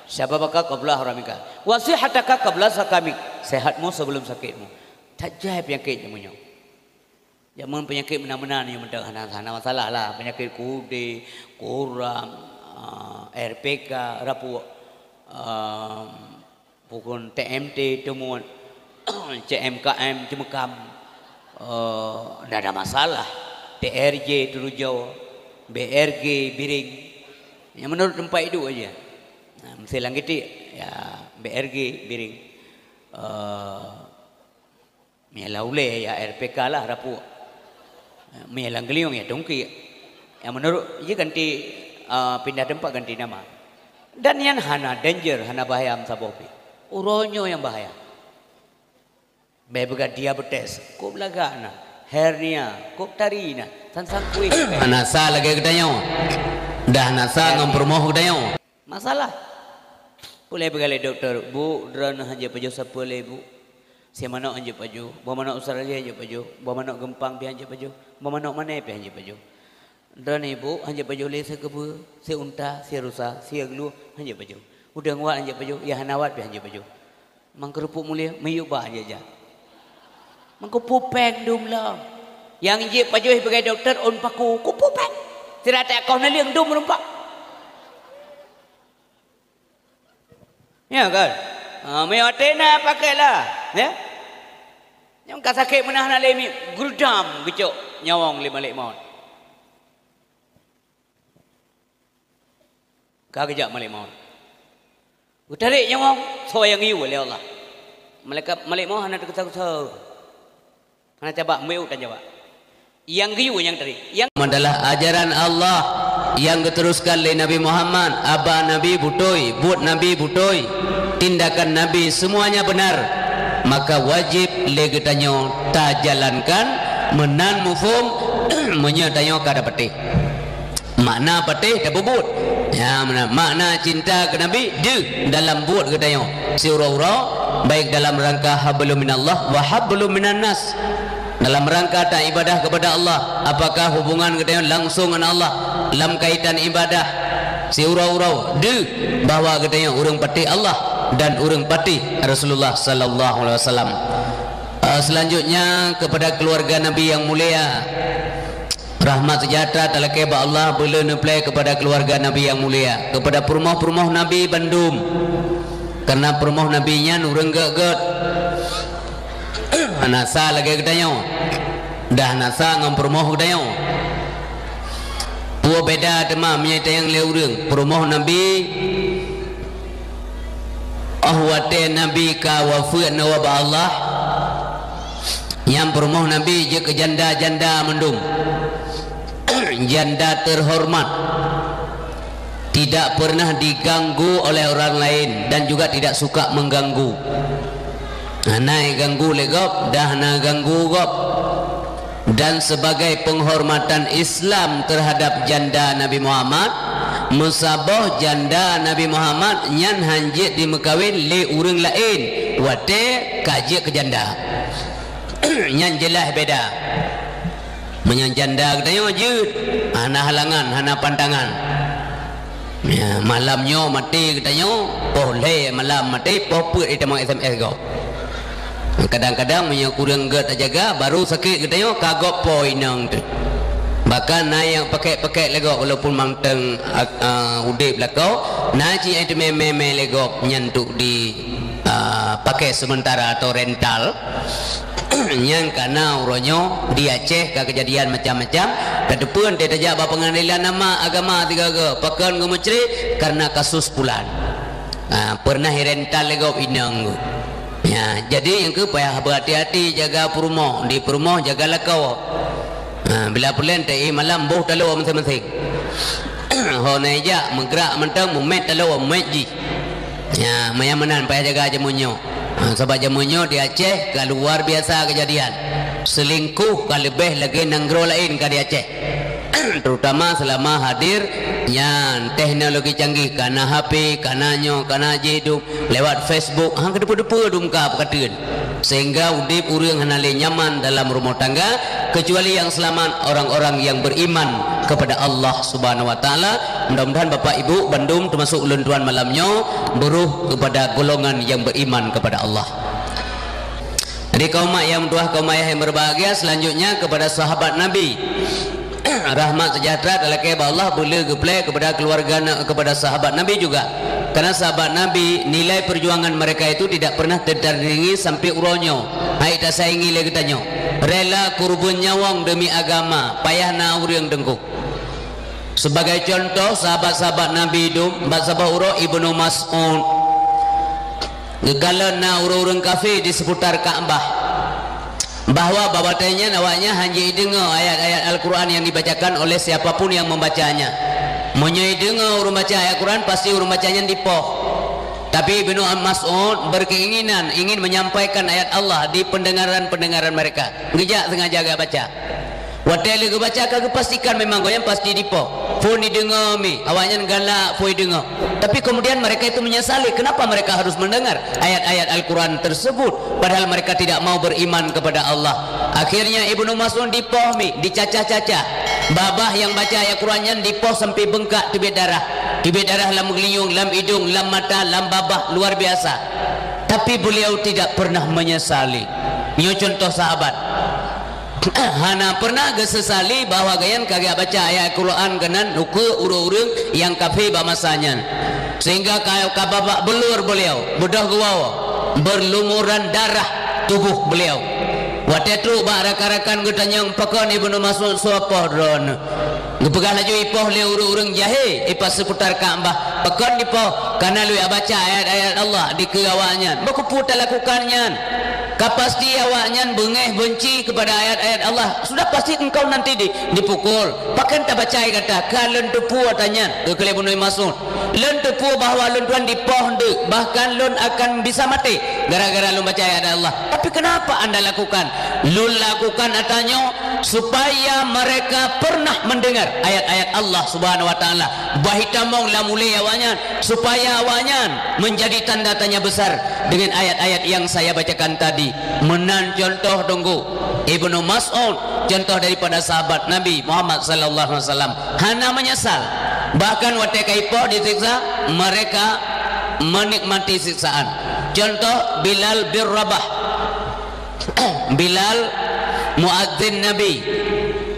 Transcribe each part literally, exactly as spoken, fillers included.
Syababaka qabla haramika, wa sihhataka qabla sakamik. Sehatmu sebelum sakitmu. That jai peunyakét jameun nyoe. Jameun peunyakét meunan-meunan nyoe mantong hana, hana masalah lah. Peunyakét kudé, kuram, ah, R P K, rapuek, ah, bukon T M T, teumuet, C M K M, ceumeukam. Eh, ndak ada masalah. T R J, teurujoe, B R G, biring. Nyang menurut tempat idup aja. Nah, mesti lam gitik, ya, B R G, biring. Eh, Meuilah ulée, ya R P K lah rapuek. Meuilah geuliong, ya tungkiek. Ya menurut, ya ganti, ah, pindah tempat, ganti nama. Dan nyan hana danger, hana bahaya meusaboh pih. Uroe nyoe nyang bahaya. Bèk peugah diabetes, kôb lagak na, hernia, kôb tari na, sang-sang kuéh. Hana sa lagèe geutanyoe. Dah hana sa ngon peurumoh geutanyoe. Masalah. Peureulèe peugah lé dokto, "Bu, droeneuh hanjeuet pajoh sapeue lé, Bu. Sie manok hanjeuet pajoh, boh manok Australia hanjeuet pajoh, boh manok geumpang pih hanjeuet pajoh, boh manok mané pih hanjeuet pajoh. Droeneuh, Bu, hanjeuet pajoh lé sie keubeue, sie unta, sie rusa, sie glueh hanjeuet pajoh. Udeueng wat hanjeuet pajoh, ie hana wat pih hanjeuet pajoh. Mangkeureupuk mulia, miyueb ba hanjeuet jak. Mangkeupeue péng dum lom. Nyang jeuet pajoh sibagai dokto ôn paku, kupeue péng. Sira takoh neuleueng dum meureumpok." Ya kan? Ha, meunyoe até na, pakèk lah, ya. Nyang ka sakét meunan hana lé miet, geurdam geucok nyawöng lé malèk maut. Ka geujak malèk maut. Geutarek nyawöng, soe nyang geuyue lé Allah. Malaikat, malèk maut hana teukeusau-keusau. Hana cabak, meu'uek tan cabak. Nyang geuyue nyang tarek. Nyang adalah ajaran Allah nyang geuteruskan lé Nabi Muhammad, aba Nabi beutôi, buet Nabi beutôi, tindakan Nabi semuanya benar. Maka wajib lé geutanyoe tajalankan meunan muphom meunyoe tanyoe ka tapatéh. Makna patéh tapeubuet. Ya, meunan. Makna cinta keu Nabi deuh dalam buet geutanyoe. Siuroe-uroe, baik dalam rangka hablum minallah wa hablum minannas. Dalam rangka taibadah kepada Allah, apakah hubungan geutanyoe langsung ngon Allah lam kaitan ibadah? Siuroe-uroe deuh bahwa geutanyoe ureuëng patéh Allah dan ureuëng patéh Rasulullah sallallahu alaihi wasallam. Eh, selanjutnya kepada keluarga Nabi yang mulia. Rahmat sejahtera talakée bak Allah beu le neuplée kepada keuluwarga Nabi nyang mulia, kepada peurumoh-peurumoh Nabi bandum. Karna peurumoh Nabi nyan ureuëng gét-gét. Hana sa lagée geutanyoe. Dah hana sa ngon peurumoh geutanyoe. Peue beda teuma meunyoe tanyong lé ureuëng, peurumoh Nabi Oh watée Nabi ka wafeuet neuwoe bak Allah, nyang peurumoh Nabi jeuet keu janda-janda mandum. Janda terhormat, tidak pernah diganggu oleh orang lain dan juga tidak suka mengganggu. Hana ganggu lé gob, dah hana ganggu gob. Dan sebagai penghormatan Islam terhadap janda Nabi Muhammad, meusaboh janda Nabi Muhammad nyan hanjeuet dimeukawen lé ureuëng laén watée ka jeuet keu janda. Nyan jeulaih beda. Meunyoe janda geutanyoe jeuet, hana halangan, hana pantangan. Ya, malam nyoe maté geutanyoe, poh lhée malam maté, poh peuet itamong S M S gob. Kadang-kadang meunyoe kureueng gét tajaga, baru sakét geutanyoe ka gob po inong teuh. Bahkan na nyang pakèk-pakèk lé gob walaupun mantong, a, a, udeb lakoe, na cit nyang teumé mé-mé lé gob nyan untuk di, a, pakai sementara atau rental. Nyan kana uroe nyoe di Aceh ka keujadian macam-macam. Ka teupeue teuh tajak bak peungadelan nama agama tiga-tiga pakon geumeucre karena kasus pulan. Ha, pernah irental lé gob inong. Ya, jadi nyang keu payah beuhati-hati jaga peurumoh, di peurumoh jaga lakoe. Ha, bila pulan teu malam boh taloe maséng-maséng. Ho na ijak meugrak mantong mumet taloe mumet jih. Ya, maya meunan payah jaga jameun nyoe. Ha, sabab jameun nyoe di Aceh ka luar biasa keujadian. Selingkuh ka leubeh lagée nanggroe laén ka di Aceh. Terutama selama hadir nyan teknologi canggih, kana H P, kana nyoe, kana jih dum lewat Facebook, hang keudeupeue-deupeue dum ka peukateuen. Sehingga udeb ureuëng hana lé nyaman dalam rumoh tangga, kecuali yang selamat orang-orang yang beriman kepada Allah Subhanahu wa Taala. Mudah-mudahan Bapak Ibu bandum, termasuk ulôn tuan malam nyoe, beurôh kepada golongan yang beriman kepada Allah. Jadi kaum mak yang meutuah, kaum ayah yang berbahagia, selanjutnya kepada sahabat Nabi. Rahmat sejahtera talakée bak Allah, beuleu geuplée kepada keluarga na-, kepada sahabat Nabi juga. Karena sahabat Nabi, nilai perjuangan mereka itu tidak pernah tertandingi sampai uroe nyoe. Hai tasaingi lé geutanyoe. Rela kurban nyawöng demi agama, payah na ureuëng teungku. Sebagai contoh, sahabat-sahabat Nabi dum, bak saboh uroe Ibnu Mas'ud. Geukalon na ureuëng-ureuëng kafé di seputar Ka'bah, bahwa bak watée nyan awaknyan hana jideungoe ayat-ayat Al-Quran yang dibacakan oleh siapa pun yang membacanya. Meunyoe ideungoe ureuëng baca ayat Quran, pasti ureuëng baca nyan dipoh. Tapi Ibnu Mas'ud berkeinginan ingin menyampaikan ayat Allah di pendengaran-pendengaran mereka. Geujak sengaja geubaca. Watée lheueh geubaca ka geupastikan memang gobnyan pasti dipoh. Phon ideungoe mi, awaknyan galak phon ideungoe. Tapi kemudian mereka itu menyesali kenapa mereka harus mendengar ayat-ayat Al-Quran tersebut, padahal mereka tidak mau beriman kepada Allah. Akhirnya Ibnu Mas'ud dipoh mi, dicacah-cacah. Babah yang baca ayat Quran nyan dipoh sampai bengkak teubiet darah. Teubiet darah lam geulinyueng, lam idong, lam mata, lam babah, luar biasa. Tapi beliau tidak pernah menyesali. Nyoe contoh sahabat. Hana pernah geusesali bahwa gobnyan ka geujak baca ayat Quran keunan ukeue ureuëng-ureuëng nyang kafé bak masa nyan. Sehingga ka, ka babah belur beliau, beudôh geuwoe, berlumuran darah tubuh beliau. Watée trok bak rakan-rakan geutanyoe, pakon Ibnu Mas'ud soe poh droeneuh. Geupeugah laju ipoh lé ureuëng-ureuëng jahé ipat seputar Ka'bah. Pakon dipoh? Kana lheueh baca ayat-ayat Allah dikeue awaknyan. Bak keupeue talakukan nyan? Ka pasti awaknyan beungéh beunci kepada ayat-ayat Allah. Sudah pasti engkau nanti di, dipukul. Pakon tabaca ayat kata, ka lôn teupeue ata nyan, geukheun lé Ibnu Mas'ud. Lôn teupeue bahwa lôn tuan dipoh deuk, bahkan lôn akan bisa maté gara-gara lôn baca ayat Allah. Tapi kenapa anda lakukan? Lôn lakukan ata nyoe supaya mereka pernah mendengar ayat-ayat Allah Subhanahu wa Taala. Bah itamong lam ulée awaknyan, supaya awaknyan menjadi tanda tanya besar dengan ayat-ayat yang saya bacakan tadi. Meunan contoh teungku Ibnu Mas'ud, contoh daripada sahabat Nabi Muhammad sallallahu alaihi wasallam, hana menyesal. Bahkan watée ka ipoh disiksa, mereka menikmati siksaan. Contoh Bilal bin Rabah. Bilal, muadzin Nabi.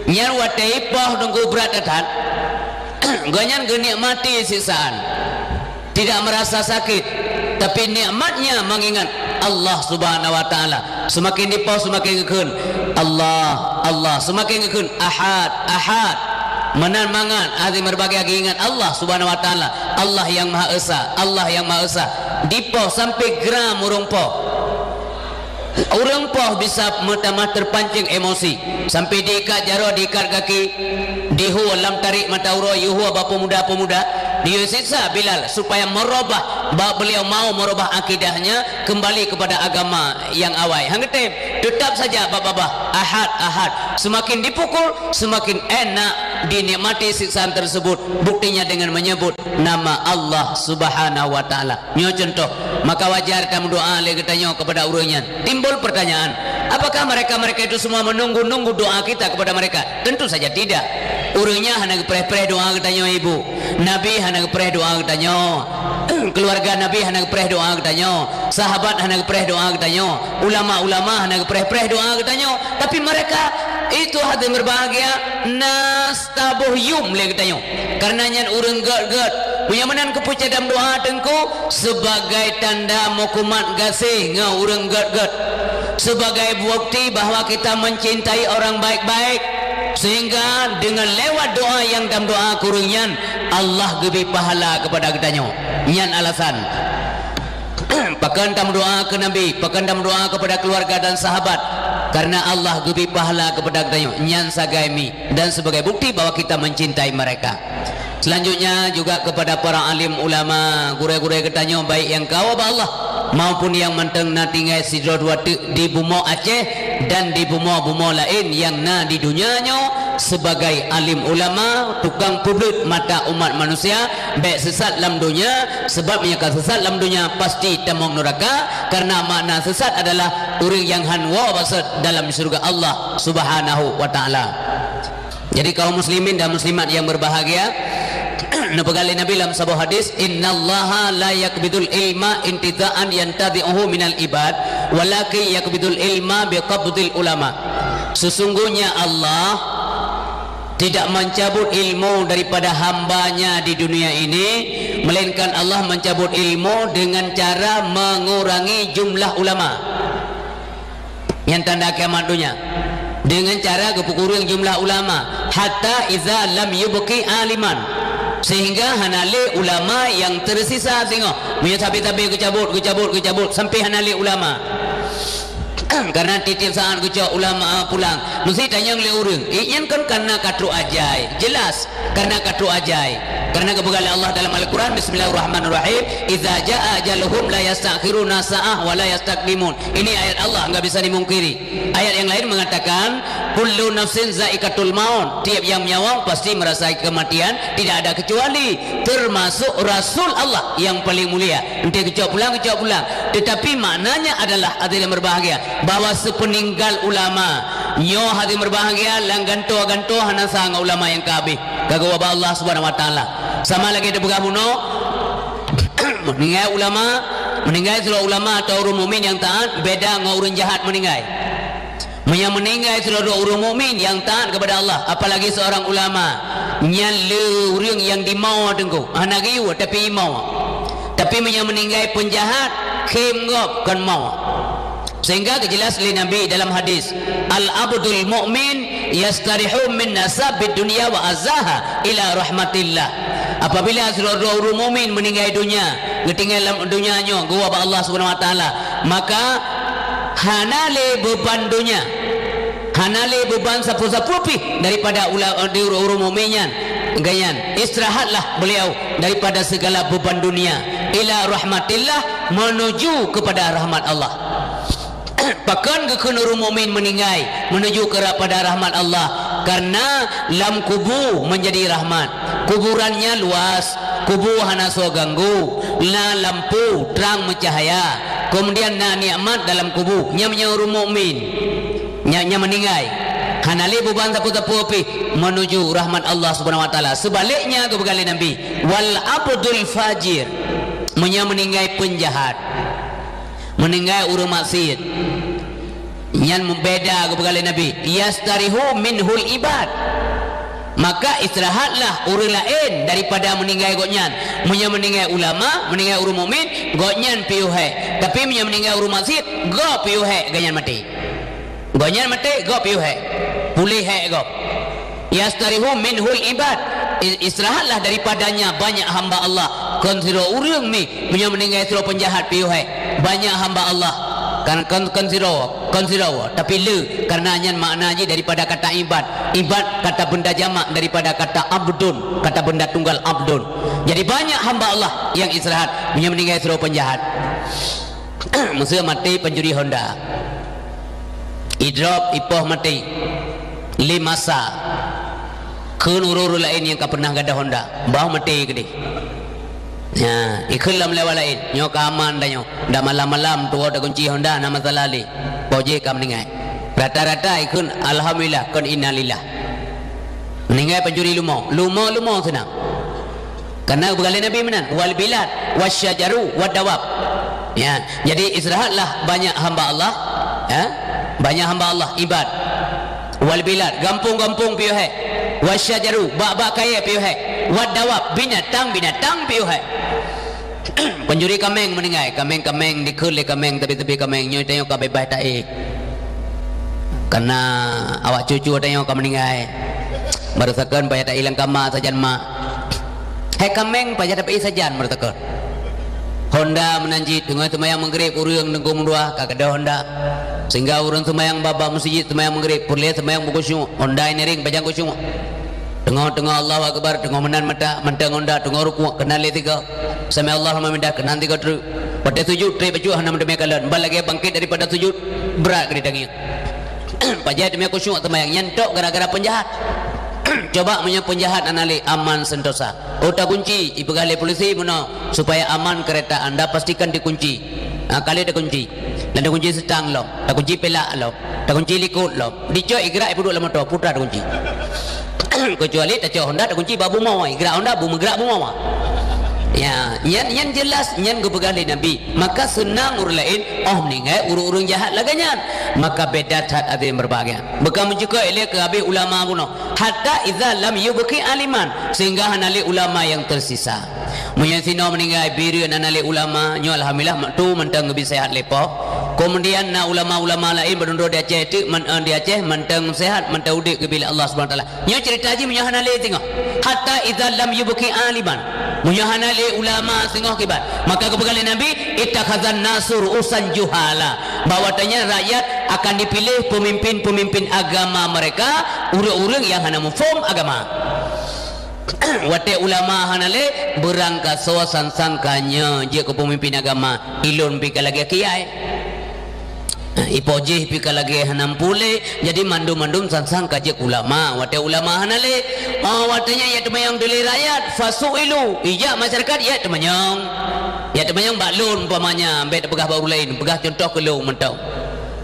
Nyan watée ipoh teungku brat that, gobnyan geunikmati siksaan. Tidak merasa sakit, tapi nikmatnya mengingat Allah Subhanahu wa Taala. Seumaken dipoh, seumaken geukheun, "Allah, Allah." Seumaken geukheun, "Ahad, Ahad." Meunan mangat, hati meureubahagia geuingat Allah Subhanahu wa Taala, Allah Nyang Maha Esa, Allah Nyang Maha Esa. Dipoh sampoe gram ureuëng poh. Ureuëng poh bisa meutamah teupancéng emosi, sampoe diikat jaroe, diikat gaki, dihue lam tarék mata uroe, yue hue bak peumuda-peumuda, diyue siksa Bilal supaya meurubah, bak beliau mau meurubah akidahnya kembali kepada agama nyang awai. Han geutem, teutap saja bak babah, Ahad, Ahad. Seumaken dipukul, seumaken enak dinikmati siksaan tersebut, buktinya dengan menyebut nama Allah Subhanahu wa Taala. Nyoe contoh, maka wajar tameudoá lé geutanyoe kepada ureuëng nyan. Timbul pertanyaan, apakah mereka-mereka itu semua menunggu-nunggu doa kita kepada mereka? Tentu saja tidak. Ureuëng nyan hana geupreh-preh doa geutanyoe, Ibu. Nabi hana geupreh doa geutanyoe. Keluarga Nabi hana geupreh doa geutanyoe. Sahabat hana geupreh doa geutanyoe. Ulama-ulama hana geupreh-preh doa geutanyoe. Tapi mereka itu hati berbahagia, nas taboh yum lé geutanyoe. Karena nyan ureuëng gét-gét. Meunyoe meunan keupeue cit tameudoá teungku, sebagai tanda meukumat gaséh ngon ureuëng gét-gét. Sebagai bukti bahwa kita mencintai orang baik-baik. Sehingga dengan lewat doa nyang tameudoá keu ureuëng nyan, Allah geubri pahala kepada geutanyoe. Nyan alasan. Pakon tameudoá keu Nabi, pakon tameudoá kepada keluarga dan sahabat, karena Allah geubri pahala kepada geutanyoe. Nyan sagai mi dan sebagai bukti bahwa kita mencintai mereka. Selanjutnya juga kepada para alim ulama, gurée-gurée geutanyoe, baik nyang ka woe bak Allah maupun nyang mantong na tinggai sidroe dua teuk di bumoe Aceh dan di bumoe-bumoe laén nyang na di donya nyoe, sebagai alim ulama, tukang peubleut mata umat manusia, bék sesat lam donya, sebab nyang ka sesat lam donya pasti tamong neuraka, karena makna sesat adalah ureuëng nyang han woe bak sot dalam syeuruga Allah Subhanahu wa Taala. Jadi, kaum muslimin dan muslimat yang berbahagia, neupeugah lé Nabi lam saboh hadis, "Innallaha la yaqbidul ilma intiza'an yantazi'uhu minal ibad, walakin yaqbidul ilma biqabdil ulama." Sesungguhnya Allah tidak mencabut ilmu daripada hamba-Nya di dunia ini, melainkan Allah mencabut ilmu dengan cara mengurangi jumlah ulama. Nyan tanda kiamat donya. Dengan cara geupeukureueng jumlah ulama, hatta iza lam yubqi aliman, sehingga hana lé ulama nyang tersisa singoh. Meunyoe sabe-sabe geucabot, geucabot, geucabot sampai hana lé ulama. Karena tiep-tiep saat geucok ulama pulang, meusti tanyong lé ureueng, "Ih, nyan kon karena ka trok ajai?" Jelas. Karena ka trok ajai. Karena geupeugah lé Allah dalam Al-Quran, "Bismillahirrahmanirrahim. Idza jaa ajaluhum la yastakhiruna sa'ah wa la yastaqdimun." Ini ayat Allah, nggak bisa dimungkiri. Ayat yang lain mengatakan, "Kullu nafsin zaikatul maut." Tiap yang nyawa pasti merasai kematian, tidak ada kecuali, termasuk Rasul Allah yang paling mulia. Ente geucok pulang, geucok pulang. Tetapi maknanya adalah, hadirin berbahagia, bahwa sepeninggal ulama, nyoe hadirin berbahagia, lam gantoe-gantoe hana sa ngon ulama nyang ka habéh, ka geuwoe bak Allah Subhanahu wa Taala. Sama lagée teupeugah bunoe, meuninggai ulama, meuninggai sidroe ulama atau ureuëng mukmin nyang taat, beda ngon ureuëng jahat meuninggai. Meunyoe meuninggai sidroe ureuëng mukmin nyang taat kepada Allah, apalagi seorang ulama, nyan le ureuëng nyang dimau teungku, hana geuyue tapi imau. Tapi meunyoe meuninggai peunjahat, khém gob kon mau. Sehingga geujelas lé Nabi dalam hadis, "Al-abdul mu'min yastarihu min nasabid dunya wa azaha ila rahmatillah." Apabila sidroe ureuëng mukmin meuninggai donya, geutinggai lam donya nyoe, geuwoe bak Allah Subhanahu wa Taala, maka hana lé beuban donya, hana lé beuban sapeue-sapeue pih daripada ula-, di ureuëng mukmin nyan. Geuhnyan, istirahatlah beliau daripada segala beban dunia, ila rahmatillah, menuju kepada rahmat Allah. Pakon geukheun ureuëng mukmin meuninggai menuju kepada rahmat Allah? Karena lam kubu menjadi rahmat. Kuburannya luas, kubu hana soe ganggu, na lampu, trang meucahaya, kemudian na nikmat dalam kubu. Nyan meunyoe ureuëng mukmin. Nyan, nyan meuninggai, hana lé beuban sapeue-sapeue pih menuju rahmat Allah Subhanahu wa Taala. Sebaliknya, geupeugah lé Nabi, "Wal abdul fajir," meunyoe meuninggai peunjahat, meuninggai ureuëng maksiet, nyan meubeda, geupeugah lé Nabi, "Yastarihu minhul ibad." Maka istirahatlah ureuëng laén daripada meuninggai gobnyan. Meunyoe meuninggai ulama, meuninggai ureuëng mukmin, gobnyan piôh hék. Tapi meunyoe meuninggai ureuëng maksiet, gob piôh hék, gobnyan maté. Gobnyan maté, gob piôh hék. Puléh hék gob. "Yastarihu minhul ibad." I-, istirahatlah daripadanya banyak hamba Allah. Kon sidroe ureuëng mi, meunyoe meuninggai sidroe peunjahat piôh hék. Banyak hamba Allah. Kan, kon, kon sidroe, kon sidroe. Tapi le, karena nyan makna jih daripada kata ibad. Ibad kata benda jamak daripada kata abdun, kata benda tunggal abdun. Jadi banyak hamba Allah yang istirahat meunyoe meuninggai sidroe peunjahat. Meuseu maté pencuri Honda. Idrop, ipoh maté. Lé masa. Kheun ureuëng-ureuëng laén nyang ka pernah gadôh Honda, bah maté keudeh. Nya, ikheun lam lewat laén, nyoe ka aman dah nyoe. Dah malam-malam tuwoe takunci Honda, na masalah lé. Poh jih ka meuninggai. Rata-rata ikheun alhamdulillah, kon innalillah. Meuninggai pencuri lumo, lumo-lumo seunang. Karena geupeugah lé Nabi meunan, "Wal bilad, wasyajaru, wadawab." Ya, jadi istirahatlah banyak hamba Allah, ya. Banyak hamba Allah, ibad. "Wal bilad, gampông-gampông piôh hék. Wasyajaru, bak-bak kayée piôh hék. Wadawab, binatang-binatang piôh hék." Pencuri kaméng meuninggai, kaméng-kaméng dikheun lé kaméng, tepi-tepi kaméng, nyoe tanyoe ka beubaih taék. Karena awak cucu tanyoe ka meuninggai. Baroe sakeuen payah taék lam kama sajan mak. Hai kaméng, payah taék sajan baroe sakeuen. Honda meunan cit, teungoh seumayang Maghrib ureuëng teungku meudua ka gadôh Honda. Sehingga ureuëng seumayang bak-bak meuseujid seumayang Maghrib, peureulée seumayang beukhusyuk, Honda ineureng pajan khusyuk. Teungoh-teungoh Allahu Akbar, teungoh meunan mata, mantong Honda, teungoh rukuk, keunan lé tiga. Sami Allahu liman hamidah, keunan tiga treuk. Watée sujud, treb bacut hana meuteumé kalon. Ban lagée bangkét daripada sujud, brat keu ditangieng. Pajan teumé khusyuk seumayang, nyan tok gara-gara peunjahat. Coba meunyoe peunjahat hana lé, aman sentosa. Oh, takunci, ipeugah lé polisi meunoe, supaya aman kereta anda pastikan dikunci. Ha, kali takunci. Dan takunci seutang lom, takunci pelak lom, takunci likot lom. Dicok igrak ipeuduek lam moto, putra takunci. Keucuali tacok honda, takunci bak bumoe, gerak honda, bu-, meugerak bumoe. Ya, nyan, nyan jeulaih, nyan geupeugah lé Nabi. Maka seunang ureuëng laén, oh, meuninggai ureuëng-ureuëng jahat lagée nyan. Maka beda that hati yang berbahagia. Bukan mencukui lé keu habéh ulama bunoe. Hatta idza lam yubqi aliman, sehingga hana lé ulama yang tersisa. Meunyoe sinoe meuninggai, bireuen hana lé ulama, nyoe alhamdulillah, mak tu mantong geubi sehat lé Po. Kemudian na ulama-ulama laén beudroe di Aceh teuk, man-, eh, di Aceh mantong sehat, mantong udeb geubi lé Allah Subhanahu Wa Taala. Nyoe cerita jih meunyoe hana lé singoh. Hatta idza lam yubqi aliman. Meunyoe hana lé ulama singoh kiban, maka geupeugah lé Nabi, "Ittakhadzan nasu ru'usan juhala." Bahwa watanya rakyat akan dipilih pemimpin-pemimpin agama mereka, ureuëng-ureuëng yang hana muphom agama. Watée ulama hana lé, beurangkasoe sang-sang ka nyoe jeuet keu peumimpin agama, ilôn pih ka lagée kiai. Ipo jih pih ka lagée hana meupuléh, jadi mandum-mandum sang-sang ka jeuet ulama. Watée ulama hana lé, oh, watée nyan jak teumanyong dilée rakyat, fasu'ilu, ijak masyarakat jak teumanyong. Jak teumanyong bak lôn umpamanya, bék tapeugah bak ureuëng laén, peugah cuntoh keu lôn mantong.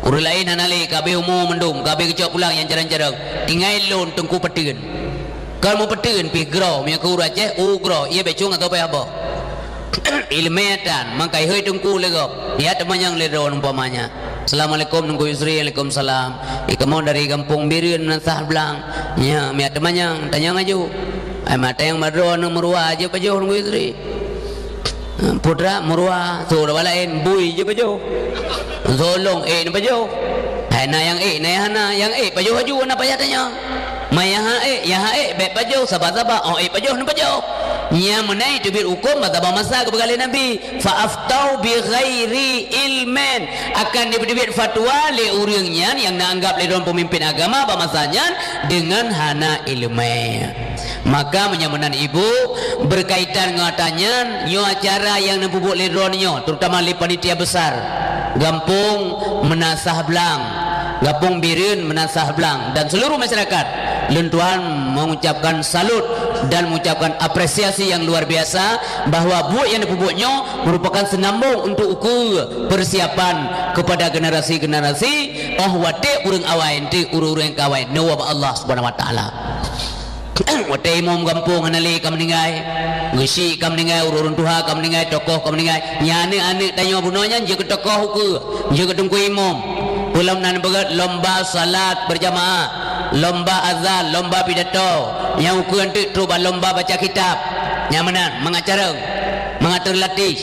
Ureuëng laén hana lé, ka habéh umu mandum, ka habéh geucok pulang nyang carông-carông. Tinggai lôn Teungku Pateuen. Kon mupeuteun pih groe, meunyoe keu ureuëng Aceh, u groe, ié bécong atawa pih abah. Ileumé tan, mangkai hôi teungku lé gob. Ya teumanyong lé droe umpamanya. "Assalamualaikum Teungku Yusri." "Waalaikumsalam." "Ih, kamoe dari gampông Bireuen Meunasah Blang." "Nya, miat teumanyong, tanyong aju." "Ai, mat tanyong bak droe, neumeurua jeuet pajoh Teungku Yusri." Putra meurua, su laba laén, bui jeuet pajoh. Solong ék neupajoh. Hai na nyang ék, na nyang hana, nyang ék pajoh aju, na payah tanyong. Ma nyang ha ék, nyang ha ék bék pajoh, saba-saba, oh ék pajoh neupajoh. Nyang meunai teubiet huköm, masa bamasa geupeugah lé Nabi, "Fa aftau bi ghairi ilmin." Akan dipeuteubiet fatwa lé ureuëng nyan nyang na anggap lé droe peumimpin agama bamasa nyan deungon hana iéleumé. Maka meunyoe meunan ibu, berkaitan ngon ata nyan, nyoe acara nyang neupeubuet lé droeneuh nyoe, terutama lé panitia besar gampông Meunasah Blang, gampông Bireuen Meunasah Blang, dan seluruh masyarakat, lôn tuan mengucapkan salut dan mengucapkan apresiasi yang luar biasa bahwa buet nyang neupeubuet nyoe merupakan senambong untuk ukeue persiapan kepada generasi-generasi, oh watée ureuëng awai, nanti ureuëng-ureuëng nyang ka awai, neuwoe bak Allah Subhanahu Wa Taala. Watée imum gampông hana lé ka meuninggai, geusyik ka meuninggai, ureuëng tuha ka meuninggai, tokoh ka meuninggai, nyan aneuëk-aneuëk tanyoe bunoe nyan jeuet keu tokoh ukeue, jeuet keu teungku imum. Peulom nan beugét lomba salat berjamaah, lomba azan, lomba pidato, nyang ukeue teuk trok bak lomba baca kitab. Nyang meunan, mangat carông, mangat teulatéh.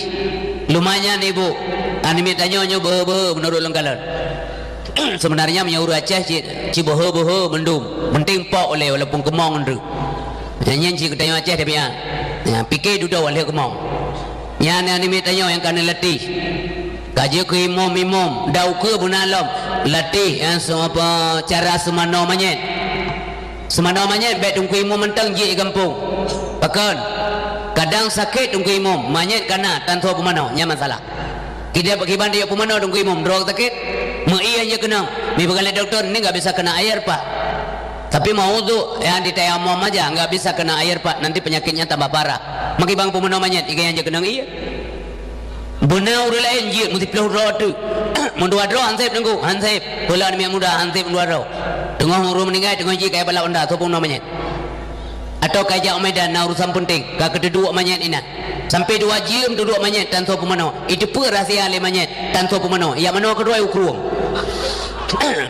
Lumayan ibu, aneuk miet tanyoe nyoe beuhe-beuhe meunurot lôn kalon. Sebenarnya meunyoe ureuëng Aceh cit, cit beuhe-beuhe mandum. Penting pok ulée walaupun keumong tu. Nyan, nyan cit geutanyoe Aceh tabiat. Ya, pike dudoe waleh keumong. Nyan aneuk miet tanyoe nyang ka neulatih. Ka jeuet keu imum-imum, dan ukeue beuna lom. Latih, ya, se-, apa, cara seumanoe manyét. Seumanoe manyét bék teungku imum mantong jeuet i gampông. Pakon? Kadang sakét teungku imum, manyét ka na, tan soe peumanoe, nyan masalah. Kiban, kiban jijok peumanoe teungku imum, droe sakét, meu-ie nyang jikeunong. Meupeugah lé dokto, "Ini nggak bisa kena air, Pak." Tapi mau udhu, yang ditayamum aja, "Nggak bisa kena air, Pak, nanti penyakitnya tambah parah." Meukiban peumanoe manyét, iga nyang jikeunong ie. Beuna ureuëng laén jeuet meusiploh droe teuk. Meudua droe han sép teungku, han sép. Peulom aneuk muda han sép meudua droe. Teungoh ureuëng meuninggai, teungoh jih kayée balap honda, soe peumanoe manyét. Atawa ka jak u Medan na urusan penting, ka keuteuduek manyét inan. Sampai dua jeuem teuduek manyét tan soe peumanoe. Iteupeue rahsia lé manyét tan soe peumanoe. Jak manoe keudroe u krueng.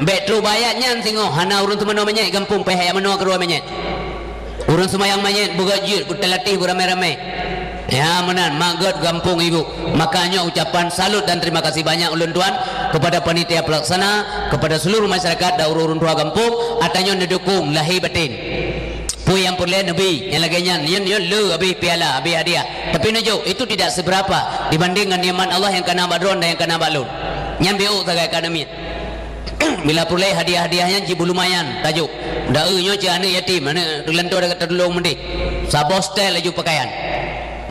Bék trok bak ayat nyan singoh hana ureuëng teumanoe manyét gampông, payah jak manoe keudroe manyét. Ureuëng seumayang manyét beugét jeuet, beuteulatih beuramé-ramé. Ya meunan, magét gampông ibu. Maka nyoe ucapan salut dan terima kasih banyak ulôn tuan kepada panitia pelaksana, kepada seluruh masyarakat dan ureuëng-ureuëng tuha gampông, ata nyoe neudukong lahé batén. Peue nyang peureulée neubi, nyang lagée nyan, nyan, nyan le habéh piala, habéh hadiah. Tapi neujok, itu tidak seberapa dibanding ngon nikmat Allah nyang kana bak droe dan nyang kana bak lôn. Nyan béuk sagai ka neumiet. Bila peureulée hadiah-hadiah nyan jih beulumayan tajok. Dae nyoe cit aneuk yatim, aneuk teulantoe, ka tatulông meudeh. Saboh seutèl laju pakaian.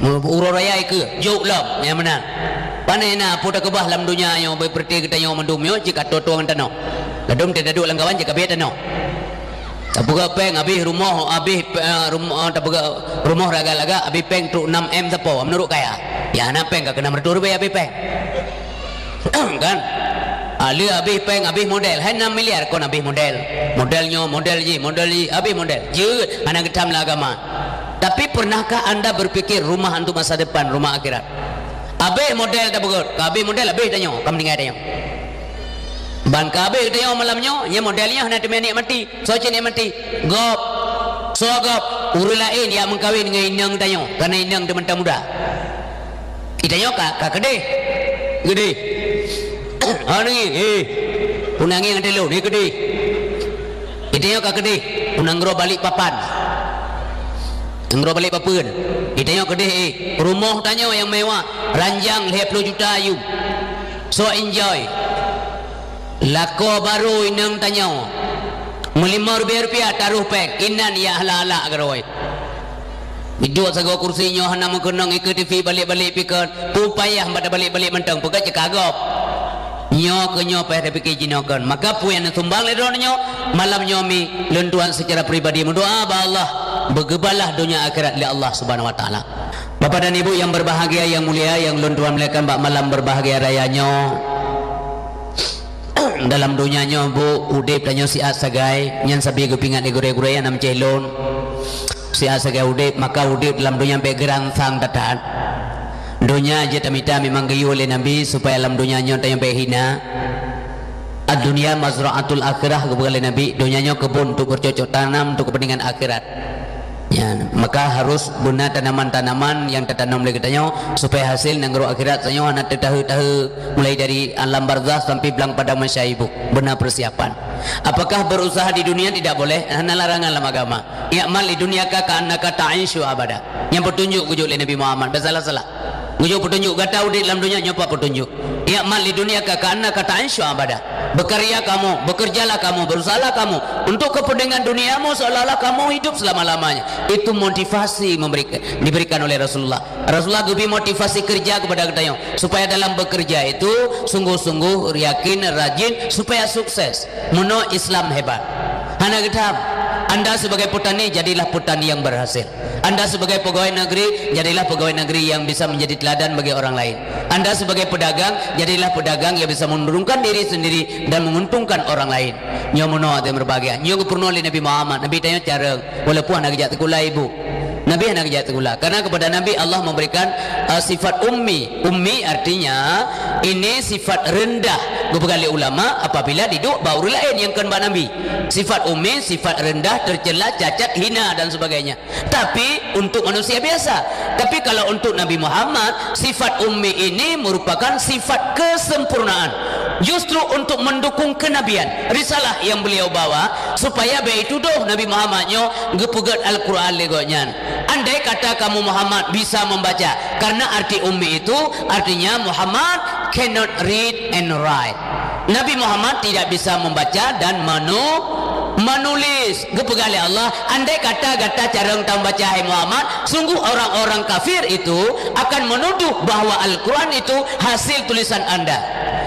Uroe raya ikeue, jok lom, nyang meunan. Pane na peue takeubah lam donya nyoe, beupeureuté geutanyoe mandum nyoe cit ka toe-toe ngon tanoh. Ladôm teudaduek lam kawan cit ka biet tanoh. Tapeugah péng habéh rumoh, habéh, eh, rumoh, eh, tapeugah rumoh lagak-lagak, habéh péng trok enam M sapo, meunurot kaya. Ya, na péng ka keu enam ratus ribèe habéh péng. Kan? Ah, le abéh péng, abéh model. Hai enam miliar kon abéh model. Model nyoe, model jih, model jih, abéh model. Jeuet, hana geutam lam agama. Tapi pernahkah anda berpikir rumah untuk masa depan, rumah akhirat? Abéh model tapeugöt, ka abéh model, abéh tanyoe, ka meuninggai tanyoe. Ban ka abéh tanyoe malam nyoe, nyan model nyan hana teumé nikmati. Soe cit nikmati? Gob. Soe gob? Ureuëng laén jak meukawen ngon inong tanyoe, kareuna inong teuh mantong muda. Itanyoe ka, ka keudeh. Keudeh. Ha ni, eh. Peue na ngieng ateueh lôn, eh, keudeh. Itanyoe ka keudeh. Peue na nanggroe Balikpapan. Nanggroe Balikpapan. Itanyoe keudeh, eh. Rumoh tanyoe nyang mewah, ranjang lhèe plôh juta ayum. Soe enjoy? Lakoe barô inong tanyoe. Meulimong ribèe rupiah taroh péng, inan jak halak-halak keudroe. Iduek sagoe kursi nyoe hana meukeunong, ikeue T V balek-balek pih kon. Peue payah bak tabalek-balek mantong, peugah cit ka gob. Nyoe keuh nyoe payah tapike jinoe kon. Maka peue nyang neusumbang lé droeneuh nyoe, malam nyoe mi, lôn tuan secara pribadi meudoa bak Allah, beugeubalaih donya akhirat lé Allah Subhanahu wa Taala. Bapak dan Ibu yang berbahagia, yang mulia, yang lôn tuan muliakan bak malam berbahagia raya nyoe. Dalam donya nyoe, Bu, udeb tanyoe siat sagai, nyan sabe geupeuingat lé gurée-gurée nyang na meucéh lôn. Siat sagai udeb, maka udeb dalam donya bèk geuransang that-that. Donya jeuet tamita memang geuyue lé Nabi supaya lam donya nyoe tanyoe bèk hina. "Ad-dunya mazra'atul akhirah," geupeugah lé Nabi, donya nyoe keubon untuk bercocok tanam untuk kepentingan akhirat. Ya, maka harus beuna tanaman-tanaman nyang tatanom lé geutanyoe supaya hasil nanggroe akhirat tanyoe hana teutahe-tahe, mulai dari alam barzakh sampai blang padang mahsyar, Ibu. Beuna persiapan. Apakah berusaha di dunia tidak boleh? Hana larangan lam agama. "I'mal li dunyaka ka'annaka ta'isyu abada." Nyang peutunjuk geujok lé Nabi Muhammad, beusalah-salah. Geujok peutunjuk gata udeb lam donya nyoe pat peutunjuk. "I'mal li dunyaka ka'annaka ta'isyu abada." Bekerja kamu, bekerjalah kamu, berusahalah kamu untuk kepentingan duniamu seolah-olah kamu hidup selama-lamanya. Itu motivasi memberikan, diberikan oleh Rasulullah. Rasulullah geubri motivasi kerja kepada geutanyoe supaya dalam bekerja itu sungguh-sungguh, yakin, rajin supaya sukses. Meunoe Islam hebat. Hana geutam. Anda sebagai petani, jadilah petani yang berhasil. Anda sebagai pegawai negeri, jadilah pegawai negeri yang bisa menjadi teladan bagi orang lain. Anda sebagai pedagang, jadilah pedagang yang bisa menurunkan diri sendiri dan menguntungkan orang lain. Nyoe meunoe hati berbahagia. Nyoe geupeurunoe lé Nabi Muhammad. Nabi tanyoe carông, walaupun hana geujak sikula, Ibu. Nabi hana geujak sikula. Karena kepada Nabi Allah memberikan, eh, sifat ummi. Ummi artinya, ini sifat rendah. Geupeugah lé ulama, apabila diduek bak ureuëng laén nyang kon bak Nabi. Sifat ummi, sifat rendah, tercela, cacat, hina dan sebagainya. Tapi untuk manusia biasa. Tapi kalau untuk Nabi Muhammad, sifat ummi ini merupakan sifat kesempurnaan. Justru untuk mendukung kenabian, risalah yang beliau bawa, supaya bèk tudoh Nabi Muhammad nyoe geupeugöt Al-Quran lé gobnyan. Andai kata kamu Muhammad bisa membaca, karena arti ummi itu artinya Muhammad cannot read and write. Nabi Muhammad tidak bisa membaca dan menu-, menulis. Geupeugah lé Allah, "Andai kata gata carông tameubaca, hai Muhammad, sungguh orang-orang kafir itu akan menuduh bahwa Al-Quran itu hasil tulisan anda."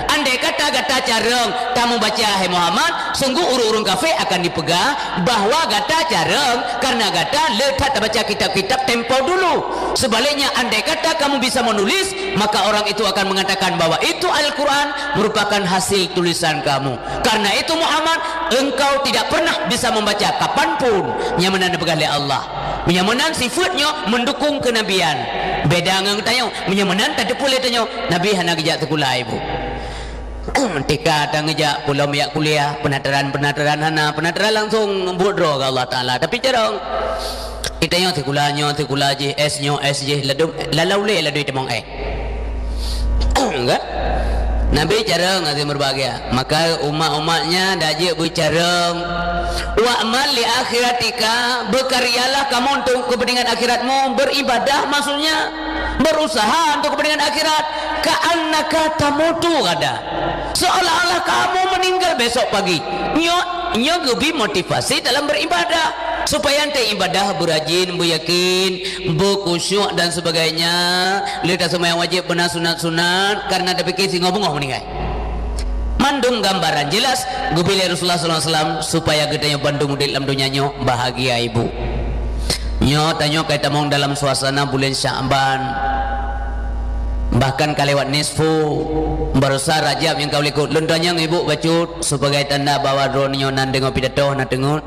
Andai kata gata carông tameubaca, hai Muhammad, sungguh ureuëng-ureuëng kafir akan dipeugah bahwa gata carông karena gata le that tabaca kitab-kitab tempo dulu. Sebaliknya, andai kata kamu bisa menulis, maka orang itu akan mengatakan bahwa itu Al-Quran merupakan hasil tulisan kamu. Karena itu, Muhammad, engkau tidak pernah bisa membaca kapanpun. Nyang meunan dipeugah lé Allah. Nyang meunan sifat nyoe mendukung kenabian. Beda ngon tanyoe. Nyang meunan tateupeue lé tanyoe, Nabi hana geujak sikula, Ibu. Tika tangeujak, peulom jak kuliah, peunataran-peunataran hana, peunataran langsung buet droe keu Allah Taala. Tapi carông, itanyoe sikula nyoe, sikula jih, S nyoe, S jih, ladôm, lala ulèe ladôm tamong éh. Kan? Nabi carông hati berbahagia. Maka umat-umatnya dak jeuet beucarông. "Wa'mal li akhiratika," berkaryalah kamu untuk kepentingan akhiratmu, beribadah maksudnya, berusaha untuk kepentingan akhirat. "Ka'annaka tamutu ghadan," seolah-olah kamu meninggal besok pagi. Nyoe, nyoe geubri motivasi dalam beribadah, supaya ente ibadah beurajin, beuyakin, beukusyuk dan sebagainya. Le taseumayang wajéb, beuna sunat-sunat, karena tapike singoh beungoh meuninggai. Mandum gambaran jelas geubri lé Rasulullah sallallahu alaihi wasallam supaya geutanyoe bandum udeb lam donya nyoe bahagia, Ibu. Nyoe tanyoe ka tamong dalam suasana buleuen Sya'ban. Bahkan ka lewat nisfu, baroesa Rajab nyang ka likot. Lôn tanyong ibu bacut, sebagai tanda bahwa droeneuh nyoe nan deungoe pidato na teungeut.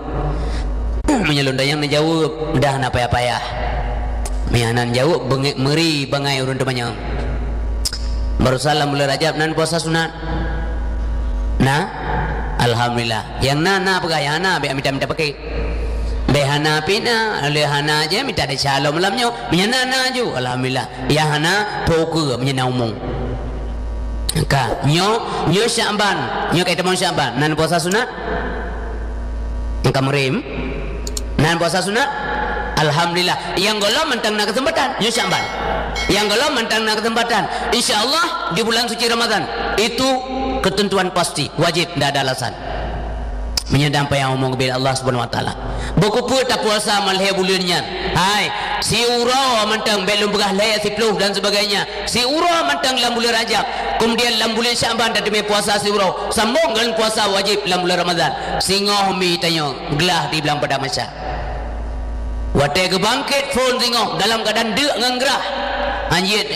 Meunyoe lôn tanyong neujaweueb, dah na payah-payah. Meunyoe hana neujaweueb, beungéh meuri bangai ureuëng teumanyong. Baroesa lam buleuen Rajab nan puasa sunat? Na? Alhamdulillah. Nyang na, na peugah, nyang hana, bék mita-mita paké. Bék hana pih na, lé hana jih mita desya lom malam nyoe. Meunyoe na, na ju, alhamdulillah. Nyang hana, peu ukeue meunyoe na umu. Ka, nyoe, nyoe Syakban, nyoe ka itamong Syakban. Nan puasa sunat? Nyang ka meuri, nan puasa sunat? Alhamdulillah. Nyang gohlom mantong na keuseumpatan, nyoe Syakban. Nyang gohlom mantong na keuseumpatan. Insya Allah di bulan suci Ramadan, itu ketentuan pasti, wajib, ndak ada alasan. Meunyoe dan payah umu geubri Allah Subhanahu Wa Taala. Bukeupeue tapuasa malhée buleuen nyan? Hai, siuroe mantong, bék lôn peugah lhée, siploh dan sebagainya. Siuroe mantong lam buleuen Rajab. Keumudian lam buleuen Syakban tateumé puasa siuroe. Sambong ngon puasa wajib lam buleuen Ramadan. Singoh mi tanyoe glah di blang padang mahsyar. Watée geubangket phon singoh dalam keuadaan deuk ngon grah. Hanjeuet,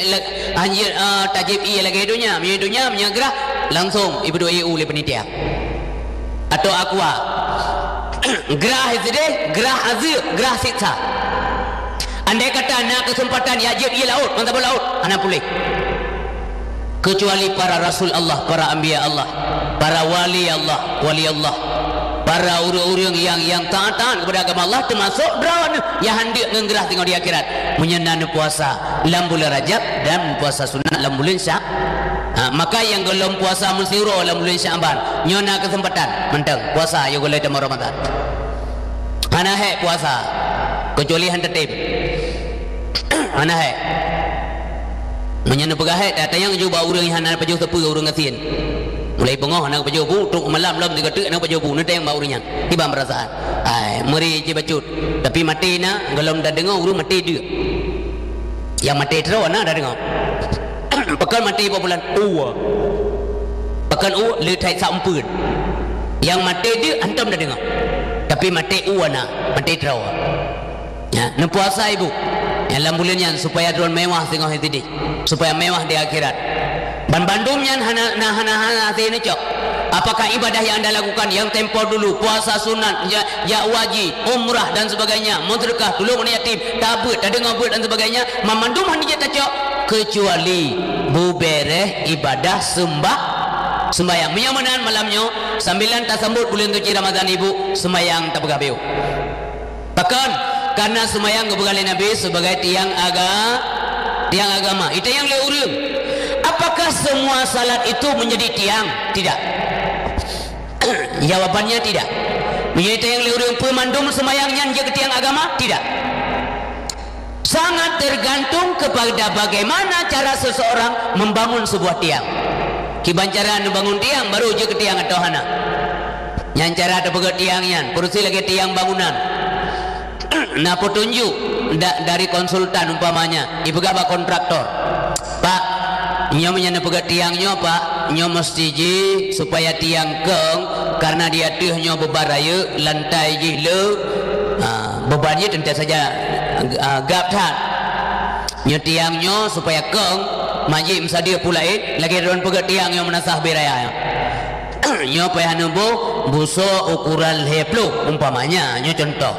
hanjeuet, eh, tajieb ié lagée donya. Meunyoe donya, meunyoe grah, langsong ibeudôh ié u lé panitia. Atau aqua. Grah sideh, grah azeuk, grah siksa. Andai kata na keuseumpatan jak jieb ié laôt, ngon saboh laôt, hana puléh. Keucuali para rasul Allah, para anbiya Allah, para wali Allah, wali Allah, para ureuëng-ureuëng nyang, nyang taát-taát keupada agama Allah, teumasok droeneuh nyang han deuk ngon grah singoh di akhirat. Meunyoe na neupuasa lam buleuen Rajab dan puasa sunat lam buleuen Sya-, ha, maka nyang gohlom puasa meusiuroe lam buleuen Syakban, nyoe na keuseumpatan mantong puasa, yoh gohlom tamong Ramadan. Hana hék puasa, keucuali han tatem. Hana hék. Meunyoe neupeugah hék, tatanyong ju bak ureuëng nyang hana pajoh sapeue, ureuëng gasien. Mulai beungoh hana pajoh bu, trok malam lom sigoe teuk hana pajoh bu, neutanyong bak ureuëng nyan. Kiban peurasaan. Ai, meuri cit bacut. Tapi maté na, gohlom tadeungoe ureuëng maté deuk. Nyang maté troe na tadeungoe. Pakon maté bulan uwa. Pakon u le that sa umpun. Nyang maté deuk hantom tadeungoe. Tapi maté uwa na, maté troe. Ya, neupuasa ibu. Ya, lam buleuen nyan supaya droen mewah singoh sideh. Supaya mewah di akhirat. Ban bandum nyan hana, na hana, hana hase neucok. Apakah ibadah yang anda lakukan yang tempo dulu, puasa sunat, ja-, jak haji, umrah dan sebagainya, meusedekah, tulông aneuk yatim, tabeuet, tadeungoe beuet dan sebagainya, ban bandum hana jeuet tacok, keucuali beubeureh ibadah seumbah-, seumbahyang. Meunyoe meunan malam nyoe, sambilan tasambot buleuen suci Ramadan ibu, seumbahyang tapeugah beu. Pakon? Karena seumayang geupeugah lé Nabi sebagai tiang aga-, tiang agama. Itanyong lé ureuëng, apakah semua salat itu menjadi tiang? Tidak. Jawabannya tidak. Meunyoe itanyong lé ureuëng, peue mandum seumayang nyan jeuet keu tiang agama? Tidak. Sangat tergantung kepada bagaimana cara seseorang membangun sebuah tiang. Kiban cara neubangun tiang, baru jeuet keu tiang atau hana. Nyan cara tapeugét tiang nyan, peureusi lagée tiang bangunan. Na peutunjuk da-, dari konsultan umpamanya, ipeugah bak kontraktor, "Pak, nyoe meunyoe neupeugét tiang nyoe, Pak, nyoe meusti jih supaya tiang kong, karena di ateueh nyoe beuban rayeuk, lantai jih le, ha, beuban jih teuntée saja, ha, gab that. Nyoe tiang nyoe supaya kong, manjih meusadeue peue laén, lagée droen peugét tiang nyoe meunasah bée raya nyoe." Nyoe payah neuboh busoe ukuran lhée ploh, umpamanya, nyoe cuntoh.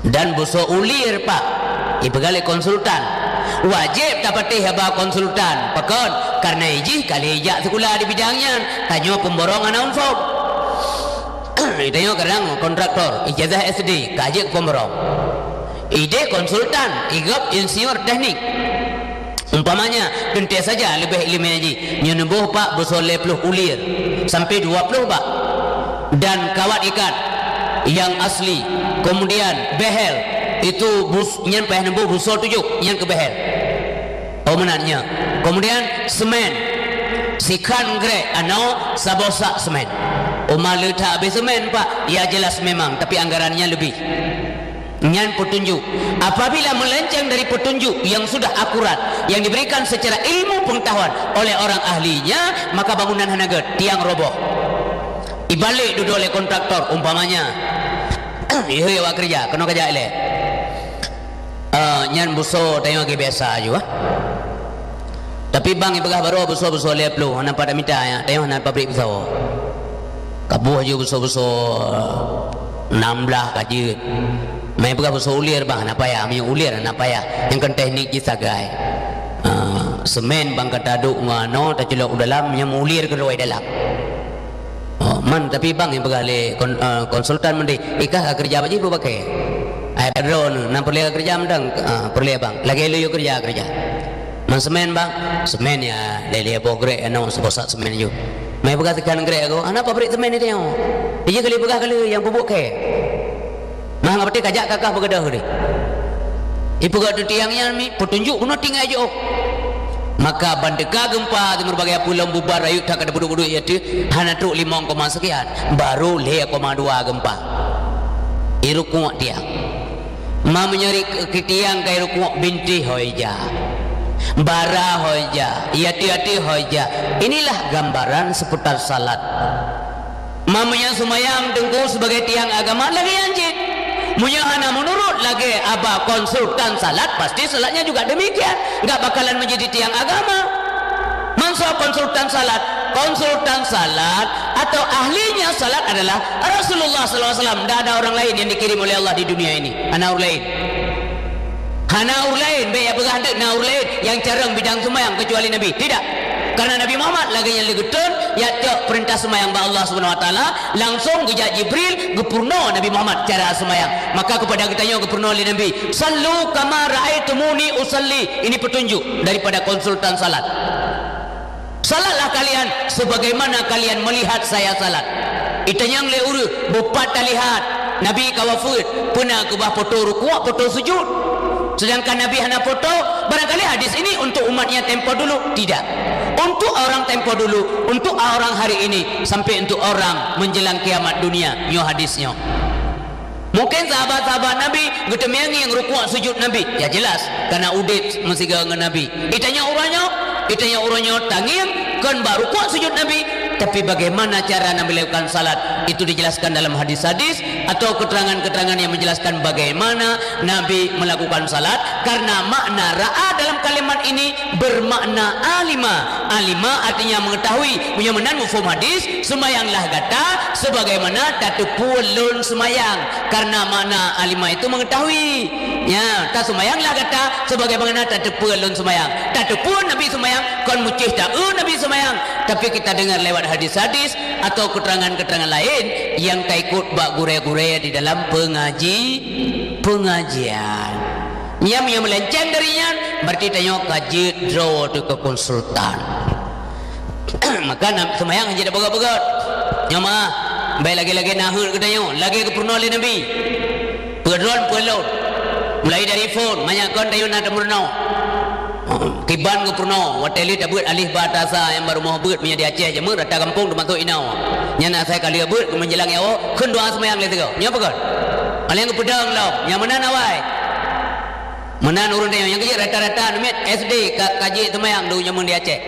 Dan busoe ulir, Pak, ipeugah lé konsultan. Wajéb tapatéh haba konsultan. Pakon? Karena ijih ka lhée ijak sikula di bidang nyan. Tanyoe peumborong hana uniform. Tanyoe kadang kontraktor, ijazah S D, ka jeuet keu peumborong. Ideh konsultan, igob insinyur teknik. Umpamanya, teuntée saja leubeh iéleumé jih, nyoe neuboh, Pak, busoe lhée ploh ulir, sampai dua ploh bak. Dan kawat ikat nyang asli, kemudian behel, itu bus-, nyan payah neuboh busoe tujoh, nyan keu behel. Oh, meunan nyan. Kemudian semen, sikhan grek, anoe saboh sak semen. Uma le that habéh semen, Pak? Ya, jelas memang, tapi anggarannya lebih. Nyan petunjuk. Apabila melenceng dari petunjuk yang sudah akurat, yang diberikan secara ilmu pengetahuan oleh orang ahlinya, maka bangunan hana gét, tiang roboh. Ibalek dudoe lé kontraktor, umpamanya. Ihôi awak keureuja, keunoe ka jak ilée. Ah, nyan busoe tanyoe lagée biasa aju, ah. Tapi bang ipeugah baroe beusoe-beusoe lhèe plôh, hana pat mita nyan, tanyoe hana pabrik beusoe. Kaboh ju beusoe-beusoe nam blah ka jeuet. Meunan ipeugah beusoe ulir bang, hana payah, meunyoe ulir hana payah. Nyang kon teknik jih sagai. Ah, semen bang ka taduek ngon anoe, taculok u dalam, nyan meu-ulir keudroe dalam. Oh, man, tapi bang nyang peugah lé kon-, eh, konsultan meudeh, "Ikah ka keureuja bak jih beu bakée?" Ai, droeneuh, na peureulée keureuja mantong? Ah, peureulée bang. Lagée lôn yue keureuja, keureuja. Man semen bang? Semen ya, lhèe-lhèe boh grek, anu, siboh sak semen ju. Meupeugah tekan grek aku, "Hana pabrik semen di tanyoe." Ija kali peugah kali nyang peubuet kée. Mah ngon peuti kajak kakah beugadôh deh. Ipeugah tu tiang nyan mi, peutunjuk bunoe tinggai jiôh. Maka ban teuka geumpa di meureubagai apui lom bubar rayeuk that ka teupeuduek-peuduek ié teuh, hana trok limong koma sekian, baru lhèe koma dua geumpa. Irukuk tiang. Ma meunyoe ri-, keu tiang ka irukuk bintéh ho ija. Bara ho ija, ié teuh-teuh ho ija. Inilah gambaran seputar salat. Ma meunyoe seumayang teungku sibagai tiang agama, lagée nyan cit. Meunyoe hana meunurot lagée aba konsultan salat, pasti salatnya juga demikian. Enggak bakalan menjadi tiang agama. Man soe konsultan salat? Konsultan salat atau ahlinya salat adalah Rasulullah sallallahu alaihi wasallam. Tidak ada orang lain yang dikirim oleh Allah di dunia ini. Hana ureueng lain. Hana ureueng lain, bék ya peugah deuek na ureueng lain nyang carông bidang seumayang keucuali Nabi. Tidak. Karena Nabi Muhammad lagée nyang leugeutôn, ya cok peurintah seumayang bak Allah Subhanahu Wa Taala, langsung geujak Jibril geupeurunoe Nabi Muhammad cara seumayang. Maka keupada geutanyoe geupeurunoe lé Nabi, "Sallu kama ra'aitumuni usalli." Ini petunjuk daripada konsultan salat. Salatlah kalian sebagaimana kalian melihat saya salat. Itanyong lé ureueng, beupat talihat Nabi ka wafeuet, peuna keubah foto rukuk, foto sujud. Sedangkan Nabi hana foto, barangkali hadis ini untuk umatnya tempo dulu, tidak. Untuk orang tempo dulu, untuk orang hari ini, sampai untuk orang menjelang kiamat dunia, nyoe hadis nyoe. Mungkin sahabat-sahabat Nabi geuteumeung ngieng rukuk sujud Nabi. Ya jelas, karena udeb meusigoe ngon Nabi. Itanyong uroe nyoe, itanyong uroe nyoe tangieng kon bak rukuk sujud Nabi, tapi bagaimana cara Nabi lakukan salat, itu dijelaskan dalam hadis-hadis atau keterangan-keterangan yang menjelaskan bagaimana Nabi melakukan salat, karena makna ra'a dalam kalimat ini bermakna alima. Alima artinya mengetahui. Meunyoe meunan mufhum hadis, seumayanglah gata sebagaimana tateupeue lôn seumayang. Karena makna alima itu mengetahui. Ya, taseumayanglah gata sebagaimana tateupeue lôn seumayang. Tateupeue Nabi seumayang, kon meucéh taeu Nabi seumayang. Tapi kita dengar lewat hadis-hadis atau keterangan-keterangan lain yang taikut bak gurée-gurée di dalam pengaji-, pengajian. Nyang, nyang meulenceng dari nyan, berarti tanyoe ka jeuet droe teuh keu konsultan. Maka na seumayang hana jeuet beugöt-beugöt. Nyoe meu'ah, bèk lagèe-lagèe na heuet geutanyoe, lagèe geupeurunoe lé Nabi. Peue droen, peue lôn. Mulai dari phon, manyak kon tanyoe na tameurunoe. Kiban geupeurunoe, watèe lheueh tabeuet alif ba ta sa nyang baru moh beuet meunyoe di Aceh jameun rata gampông teumasok inoe. Nyan asai ka lheueh beuet keu meujeulaeng nyoe, kheun doa seumayang lé sigoe. Nyoe peugöt. Paléng geupeudong lom, nyang meunan awai. Meunan ureueng tanyoe nyang keuh rata-rata aneuk miet S D ka, ka jeuet seumayang dum jameun di Aceh.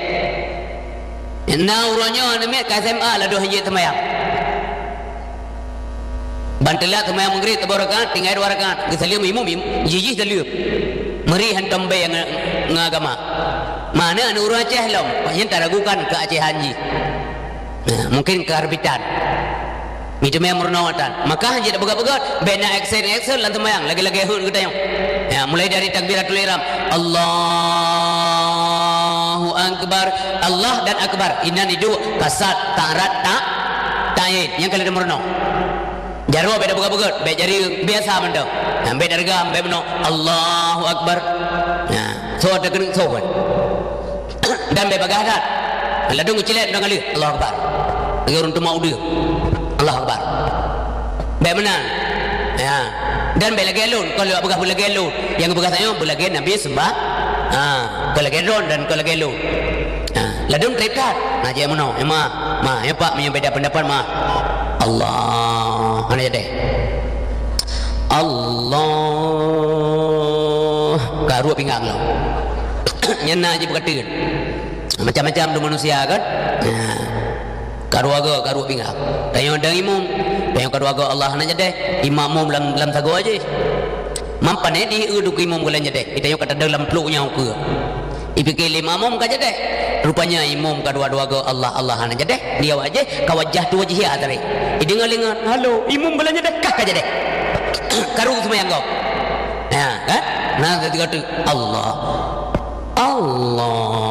Na uroe nyoe aneuk miet ka S M A ladôm han jeuet seumayang. Ban teulat seumayang Maghrib saboh rakaat, tinggai dua rakaat. Geusaleuem imum, im-, jih-jih saleuem. Meuri hantom bèe ngon, ngon agama. Mana aneuk ureueng Aceh lom, nyan taragukan keuacehan jih. Nah, mungkin keharbitan. Meuteumé meurunoe tan. Maka han jeuet beugöt-beugöt, bèk na action-action lam seumayang, lagèe-lagèe heuet geutanyoe. Ya, mulai dari takbiratul ihram. Allahu Akbar. Allah dan Akbar. Inan iduek kasat, ta'rad, ta-, ta'yid. Nyang ka lheueh meurunoe. Jaroe bèk na beugöt-beugöt, bèk jadi biasa mantong. Nah, bèk darga, bèk meunoe. Allahu Akbar. Nah, so ada keuneuk so kan. Dan bèk bagaih that. Ladôm geucilét dong kali, Allahu Akbar. Lagèe ureueng teuma udeueng. Allahu Akbar. Bèk meunan. Ya. Dan bèk lagèe lôn, kon lôn peugah beulagèe lôn. Nyang peugah tanyoe beulagèe Nabi seumbah. Ha, kon lagèe droen dan kon lagèe lôn. Ha, ladôm trép that. Nah, jeuet meunoe. Ya, ma. Ma, ya, Pak, meunyoe beda pendapat, ma. Allah. Hana jadi. Allah. Ka ruet pinggang lom. Nyan na jih peukateun. Macam-macam tu manusia kan? Nah. Ka ruet goe, ka ruet pinggang. Tanyoe dong imum, tanyoe ka ruet goe Allah hana jadi. Imum lam, lam sagoe jih. Mampan eh di eu duek imum geulan jadi. Tanyoe ka tadong lam plôk nyoe keue. Ipike lé makmum ka jadeh. Rupanya imum ka dua-dua go Allah, Allah hana jadeh. Di awak jih ka wajah tu wajah ya tadi. Ideungo-deungo, "Halo, imum bala jadeh kah ka jadeh?" Karu seumayang go. Ya, kan? Nah, ketika tu Allah. Allah.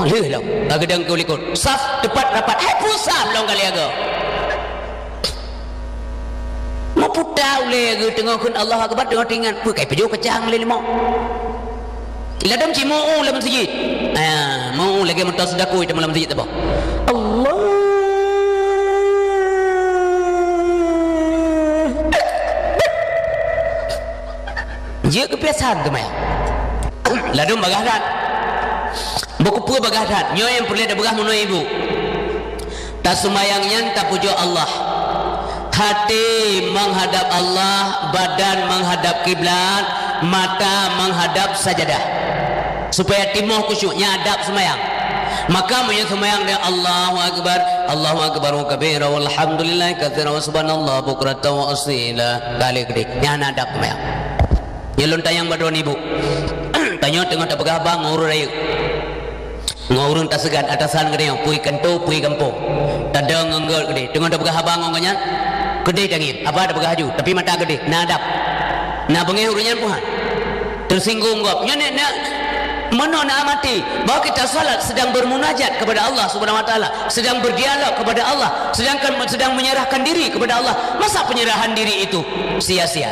Lheuh lom. Ka geudong keu likot. Saf tepat rapat. Hai pusam lom kali ago. Meuputa ulèe geuh teungoh kheun Allahu Akbar, teungoh teuingat, peue kai pajoh kacang lé limong. Ladôm cit meu-eu lam meuseujid. Ah, meu-eu lagèe meuto seudakui teuma lam meuseujid teuma. Allah. Jeuet keu piasan teuma ya. Ladôm bagah that. Bukeupeue bagah that. Nyoe nyang peureulèe tapeugah meunoe ibu. Taseumayang nyan tapujoe Allah. Hati menghadap Allah, badan menghadap kiblat, mata menghadap sajadah. Supaya timoh khusyuk, nyan adab seumayang. Maka meunyoe seumayang dia Allahu Akbar, Allahu Akbar kabira walhamdulillah katsira wa subhanallah bukratan wa asila. Balik deh. Nyan adab seumayang. Nyoe lôn tanyong bak droeneuh ibu. Tanyoe teungoh tapeugah haba ngon ureueng rayeuk. Ngon ureueng taseugat atasan geutanyoe, peue kantô, peue gampông. Tadong ngon gèt keudeh. Teungoh tapeugah haba ngon gobnyan, keudeh tangieng. Haba tapeugah laju, tapi mata keudeh. Na adab. Na beungèh ureueng nyan peue han. Teusinggung gob. Nyoe na, na, meunoe na amati bahwa kita salat sedang bermunajat kepada Allah Subhanahu wa Taala, sedang berdialog kepada Allah, sedangkan sedang menyerahkan diri kepada Allah. Masa penyerahan diri itu sia-sia?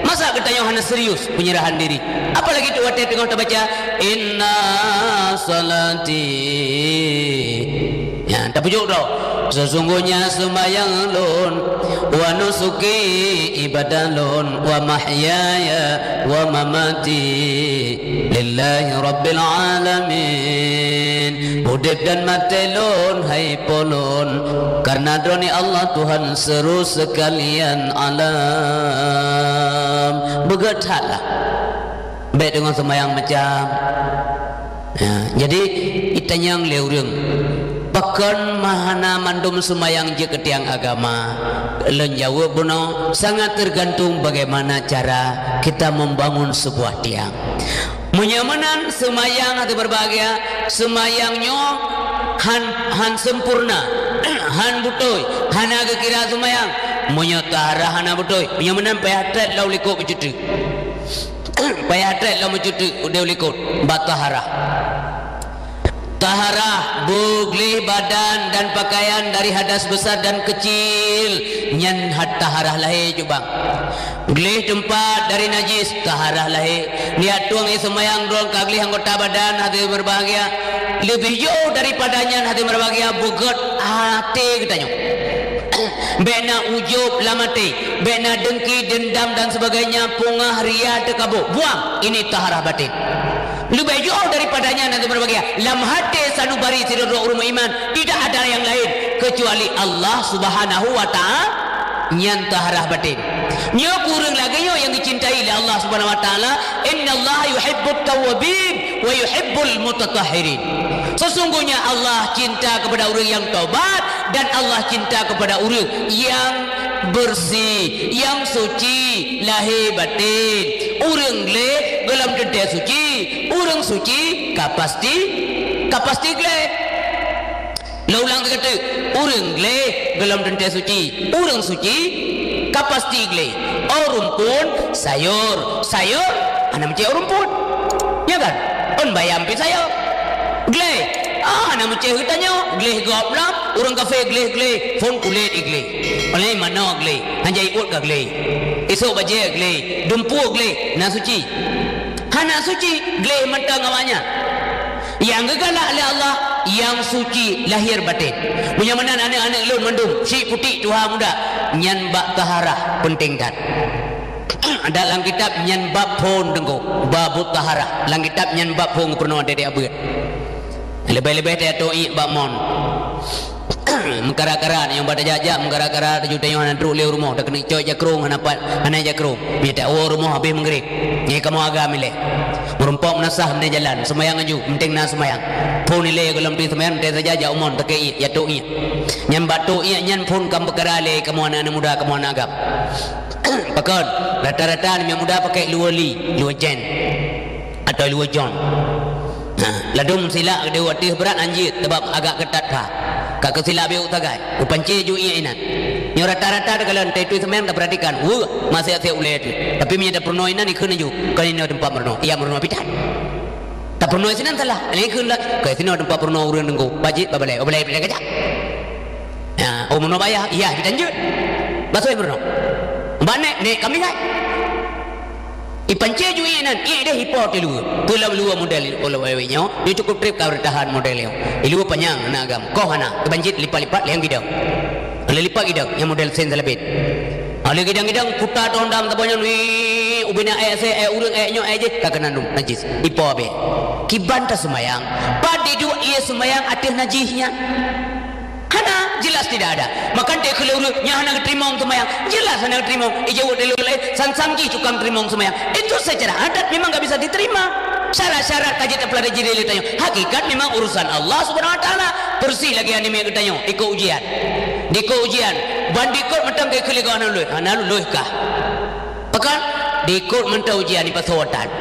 Masa geutanyoe hana serius penyerahan diri? Apalagi tu watèe teungoh tabaca, "Inna salati." Ya, tapujoe droe. Sesungguhnya seumayang lôn, wa nusuki, ibadah lôn, wa mahyaya, wa mamati, lillahi rabbil alamin. Udép dan maté lôn, hai po lôn, karena Droeneuh Allah Tuhan seuru sekalian alam. Beugèt that lah. Bèk deungon seumayang macam. Ya, jadi itanyong lé ureueng, "Pakon mahana mandum seumayang jeuet keu tiang agama?" Lôn jaweueb bunoe, sangat tergantung bagaimana cara kita membangun sebuah tiang. Meunyoe meunan seumayang hati berbahagia, seumayang nyoe han, han sempurna, han beutôi, hana geukira seumayang. Meunyoe taharah hana beutôi, meunyoe meunan payah that lom likot beucuti. Payah that lom meucuti udeb likot bak taharah. Taharah, beugleh badan dan pakaian dari hadas besar dan kecil, nyan hat taharah lahé cubang. Gleh teumpat dari najis, taharah lahé. Niat tueng ie seumayang droe ka gleh anggota badan hati berbahagia. Leubeh jroh daripada nyan hati berbahagia beugèt até geutanyoe. Bèk na ujub lam até, bèk na dengki, dendam dan sebagainya, pungah, ria, teukabô. Buang, ini taharah batin. Leubeh jroh daripada nyan hati berbahagia. Lam até sanubari sidroe ureueng meuiman, tidak ada yang lain kecuali Allah Subhanahu wa Ta'ala. Nyan taharah batin. Nyoe keu ureueng lagèe nyoe nyang dicintai lé Allah Subhanahu wa Ta'ala, "Innallaha yuhibbut tawwabin wa yuhibbul mutatahhirin." Sesungguhnya Allah cinta kepada ureueng nyang taubat dan Allah cinta kepada ureueng nyang bersih, nyang suci lahé batin. Ureueng gleh gohlom teuntèe suci, ureueng suci ka pasti, ka pasti gleh. Lôn ulang sigoe teuk, ureueng gleh gohlom teuntèe suci, ureueng suci ka pasti gleh. Ôn rumpun, sayur, sayur hana meucéh ôn rumpun. Ya kan? Ôn bayam pih sayur. Gleh, ah, hana meucéh geutanyoe, gleh gob lom, ureueng kafé gleh-gleh, phôn kulét igleh. Paleng manok gleh, han jai ôt ka gleh. Isôk bajèe gleh, dumpeue gleh, na suci? Hana suci, gleh mantong awaknyan. Nyang geugalak lé Allah, nyang suci lahé batin. Meunyoe meunan aneuk-aneuk lôn mandum, syiek putéh tuha muda, nyan bab taharah peunteng that. Adak lam kitab nyan bab phôn teungku, babut taharah. Lam kitab nyan bab phôn geupeurunoe até-até abeuet. Leubeh-leubeh teuh atô iek bak mon. Meukara-kara nyang bak tajak-jak, meukara-kara taju tanyoe hana trok lé u rumoh, takeuneuk cok jakrong hana pat, hana jakrong. Meunyoe tawoe rumoh habéh meugréb, nyan kamoe agam ilèe. Meurumpok meunasah meunan jalan, seumayang aju, penting na seumayang. Phôn ilèe gohlom teuh seumayang, teuh saja jak u mon, takeu iek, jak trok iek. Nyan bak trok iek nyan phôn ka peukara lé kamoe aneuk-aneuk muda, kamoe aneuk agam. Pakon, rata-rata aneuk muda pakai luweue li, luweue jen, atau luweue jon. Nah, ladôm silak di watèe brat anjeuet, sabab agak keutat pha. Ka keusilak biôk sagai, u pancé ju ié inan. Nyoe rata-rata takalon teuh seumayang tapeuratikan, weueh, masih-masih ulèe teuh. Tapi meunyoe tapeurunoe inan, ikheun laju, kon inoe teumpat meurunoe, iya meurunoe pih that. Tapeurunoe sinan salah, laén ikheun laju, kon sinoe teumpat peurunoe ureueng teungku, bajik, babalèe, babalèe pih that kajak. Ya, oh, meurunoe bak ayah, iya, kita lanjut. Basoe meurunoe. Bak nèk, nèk kami hai. Ipancé ju ié inan, ié deh ipo teuh luweue. Peue lom luweue model ulèe nyoe, nyoe cukup trép ka beurtahan model nyoe. Iluweue panyang hana agam, koh hana, keubancit lipat-lipat lé gidong. Lé lipat gidong, nyang model sen salabet. Lé gidong-gidong puta tondang saboh nyan, wih, ubena èk asèe, èk ureueng, èk nyoe, èk jéh, ka keunan dum, najis. Ipo abéh. Kiban taseumayang, pat diduek ié seumayang ateueh najih nyan. Hana, jelas tidak ada. Maka teuh kheun lé ureueng nyang hana geuteurimong seumayang, jelas hana geuteurimong. Ijaweueb lé ureueng laén, sang-sang jih tukang teurimong seumayang. Itu secara adat memang enggak bisa diterima. Syarat-syarat ka jeuet tapeulalèe jih lé tanyoe. Hakikat memang urusan Allah Subhanahu Wa Taala. Peureusih lagèe aneuk miet geutanyoe, ikôt ujian. Dikôt ujian, ban dikôt mantong ka ikheun lé gob hana lulus. Hana lulus kah? Pakon? Dikôt mantong ujian, ipasoe tan.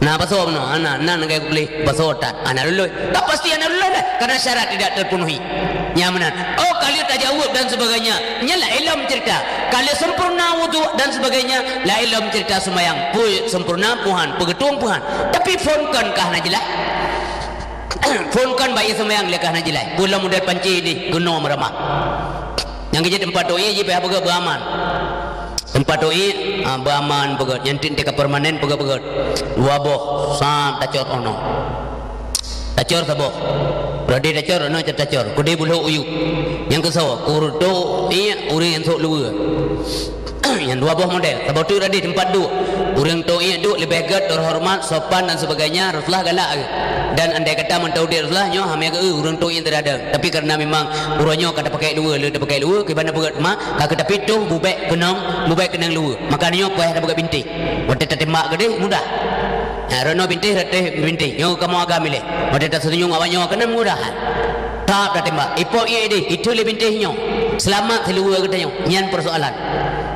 Na pasoe meunoe, hana, na neugah kupleh, pasoe tan, hana lulus. Ka pasti hana lulus dah, karena syarat tidak terpenuhi. Nyang meunan. Oh, ka lheueh tajaweueb dan sebagainya. Nyan laén lom cerita. Ka lheueh sempurna wudhu dan sebagainya, laén lom cerita seumayang. Peue sempurna, peue han, peue geutueng, peue han. Tapi phôn kon ka hana jeulaih. Phôn kon bak ié seumayang lé ka hana jeulaih. Peue lom model pancé deh, keunoe meuramah. Nyang keu jih teumpat teuh ié jih payah beugèt beuaman. Teumpat teuh ié, ah, beuaman beugèt. Nyang teuntèe ka permanen beugèt-beugèt. Dua boh, sam tacor 'oh noe. Tacor saboh. Reudéh tacor, 'oh noe tacor. Keudéh beuloh uyuek. Nyang keusoe, keu teuh ié ureueng nyang sôk luweue. Nyang dua boh model. Saboh teuk reudéh teumpat duek. Ureueng teuh ié duek leubeh gèt, terhormat, sopan dan sebagainya, Rasulullah galak. Dan andai kata mantong udép Rasulullah, nyoe hamé geu ureueng teuh ié teuradeueng. Tapi karena memang uroe nyoe ka tapakèk luweue, lé tapakèk luweue, kiban na peugèt ma, ka keu tapi teuh bubèk keunong, bubèk keunong luweue. Maka nyoe payah tapeugèt bintéh. Watèe tatembak keudéh mudah. Ha, rot noe bintéh, rot teuh bintéh. Nyoe kamoe agam ilèe. Watèe taseunyueng awak nyoe keunan mudah. Tap tatembak. Ipo ié deh, itu lé bintéh nyoe. Seulamat siluweue geutanyoe. Nyan persoalan.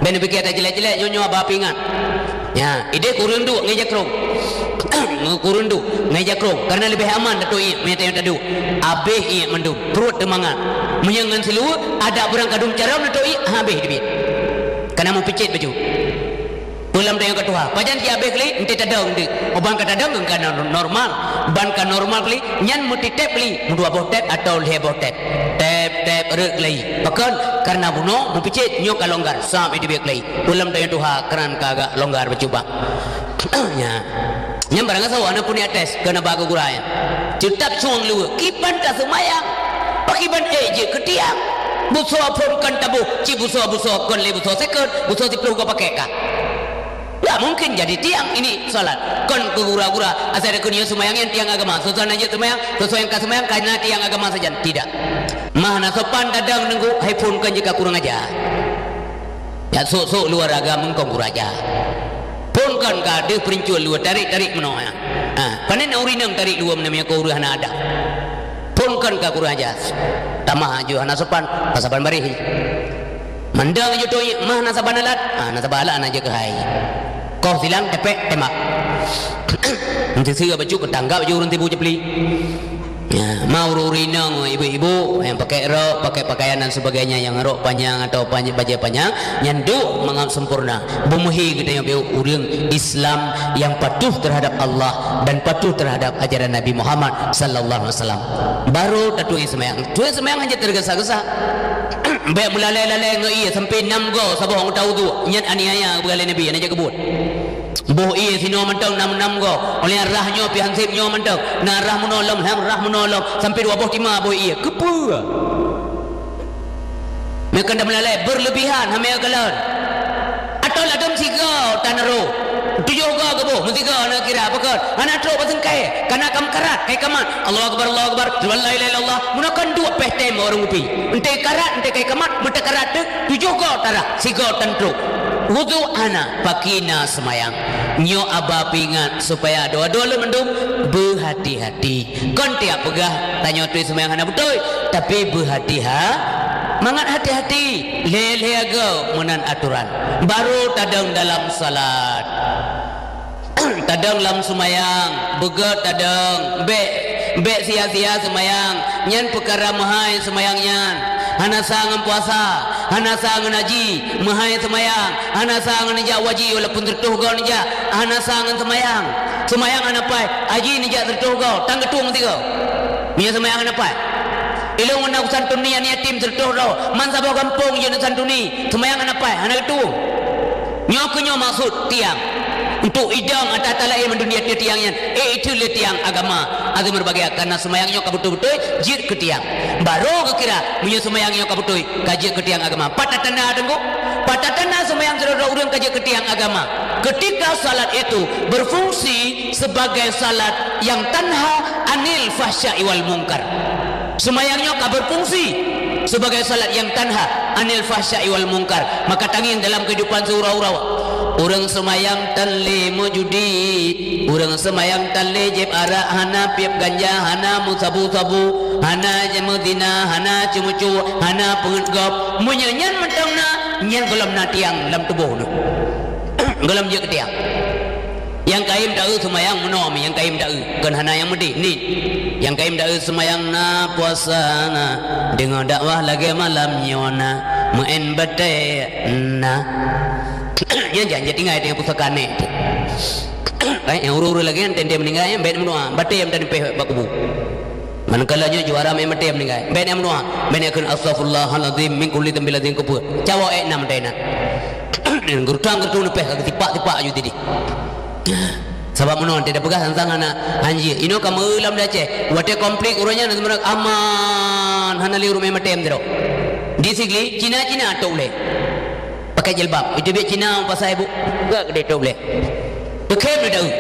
Bèk neupiké tajilek-jilek, nyoe-nyoe haba peuingat. Nyan, ideh keu ureueng duek ngon jakrong. Ngon keu ureueng duek ngon jakrong. Karena leubeh aman tateuh ié, meunyo tanyoe taduek. Abéh ié mandum, pruet teumangat. Meunyo ngon siluweue, adak beurang kadum carông tateuh ié, habéh teubiet. Kana meupicét baju. Peue lom tanyoe ka tuha. Pajan cit abéh keu lé, eunteuk tadong eunteuk. Oh, ban ka tadong, ka nor-, normal. Ban ka normal keu lé, nyan meutitép keu lé, meudua boh tép atawa lhèe boh tép. Tép, tép, rhot keu lé. Pakon? Karena bunoe meupicét, nyoe ka longgar. Sam iteubiet keu lé. Peue lom tanyoe tuha, keunan ka agak longgar bacut bak. Nyan. Nyan barang gasoe, aneuk puni ates, keuneuk ba keu gura nyan. Teutab cueng luweue, kiban taseumayang. Pakriban ék jeuet keu tiang. Busoe phôn kon taboh, cit busoe-busoe kon lé busoe second, busoe siplôh goe pakèk ka. Nggak mungkin jadi tiang ini salat. Kon keu gura-gura, asai takheun nyoe seumayang nyan tiang agama. Soe-soe hana jeuet seumayang, soe-soe nyang ka seumayang ka na tiang agama sajan. Tidak. Mah hana sopan tadong neunggu, hai phôn kon jeuet ka kurang aja. Jak sôk-sôk luwa raga meungkong gura aja. Phôn kon ka deuh peurincut luwa tarék-tarék meunoe. Ha, panen ureueng inong tarék luwa meunan meunyo ureueng hana adab. Phôn kon ka kurang aja. Tamah aju hana sopan, ka saban bareh. Mandang aju toi, mah na saban alat, ha, na saban alat hana jeuet keuhai. Koh silang tepek tembak. Meusiseu bacut keutanggap aju ureueng tibu jeupli. Ya, ma ureueng-ureueng inong, ibu-ibu nyang pakai rok, pakai pakaian dan sebagainya nyang rok panyang atau pany-, bajèe panyang, nyan duek mangat sempurna. Beumeuhi geutanyoe piôh ureueng Islam nyang patuh terhadap Allah dan patuh terhadap ajaran Nabi Muhammad sallallahu alaihi wasallam. Baru tatueng seumayang. Tueng seumayang hana teugesa-gesa. Bèk meulalè-lalè ngon ié sampai nam goe saboh anggota udhu. Nyan aniaya geupeugah lé Nabi, hana jak keubuet. Boh ié sinoe mantong nam-nam goe. Óh lheueh rhah nyoe pih hansép nyoe mantong. Na rhah meunoe lom, hem rhah meunoe lom. Sampoe dua boh tima boh ié. Keupeue? Meukeun dan meulalai beureulebihan, hana meukalon. Atawa ladôm sigoe tan roh. Tujoh goe geuboh, meusigoe na kira, pakon? Hana trok baseungkai. Kana ka meukarat, kai kamat. Allahu Akbar, Allahu Akbar. Asyhadu an la ilaha illallah. Meunoe kon duek péh tem ureueng kupi. Eunteuk karat, eunteuk kai kamat, meuteukarat teuk, tujoh goe tarhah, sigoe tan trok. Wudhu hana, pakri na seumayang. Nyoe haba peuingat supaya adoe-adoe lôn mandum beuhati-hati. Kon tiep peugah tanyoe teuh seumayang hana beutôi, tapi beuhati-ha-, mangat hati-hati. Lhèe-lhèe goe meunan atoran. Baru tadong dalam salat. Tadong lam seumayang, beugét tadong, bék, bék sia-sia seumayang. Nyan peukara meuhai seumayang nyan. Hana sa ngon puasa, hana sa ngon haji, meuhai seumayang. Hana sa ngon neujak u haji walaupun sireutoh goe neujak, hana sa ngon seumayang. Seumayang hana paih, haji neujak sireutoh goe, tan geutueng sigoe. Meunyoe seumayang hana paih. Ilôn na santuni aneuk yatim sireutoh droe, man saboh gampông jeuet neusantuni, seumayang hana paih, hana geutueng. Nyoe keuh nyoe maksud tiang. Untuk idong ata-ata laén meundunia tiang nyan, eh, itu lé tiang agama. Até meureubagia, karena seumayang nyoe ka beutôi-beutôi jeuet keu tiang. Barô geukira, meunyoe seumayang nyoe ka beutôi, ka jeuet keu tiang agama. Pat tatanda teungku? Pat tatanda seumayang sidroe-droe ureuëng ka jeuet keu tiang agama? Ketika salat itu berfungsi sebagai salat yang tanha anil fahsya'i wal munkar. Seumayang nyoe ka berfungsi sebagai salat yang tanha anil fahsya'i wal munkar. Maka tangieng dalam kehidupan siuroe-uroe. Ureuëng seumayang tan lé meujudi, ureuëng seumayang tan lé jieb arak, hana piep ganja, hana meusabu-sabu, hana meuzina, hana ceumeucue, hana peungeuet gob. Meunyoe nyan mantong na, nyan gohlom na tiang lam tuboh neuh. Gohlom jeuet keu tiang. Nyang kayém taeu seumayang meunoe, nyang kayém taeu, kon hana nyang meudeh, niet. Nyang kayém taeu seumayang na, puasa na, deungoe dakwah lagée malam nyoe na, meu'en batée na. Nyan jan, jan tinggai teuh pusaka nèk teuh. Eh, nyang ureuëng-ureuëng lagée nyan teuntée meuninggai, bék meudoá, batée meutan pih bak kubu. Manakala nyoe juara meu'en batée meuninggai, bék meudoá, bék kheun, "Astaghfirullahalazim min kulli dzambil azim," kupeue. Cawok ék na meutai na. Geurutang-geurutang leupeh ka geusipak-sipak aju didih. Sabab meunoe, teupeugah sang-sang hana hanjeuet. Inoe ka meu lam di Aceh. Watée konflik uroe nyan, aman, hana lé ureuëng maté sidroe. Di Sigli, Cina-Cina tok ulée. Pakai jilbab. Itu biet Cina pasai bu. Gak gede tok ulée. Teukhem di daun.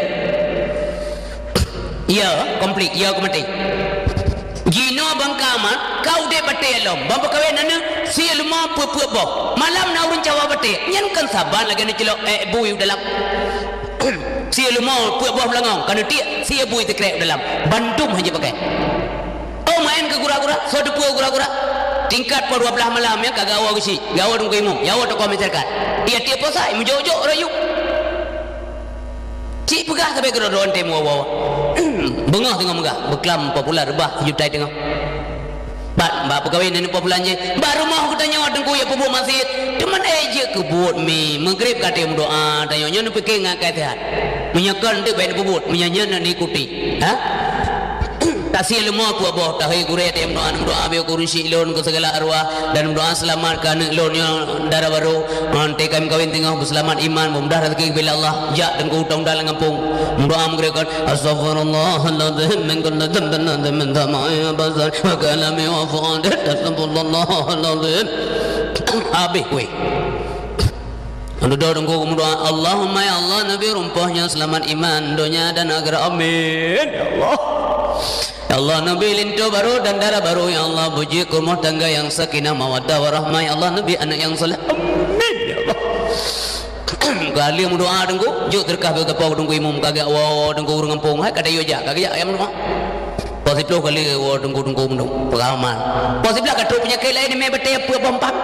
Ya, konflik, ya keu maté. Jinoe bangka aman, ka udeb batée lom. Ban peukawen aneuk, sie leumo peuet-peuet boh. Malam na ureuëng cawa batée, nyan kon saban lagée neucilok ék bui u dalam. Sie leumo peuet boh beulangong, ka neutiek sie bui teukrek u dalam. Bandum hana jipakai. Oh, maén keu gura-gura, soe teupeue gura-gura? Tingkat poh dua blaih malam nyan ka geuwoe geuchik, geuwoe teungku imum, geuwoe tokoh masyarakat. Tiep-tiep poh sa, meujok-jok rayeuk. Cit peugah sabe keudroe-droe tém woe-woe. Beungoh teungoh meugah, beuklam popular reubah sijuta teungoh. Bat, bak peukawen aneuk popular jih, bak rumoh geutanyoe teungku ya peubuet maksiet. Teuma ék jeuet keu buet mi, meugrib ka tém doa, tanyoe nyoe neupike ngon akai sehat. Meunyoe kon teuk bék neupeubuet, meunyoe nyan neuikuti. Ha? Tasie leumo peuet boh, tahe gurée tém doa, neudoa beu keu ureuëng syik lôn, keu segala arwah, dan neudoa seulamat keu aneuk lôn nyoe dara barô, ngon teuka meukawen teungoh beuseulamat iman, beumudah raseuki geubri lé Allah, jak teungku tong dalam gampông, meudoa meugeureukan, "Astaghfirullahalazim min kulli dzambin azim min samai basar wa kalami wa fuadi, astaghfirullahalazim." Habéh kueh. Dudoe teungku meudoa, "Allahumma ya Allah, neubi rumpôh nyoe seulamat iman, donya dan akhirat. Amin, ya Allah. Ya Allah, neubi linto barô dan dara barô, ya Allah, beujeuet keu rumoh tangga nyang sakinah mawaddah warahmah, ya Allah, neubi aneuk nyang saleh. Amin, ya Allah." Kali meudoa teungku, jok teureukah beu gapo teungku imum kagak woe teungku ureuëng gampông, hai ka tayue jak, kagak jak, ya meudoa. Poh siplôh kali woe teungku-teungku meunong peuraman. Poh siblaih ka trok peunyakét laén, mé batée peuet boh empang.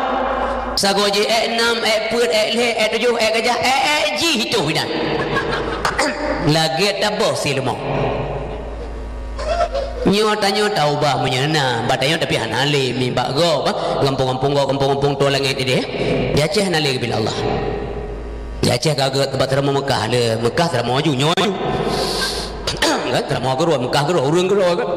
Sagoe jih ék nam, ék peuet, ék lhée, ék tujoh, ék gajah, ék, ék jih itoh inan. Lagée taboh si leumo. Nyoe tanyoe taubah meunyoe na, bak tanyoe tapi hana lé mi bak gob, bah. Gampông-gampông gob, gampông-gampông toh langét idéh. Di Aceh hana lé geubri lé Allah. Di Aceh ka geuet teumpat seuramoe Meukah le, Meukah seuramoe aju nyoe. Kan? Seuramoe keudroe, Meukah keudroe, ureuëng keudroe kan.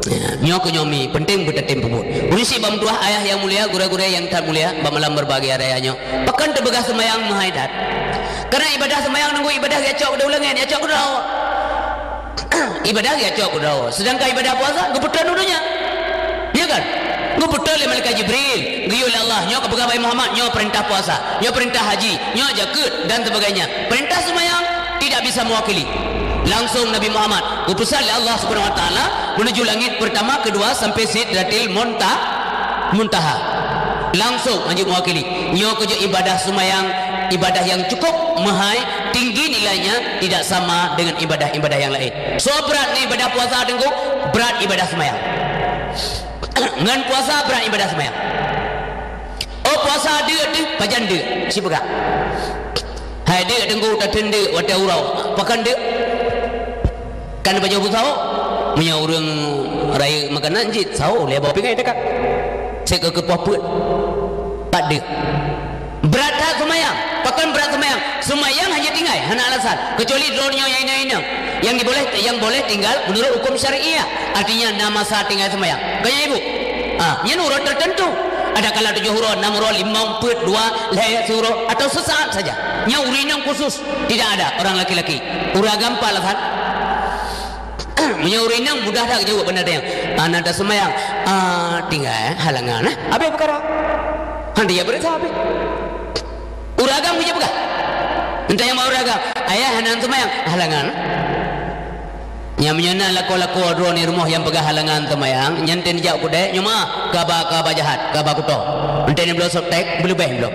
Ya, nyoe keuh nyoe mi, penting beutatem peubuet. Ureuëng syiek bak meutuah ayah nyang mulia, gurée-gurée nyang that mulia, bak malam berbahagia raya nyoe. Pakon teupeugah seumayang meuhai that? Karena ibadah seumayang nunggu ibadah geucok keu daulangét, geucok keu droe. Ibadah geucok keu droe. Sedangkan ibadah puasa geupeutrön u donya. Ya kan? Geupeutrön lé malaikat Jibril, geuyue lé Allah, nyoe ka peugah bak Muhammad, nyoe peurintah puasa, nyoe peurintah haji, nyoe jakeuet dan sebagainya. Peurintah seumayang tidak bisa mewakili. Langsung Nabi Muhammad geupeusan lé Allah Subhanahu wa Taala menuju langit pertama, kedua sampai Sidratil Munta-, Muntaha. Langsung hanjeuet mewakili. Nyoe keuh jeuet ibadah seumayang, ibadah yang cukup meuhai, tinggi nilainya, tidak sama dengan ibadah-ibadah yang lain. Soe brat ngon ibadah puasa teungku? Brat ibadah seumayang. Ngon puasa brat ibadah seumayang. Oh, puasa deuk teuh, pajan deuk, sipeugah. Hai deuk teungku, tateun deuk watée uroe. Pakon deuk? Kan baju bu sawo. Meunyoe ureuëng rayeuk makanan cit sawo, lé bak pingai dekat. Sek keu keupoh peuet. Pat deuk. Brat that seumayang. Pakon brat seumayang? Seumayang hana tinggai, hana alasan. Kecuali droeneuh nyang inong-inong. Yang diboleh, yang boleh tinggal menurut hukum syariah. Artinya, na masa tinggai seumayang. Kaya ibu. Ah, nyan uroe tertentu. Ada kala tujoh uroe, enam uroe, limong, peuet, dua, lhée, siuroe, atau sesaat saja. Nyan ureuëng inong khusus, tidak ada orang laki-laki. Ureuëng agam pat alasan. Meunyoe ureuëng inong mudah that jaweueb, beuna tanyong. Aneuk taseumayang, ah, tinggai, eh, halangan, eh. Habéh peukara. Han dia beureusa habéh. Ureuëng agam geujak peugah. Entah nyang bak ureuëng agam, "Ayah, hana seumayang." "Halangan." Nyang meunyoe na lakoe-lakoe droeneuh rumoh nyang peugah halangan seumayang, nyan teuh neujak u keudè, nyoe meuah, kaba-kaba jahat, kaba kuto. Entah nibloe sotek, beuleubeh nibloe.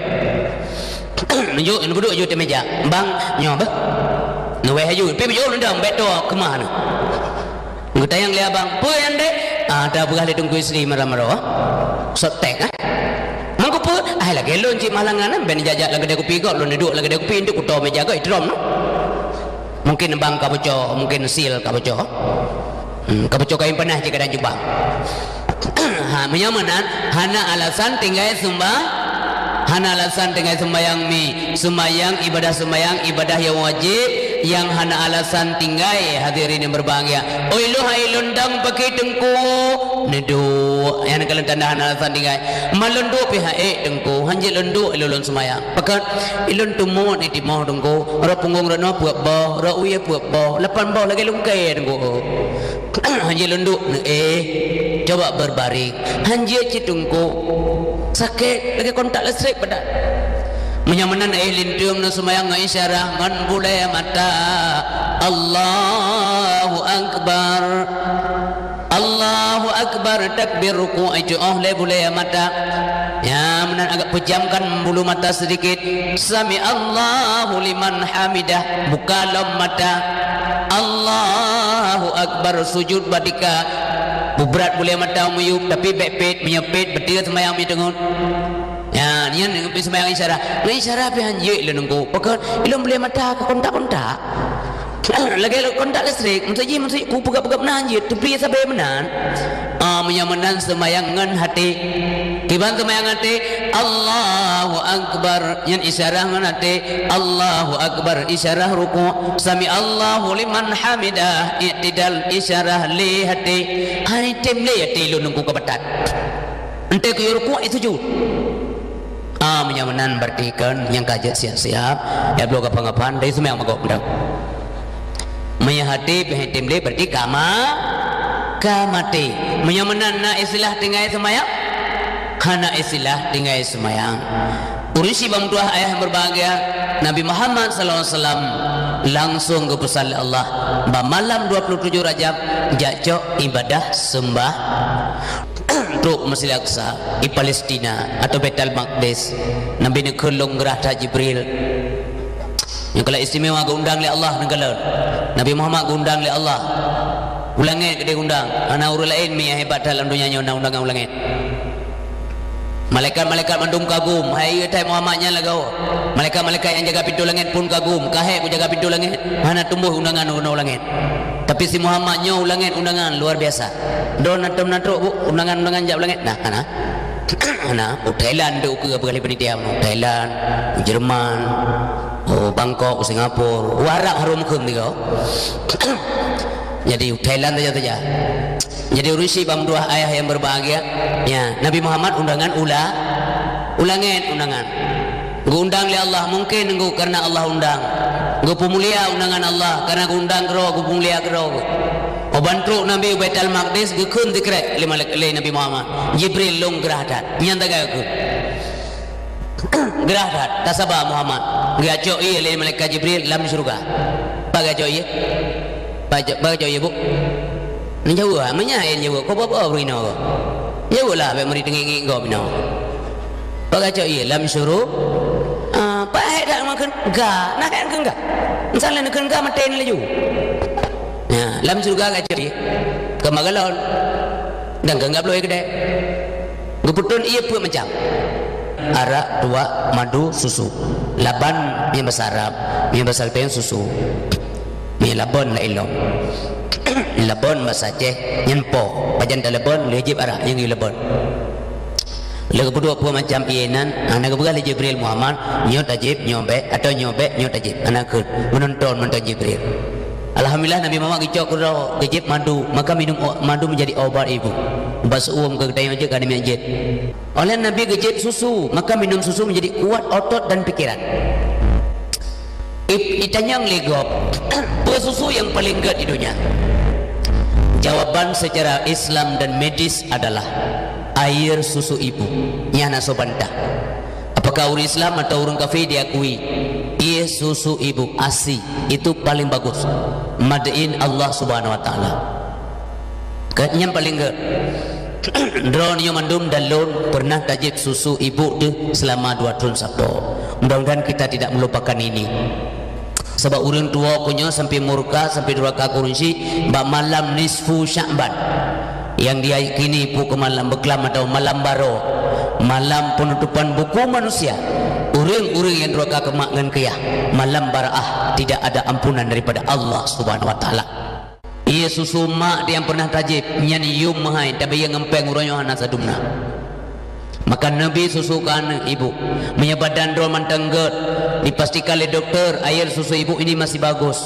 Neujok, neuduek ju ateueh meja. "Bang, nyoe beuh." Neuweh laju, pih beujok neudong, bèk toe keumah neuh. Geutanyong lé abang, "Peue nyan, Dek?" "Ah, tapeugah lé Teungku Yusri malam-malam, ah. Sotek, ah." "Mangko peue?" "Ah, lagèe lôn cit meuhalangan, ah. Bèk neujak-jak lam keudè kupi gob, lôn neuduek lam keudè kupi, enteuk kuto meja gob, itrom, ah." Mungkin bang ka boco, mungkin sil ka boco. Hmm, ka boco kayèe panas jih kadang jubah. Ha, meunyoe meunan, hana alasan tinggai seumba-, hana alasan tinggai seumbayang mi. Seumbayang, ibadah seumbayang, ibadah nyang wajéb, nyang hana alasan tinggai, hadirin yang berbahagia. "Oi, lôn hai lôn dong pakri Teungku." Neuduek. Nyan ka lheueh tanda hana alasan tinggai. "Ma lôn duek pih hai Teungku, hanjeuet lôn duek lôn seumbayang." Pakon, "Ilôn teumut nitimoh Teungku, rot punggong rot noe peuet boh, rot wie peuet boh, lapan boh lagèe lungkée Teungku." Hanjeuet lôn duek, neuéh, coba berbaring. Hanjeuet cit Teungku. Sakét lagèe kontak listrik padat. Meunyoe meunan éh linteung neuseumayang ngon isyarah ngon bulèe mata. Allahu Akbar. Allahu Akbar, takbir rukuk, itu'oh lé bulèe mata. Ya, meunan agak pejamkan bulu mata sedikit. Sami Allahu liman hamidah, buka lom mata. Allahu Akbar, sujud bak tika. Bubrat bulèe mata meuyueb, tapi bèk pet, meunyoe pet, beutôi seumayang meuteungeut. Ya, nyan pih seumayang isyarah. Ngon isyarah pih hanjeuet lôn Teungku. Pakon, ilôn bulèe mata ka kontak-kontak. Lagèe kontak listrik, maksud jih, maksud ku peugah-peugah meunan jih, teupli sabe meunan. Ah, meunyoe meunan seumayang ngon até. Kiban seumayang até, Allahu Akbar, nyan isyarah ngon até, Allahu Akbar, isyarah rukuk, sami Allahu liman hamidah, i'tidal, isyarah lé até. Hai tem lé até lôn Teungku ka batat. Entée keu rukuk, eh, sujud. Ah, meunyoe meunan berarti kan nyang ka jeuet siap-siap, ya bloe gapan-gapan dari seumayang magok mantong. Meunyoe até pih tem lé berarti ka ma-, ka maté. Meunyoe meunan na istilah tinggai seumayang? Hana istilah tinggai seumayang. Ureuëng syiek bak meutuah ayah yang berbahagia, Nabi Muhammad sallallahu alaihi wasallam langsung geupeusan lé Allah bak malam dua puluh tujuh Rajab jak cok ibadah seumbah. Trok Masjid Aqsa, di Palestina atau Baitul Maqdis. Nabi neukheun lôn grah that Jibril. Nyang keulah istimewa geuundang lé Allah neukalon. Nabi Muhammad geuundang lé Allah. U langét keudéh geuundang. Hana ureuëng laén mi nyang hebat that lam donya nyoe na undangan u langét. Malaikat-malaikat mandum kagum, hai that Muhammad nyan lagoe. Malaikat-malaikat nyang jaga pintoe langét pun kagum, ka hék kujaga pintoe langét, hana tumbôh undangan keunoe u langét. Tapi si Muhammad nyoe u langét undangan luar biasa. Droeneuh na tom na trok, Bu, undangan-undangan jak u langét? Nah, hana. Hana. U Thailand tu keu apa kali panitia? U Thailand, u Jerman, u Bangkok, u Singapura, u Arab harôh meukeum tiga. Jadi, u Thailand saja-saja. Jadi, ureuëng syiek bak meutuah ayah yang berbahagia, ya, Nabi Muhammad undangan u la-, u langét undangan. Geuundang lé Allah, mungkin nunggu karena Allah undang. Geupeumulia undangan Allah, karena geuundang keudroe, geupeumulia keudroe. Uban trok Nabi u Baitul Maqdis, geukheun sikrek lé malaikat, lé Nabi Muhammad. Jibril lôn grah that. Nyan tagai geukheun. Grah that, tasaba Muhammad. Geujak cok ié lé malaikat Jibril lam syeuruga. Pat geujak cok ié? Pat geujak, pat geujak cok ié, Bu? Neujaweueb, meunyo han jaweueb, kok boh-boh ureuëng inoe. Jaweueb lah, bèk meuri teungiek-ngiek gob inoe. Pat geujak cok ié lam syuru-, ah, pat hék that neukheun ga, na hék neukheun ga. Misalnya neukheun ga, maté laju. Ya, lam syeuruga geujak cok ié. Keu ma galon. Dan keu ga bloe keudè. Geupeutrön ié peuet macam. Arak, tuak, madu, susu. Laban nyang basa Arab, nyang basa geutanyoe susu. Nyan labon lam ilong. Labon basa Aceh nyan po. Pajan talabon, lheueh jieb arak, nyang geuyue labon. Lheueh geupeuduek peuet macam ié nan, hana geupeugah lé Jibril Muhammad, nyoe tajieb, nyoe bék, atawa nyoe bék, nyoe tajieb. Hana kheun. Meunonton mantong Jibril. Alhamdulillah, Nabi Muhammad geucok keudroe, geujieb madu, maka minum o-, madu menjadi obat ibu. Ubat seuuem keu geutanyoe jeuet ka namiet jeuet. Oleh Nabi geujieb susu, maka minum susu menjadi kuat otot dan pikiran. I-, itanyong lé gob, peue susu nyang paleng gét di donya? Jawaban secara Islam dan medis adalah air susu ibu. Nyan hana soe bantah. Apakah ureuëng Islam atau ureuëng kafé diakui, ié susu ibu, asi, itu paling bagus. Made in Allah Subhanahu Wa Taala. Ka-, nyan paleng gét. Droeneuh nyoe mandum dan lôn peureunah tajieb susu ibu teuh seulama dua thon sapo. Mudah-mudahan kita tidak melupakan ini. Sabab ureuëng tuwoe keu nyoe sampai murka, sampai duraka keu ureuëng syik, bak malam nisfu Sya'ban. Nyang diyakini pue keu malam beuklam atau malam baro. Malam penutupan buku manusia. Ureuëng-ureuëng nyang duraka keu mak ngon keu yah. Malam baraah, tidak ada ampunan daripada Allah Subhanahu Wa Taala. Ié susu mak nyang peureunah tajieb, nyan yum meuhai, tapi nyang ngon péng uroe nyoe hana sadum na. Maka neubi susu keu aneuëk ibu. Meunyoe badan droe mantong gét, dipastikan lé dokto, air susu ibu ini masih bagus.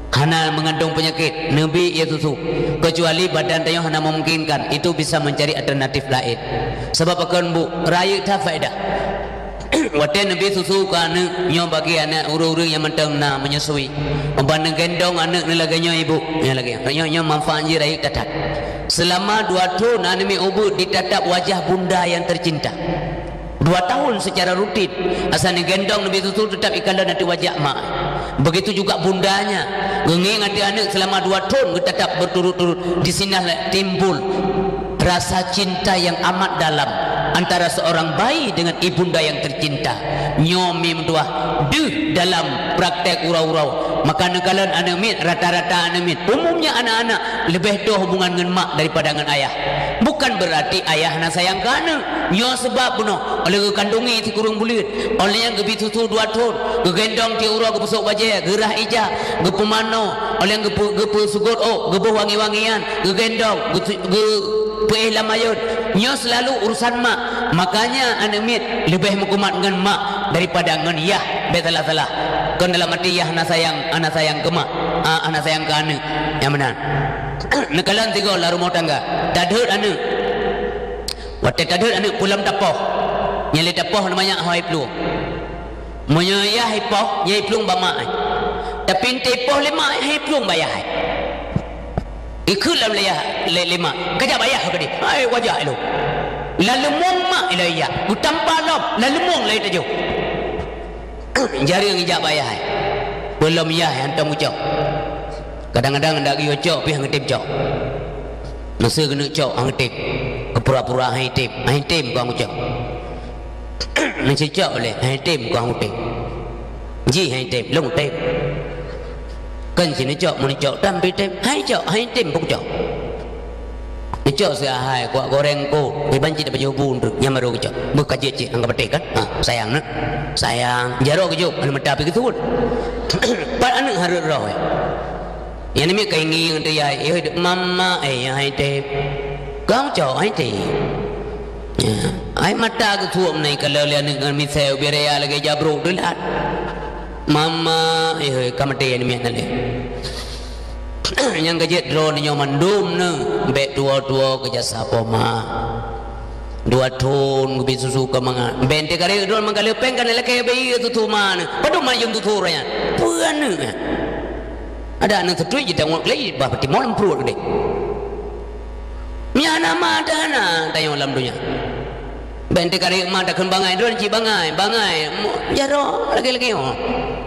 Hana mengandung penyakit, neubi ié susu. Kecuali badan tanyoe hana memungkinkan, itu bisa mencari alternatif lain. Sabab pakon bu, rayeuk that faedah. Watée neubi susu keu aneuëk, nyoe bagi aneuëk ureuëng-ureuëng nyang mantong na menyusui. Ban neugendong aneuëk nyoe lagée nyoe ibu, nyoe lagée nyoe. Nyoe, nyoe manfaat jih rayeuk that-that. Selama dua thon aneuëk miet ubeut ditatap wajah bunda yang tercinta. Dua tahun secara rutin, asai neugendong neubi susu tetap ikalon ateueh wajah mak. Begitu juga bundanya. Geungieng ateueh aneuëk selama dua thon geutatap berturut-turut. Di sinilah timbul rasa cinta yang amat dalam antara seorang bayi dengan ibunda yang tercinta. Nyoe meutuah deuh dalam praktek uroe-uroe. Maka neukalon aneuëk miet, rata-rata aneuëk miet, umumnya anak-anak, leubeh doh hubungan ngon mak daripada ngon ayah. Bukan berarti ayah hana sayang keu aneuëk. Nyoe sabab bunoe, oleh geukandungi sikureueng buleuen, oleh nyang geubi susu dua thon, geugendong tiep uroe geupeusuet bajée, geurhah ija, geupeumanoe, oleh nyang geupeu-, geupeusugot ôk, geuboh wangi-wangian, geugendong, geu-, geupeuéh lam ayôn. Nyoe seulalu urusan mak. Makanya aneuëk miet leubeh meukumat ngon mak daripada ngon yah. Bék salah-salah. Kon dalam arti yah hana sayang, hana sayang keu mak, ah, hana sayang keu aneuëk. Nyang meunan. Neukalon sigoe lam rumoh tangga. Tadhôt aneuëk. Watée tadhôt aneuëk peue lom tapoh. Nyang lé tapoh nyan manyak hai plueng. Meunyoe yah ipoh, nyang iplueng bak mak ai. Tapi enteuk ipoh lé mak ai, hai plueng bak yah ai. Ikheun lom lé yah, lé, lé mak, "Kajak bak yah keudeh." Hai wajah ilong. Lam leumueng mak ilée yah. Geutampa lom, lam leumueng lé teujoh. Jareueng ijak bak yah ai. Peue lom yah ai hantom geucok. Kadang-kadang dak geuyue cok pih han geutem cok. Meuseu keuneuk cok han geutem. Geupura-pura han item, han item kon geucok. Neucok lé, han item kon han geutem. Jih han item, lôn tem. Kon si neucok, meuneucok tam pih tem, han icok, han item pih geucok. Neucok seuhai, kuak goreng ko, iban cit bajôh bu treuk, nyan baru geucok. Beuh ka jeuet cit, han ka patéh kan? Ha, sayang na. Sayang, jaroe geujok, aneuk mata pih geusuet. Pat aneuk hareuet roh, eh. Nyang namiet ka ingieng teuh yah, eh, mama, eh, yah hai tem. Kong cok hai tem. Ya, ai mata geusuet meunai ka lheueh lé aneuk ngon misée ubé raya lagée jabrok deulat. Mama, eh, ka maté namiet na lé. Nyang ka jeuet droeneuh nyoe mandum neu, bék tuwoe-tuwoe keu jasa poma. Dua thon geubi susu keu mangat. Bék enteuk karek droeneuh meugalak péng ka neulakée bayi susu ma neu. Padum mayum susu roh nyan. Peue neu nyan? Ada aneuk seutuet jitangok lé bah peutimong lam pruet geude. Nyan na ma teuhana tanyoe lam donya. Bék enteuk karek ma takheun bangai droeneuh cit bangai, bangai. Mo-, jaroe lagée-lagée nyoe.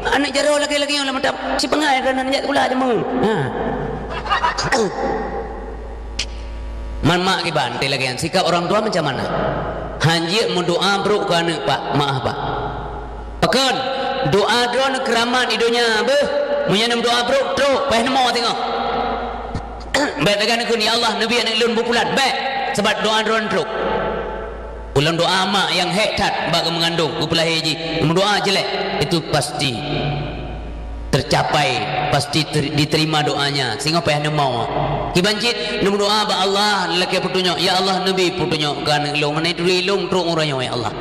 Aneuk jaroe lagée-lagée nyoe lam mata cit bangai droeneuh jak sikula jameun. Ha. Man mak kiban teuh lagée nyan, sikap orang tua macam mana? Han jeuet meudoa brok keu aneuk, Pak, maah, Pak. Pakon? Doa droeneuh keuramat di donya, beuh. Meunyoe neumeudoa brok, trok, payah neumo singoh. Bék lagée neukheun, "Ya Allah, neubi aneuk lôn bupulan." Bék, sabab doa droeneuh trok. Ulôn doa mak nyang hék that bak geumeungandong, geupeulahé jih, meudoa jeuet, itu pasti tercapai, pasti ter-, diterima doanya, singoh payah neumong. Kiban cit neumeudoa bak Allah, lakée peutunyok, "Ya Allah, neubi peutunyok keu aneuk lôn, hana turi lôn trok uroe nyoe, ya Allah."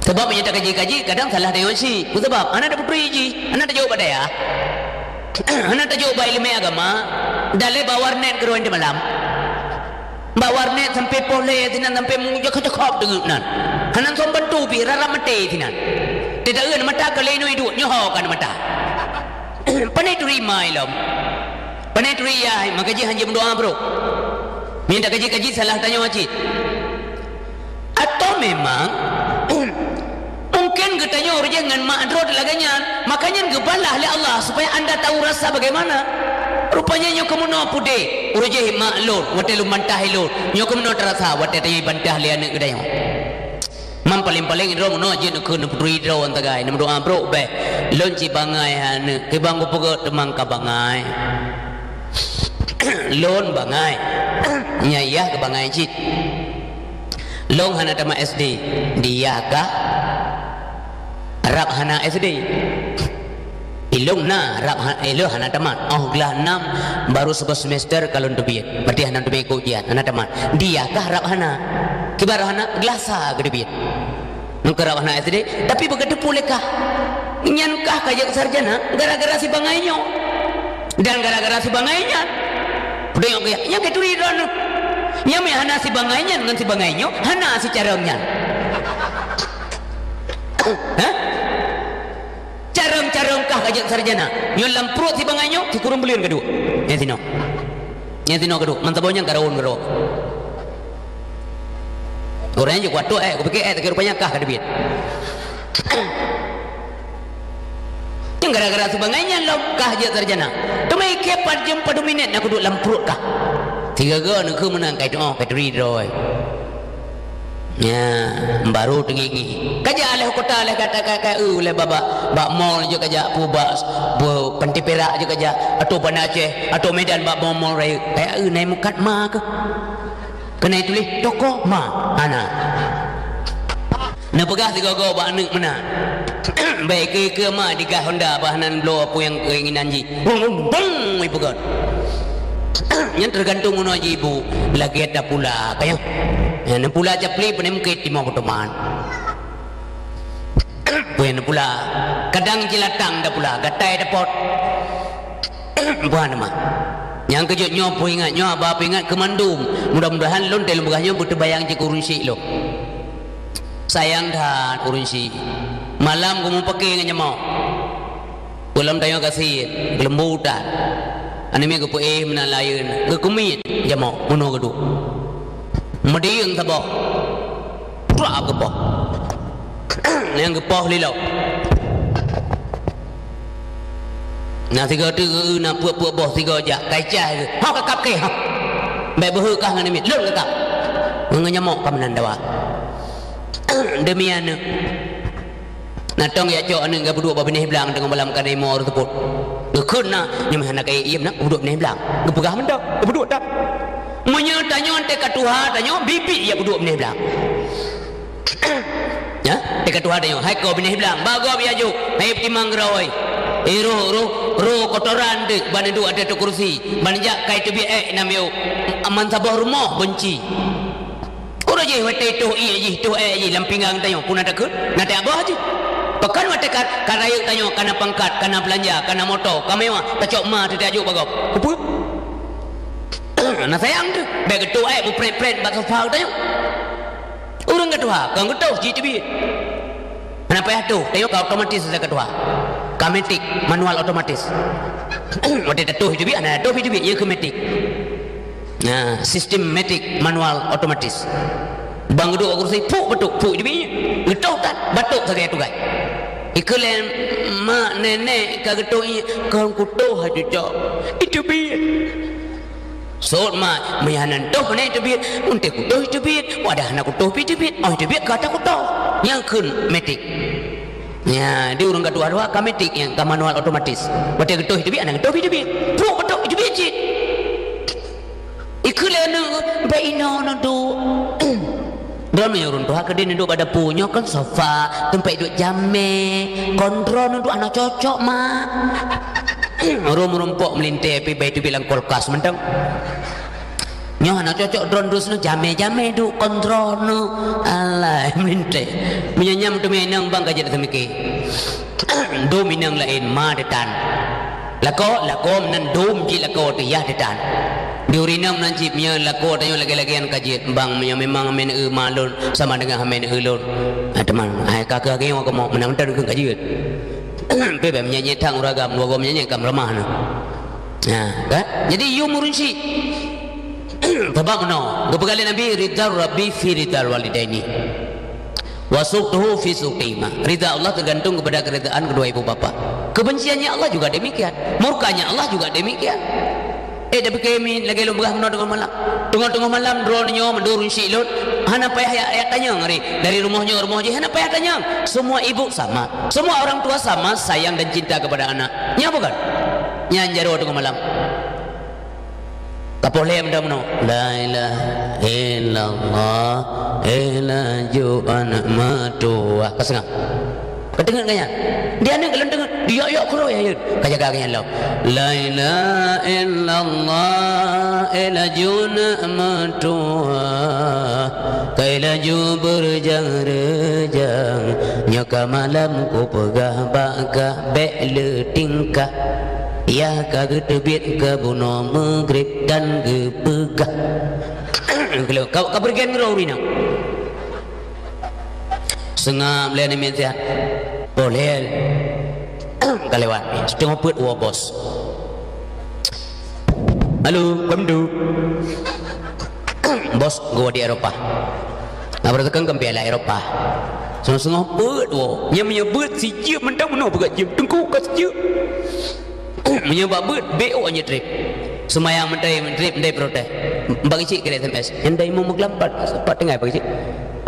Sabab meunyoe takaji-kaji, kadang salah tanyoe cit. Peue sabab? Hana tapeuturi jih, hana tajok bak dayah, hana tajok bak ileumèe agama, dalé bak warnet keudroe malam. Bak warnet sampai poh lhèe sinan, sampai meujakhab-jakhab teungét nan. Hana som bantu pih, rarab maté sinan. Teuta mata ka lheueh nyoe iduek, nyoe ho ka mata. Pane turi ma ilom. Pane turi yah, maka jih hanjeuet meudoa brok. Minta kaji-kaji salah tanyoe cit. Atau memang Mungken geutanyoe ureueng nyan mak droe lagèe nyan, makanya geubalah lé Allah supaya anda tahu rasa bagaimana. Rupanya nyoe keumeunyoe pudeh, ureueng mak lôn, watèe lôn bantah lôn, nyoe keumeunyoe tarasa watèe tanyoe bantah lé aneuk geutanyoe. Mam paleng-paleng droe meunoe jeuet keu neuputri droe sagai, neumeudoa brok bèh. Lôn cit bangai aneuk, kibang kupeugöt teuma ka bangai. Lôn bangai. Nyan yah keu bangai cit. Lôn hana tamat S D, diyah kah rab hana S D. Ilôn na rab ha-, ilôn hana tamat. Oh glah nam baru saboh semester ka lôn teubiet. Berarti hana teubiet ikôt ujian, hana tamat. Diyah kah rab hana. Kiban rab hana, glah sa geuteubiet. Meukeurab hana S D, tapi beukeuteupeu lé kah. Nyan kah ka jeuet sarjana gara-gara si bangai nyoe. Dan gara-gara si bangai nyan. Peudong nyoe, nyan keu turi droeneuh. Nyan meuhana si bangai nyan ngon si bangai nyoe, hana si carông nyan. Hah? Carông-carông kah ka jeuet sarjana. Nyoe lam pruet si bangai nyoe, sikureueng buleuen ka duek. Nyan sinoe. Nyan sinoe ka duek, meusaboh nyan ka raun keudroe. Ureueng nyan jeuet kuatoe, eh, kupike, eh, tapi rupanya kah ka teubiet. Nyan gara-gara si bangai nyan lom kah jeuet sarjana. Teuma ikheun pat jeuem padum minét na kuduek lam pruet kah. Sigoe-goe neukheun meunan ka itu'oh, ka turi droe. Nyan, baru teungieng-ngieng. Ka jak lheueh kota lheueh gata ka, ka, eu, lheueh bak, bak, bak mall jeuet ka jak, pu bak, pu Pantai Perak jeuet ka jak, atau Banda Aceh, atau Medan bak mall-mall rayeuk. Ka, eu, na i mukat ma keuh. Keuneuk tuléh toko ma, hana. Neupeugah sigoe-goe bak aneuk meunan. Bèk keu-keu ma digah Honda bah nan bloe peue nyang keuinginan jih. Bong, bong, bong, ipeugah. Nyan teugantung meunoe jih ibu lagèe tapula, ka nyan. Nyan neupula capli, peunem keu timoh peutoman. Peue neupula? Kadang jilatang tapula, gatai tapot. Buhan teuma. Nyang keujeuet nyoe peuingat, nyoe haba peuingat keu mandum. Mudah-mudahan lôn teuh lôn peugah nyoe beuteubayang cit keu ureueng syik lôn. Sayang that ureueng syik. Malam geumeupaké ngon jamok. Peulom tanyoe gasien, geuleumbu tan. Aneuk miet geupeuéh meunan layeuen, geukeumiet jamok meunoe geuduek. Meudieng saboh. Prak geupoh. Nyang geupoh lilok. Na sigoe teuk geu na peuet-peuet boh sigoe jak, kai cah geu. "Ho kakap keu, ho. Bèk beuhe kah ngon miet, lôn kakap. Ngon jamok ka meunan dawa." Demi aneuk. Na tông jak cok aneuk geupeudok bak binéh blang teungoh malam ka na imoe ureueng seupôt. Geukheun na, nyoe hana kayém na, geupeudok binéh blang. Geupeugah mantong, geupeudok that. Meunyoe tanyoe teuka tuha tanyoe, biet-biet jak peudok binéh blang. Ya, teuka tuha tanyoe, hai ko binéh blang, bak gob jak jok, hai peutimang geurawai. Eh, roh, roh, roh kotoran deuek, ban duek ateueh kursi, ban jak kai teubiet ék nam yôk. Aman saboh rumoh beunci. Uroe jih watèe toh ié jih, toh ék jih lam pinggang tanyoe, peue na takheun? Na teuabah jih. Pakon watèe ka, ka rayeuk tanyoe, ka na pangkat, ka na beulanja, ka na moto, ka mewah, tacok ma teutajok bak gob. Keupeue? Na sayang teuh, bèk geutoh ék meuprét-prét bak sofa tanyoe. Ureueng ka tuha, kon geutoh jih teubiet. Hana payah toh, tanyoe ka otomatis asai ka tuha. Ka matik, manual otomatis. Watèe tatoh teubiet, hana toh teubiet, ié keu matik. Nah, sistem matik manual otomatis. Ban geuduek bak kursi, puk batuk, puk teubiet. Geutoh that, batuk sagai tugai. Ikeu lé mak nenek ka geutoh ié, kon kutoh hai cucok. Iteubiet. Sot ma, meunyo hana toh pane teubiet, meunteuk kutoh teubiet, wadah hana kutoh pi teubiet, oh teubiet ka takutoh. Nyang kheun matik. Nya, di ureueng ka tuha-tuha ka matik nyang ka manual otomatis. Watèe geutoh teubiet, hana geutoh pi teubiet. Pruek beutôi teubiet cit. Ikeu lé aneuk bèk inoe na duek. Droeneuh ureuëng tuha keudeh neuduek bak dapu, nyoe kan sofa, teumpat duek jamé, kon droeneuh duek hana cocok, mak. Ureuëng-ureuëng pok meulintée pih bai teubiet lam kulkas mantong. Nyoe hana cocok droeneuh, jamé-jamé duek kon droeneuh. Alah, meulintée. Meunyoe nyan teumé inong bang ka jeuet teumike. Dum inong laén ma ditan. Lakoe, lakoe meunan dum cit lakoe teuh yah ditan. Di ureuëng inong meunan cit meunyoe lakoe tanyoe lagée-lagée nyan ka jeuet, bang meunyoe memang amé neueu ma lôn sama deungon amé neueu lôn. Ah, teuma, ai ka keuh geuh kamoe meunan mantong ka jeuet. Bèk, bèk meunyan nyét that ureuëng agam, dua goe meunyan nyét ka meureumah na. Ha, kan? Jadi yum ureuëng syik. Sabab meunoe, geupeugah lé Nabi, "Ridha Rabbi fi ridhal walidaini. Wa sukhtuhu fi sukhthihima." Ridha Allah tergantung kepada keridhaan kedua ibu bapa. Kebenciannya Allah juga demikian. Murkanya Allah juga demikian. Eh, tapi kami lagée lôn peugah meunoe teungoh malam. Teungoh-teungoh malam droeneuh nyoe mandum ureuëng syik lôn, hana payah jak, jak tanyong ari dari rumoh nyoe rumoh jih, hana payah tanyong. Semua ibu sama. Semua orang tua sama sayang dan cinta kepada anak. Nya bukan? Nyan jaroe teungoh malam. Ka poh lhèe meunan meunoe. La ilaha illallah, eh laju aneuk meutuwah. Ka seungab. Ka teungeut ka nyan. Di aneuk lôn teungeut. Di yok-yok keudroe ya, ya. Ka jaga ka nyan lom. La ilaha illallah, eh laju aneuk meutuwah. Ka laju beurejang-rejang. Nyoe ka malam kupeugah bak kah bèk le tingkah. Yah ka geuteubiet ka bunoe meugreb dan geupeugah. Ka, ka beureugan ngon ureuëng inong. Seungab lé aneuk miet siat. Poh lhèe. Ka lewat. Siteungoh peuet woe bos. Halo, Komdo. Bos, geuwoe di Eropa. Apa teukang keu Piala Eropa. Seungoh-seungoh peuet woe. Nyan meunyoe beuet sijeuem mantong meunoe beuet jeuem. Teungku ka sijeuem. Meunyoe bak beuet, bèk ôk anjeut trép. Seumayang meuntèe, trép meuntèe protes. Bak geuchik keu S M S. Nyan dai mong meugeulam pat, pat tinggai bak geuchik.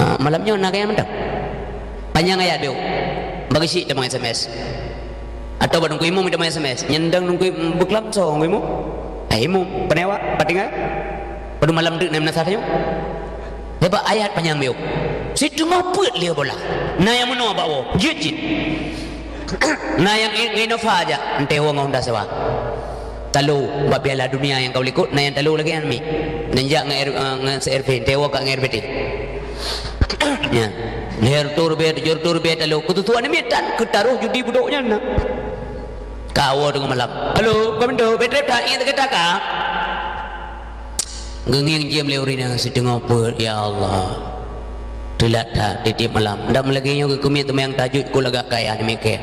Ah, malam nyoe na gaya mantong. Panyang ayat bèk ôk. Bak geuchik tamong S M S. Atau bak Teungku Imum tamong S M S. Nyan dang Teungku Imum beuklam soe Teungku Imum? Eh, Imum, pane awak, pat tinggai? Padum malam teuk na meunasah tanyoe. Sabab ayat panyang bèk ôk. Siteungoh peuet lhèe bola. Na nyang meunoe bak woe. Jeuet cit. Na nyang i-, ngon Innova jak, eunteuk woe ngon Honda sewa. Talo bak Piala Dunia nyang ka likot, na nyang talo lagèe nyan mi. Nyan jak ngon R-, eh, ngon C R V, eunteuk woe ka ngon R B T. Nyan. Lhèe reutôh ribèe, tujoh reutôh ribèe talo. Keututoan mi tan, keutaroh judi budok nyan na. Ka woe teungoh malam. Halo, Komando, bèk trép that, ingat keu gata ka? Geungieng jeuem lé ureueng inong siteungoh peuet, ya Allah. Teulat that tiep-tiep malam. Ndak meulagèe nyoe geukeumiet seumayang tahajud keu lagak kaya demikian.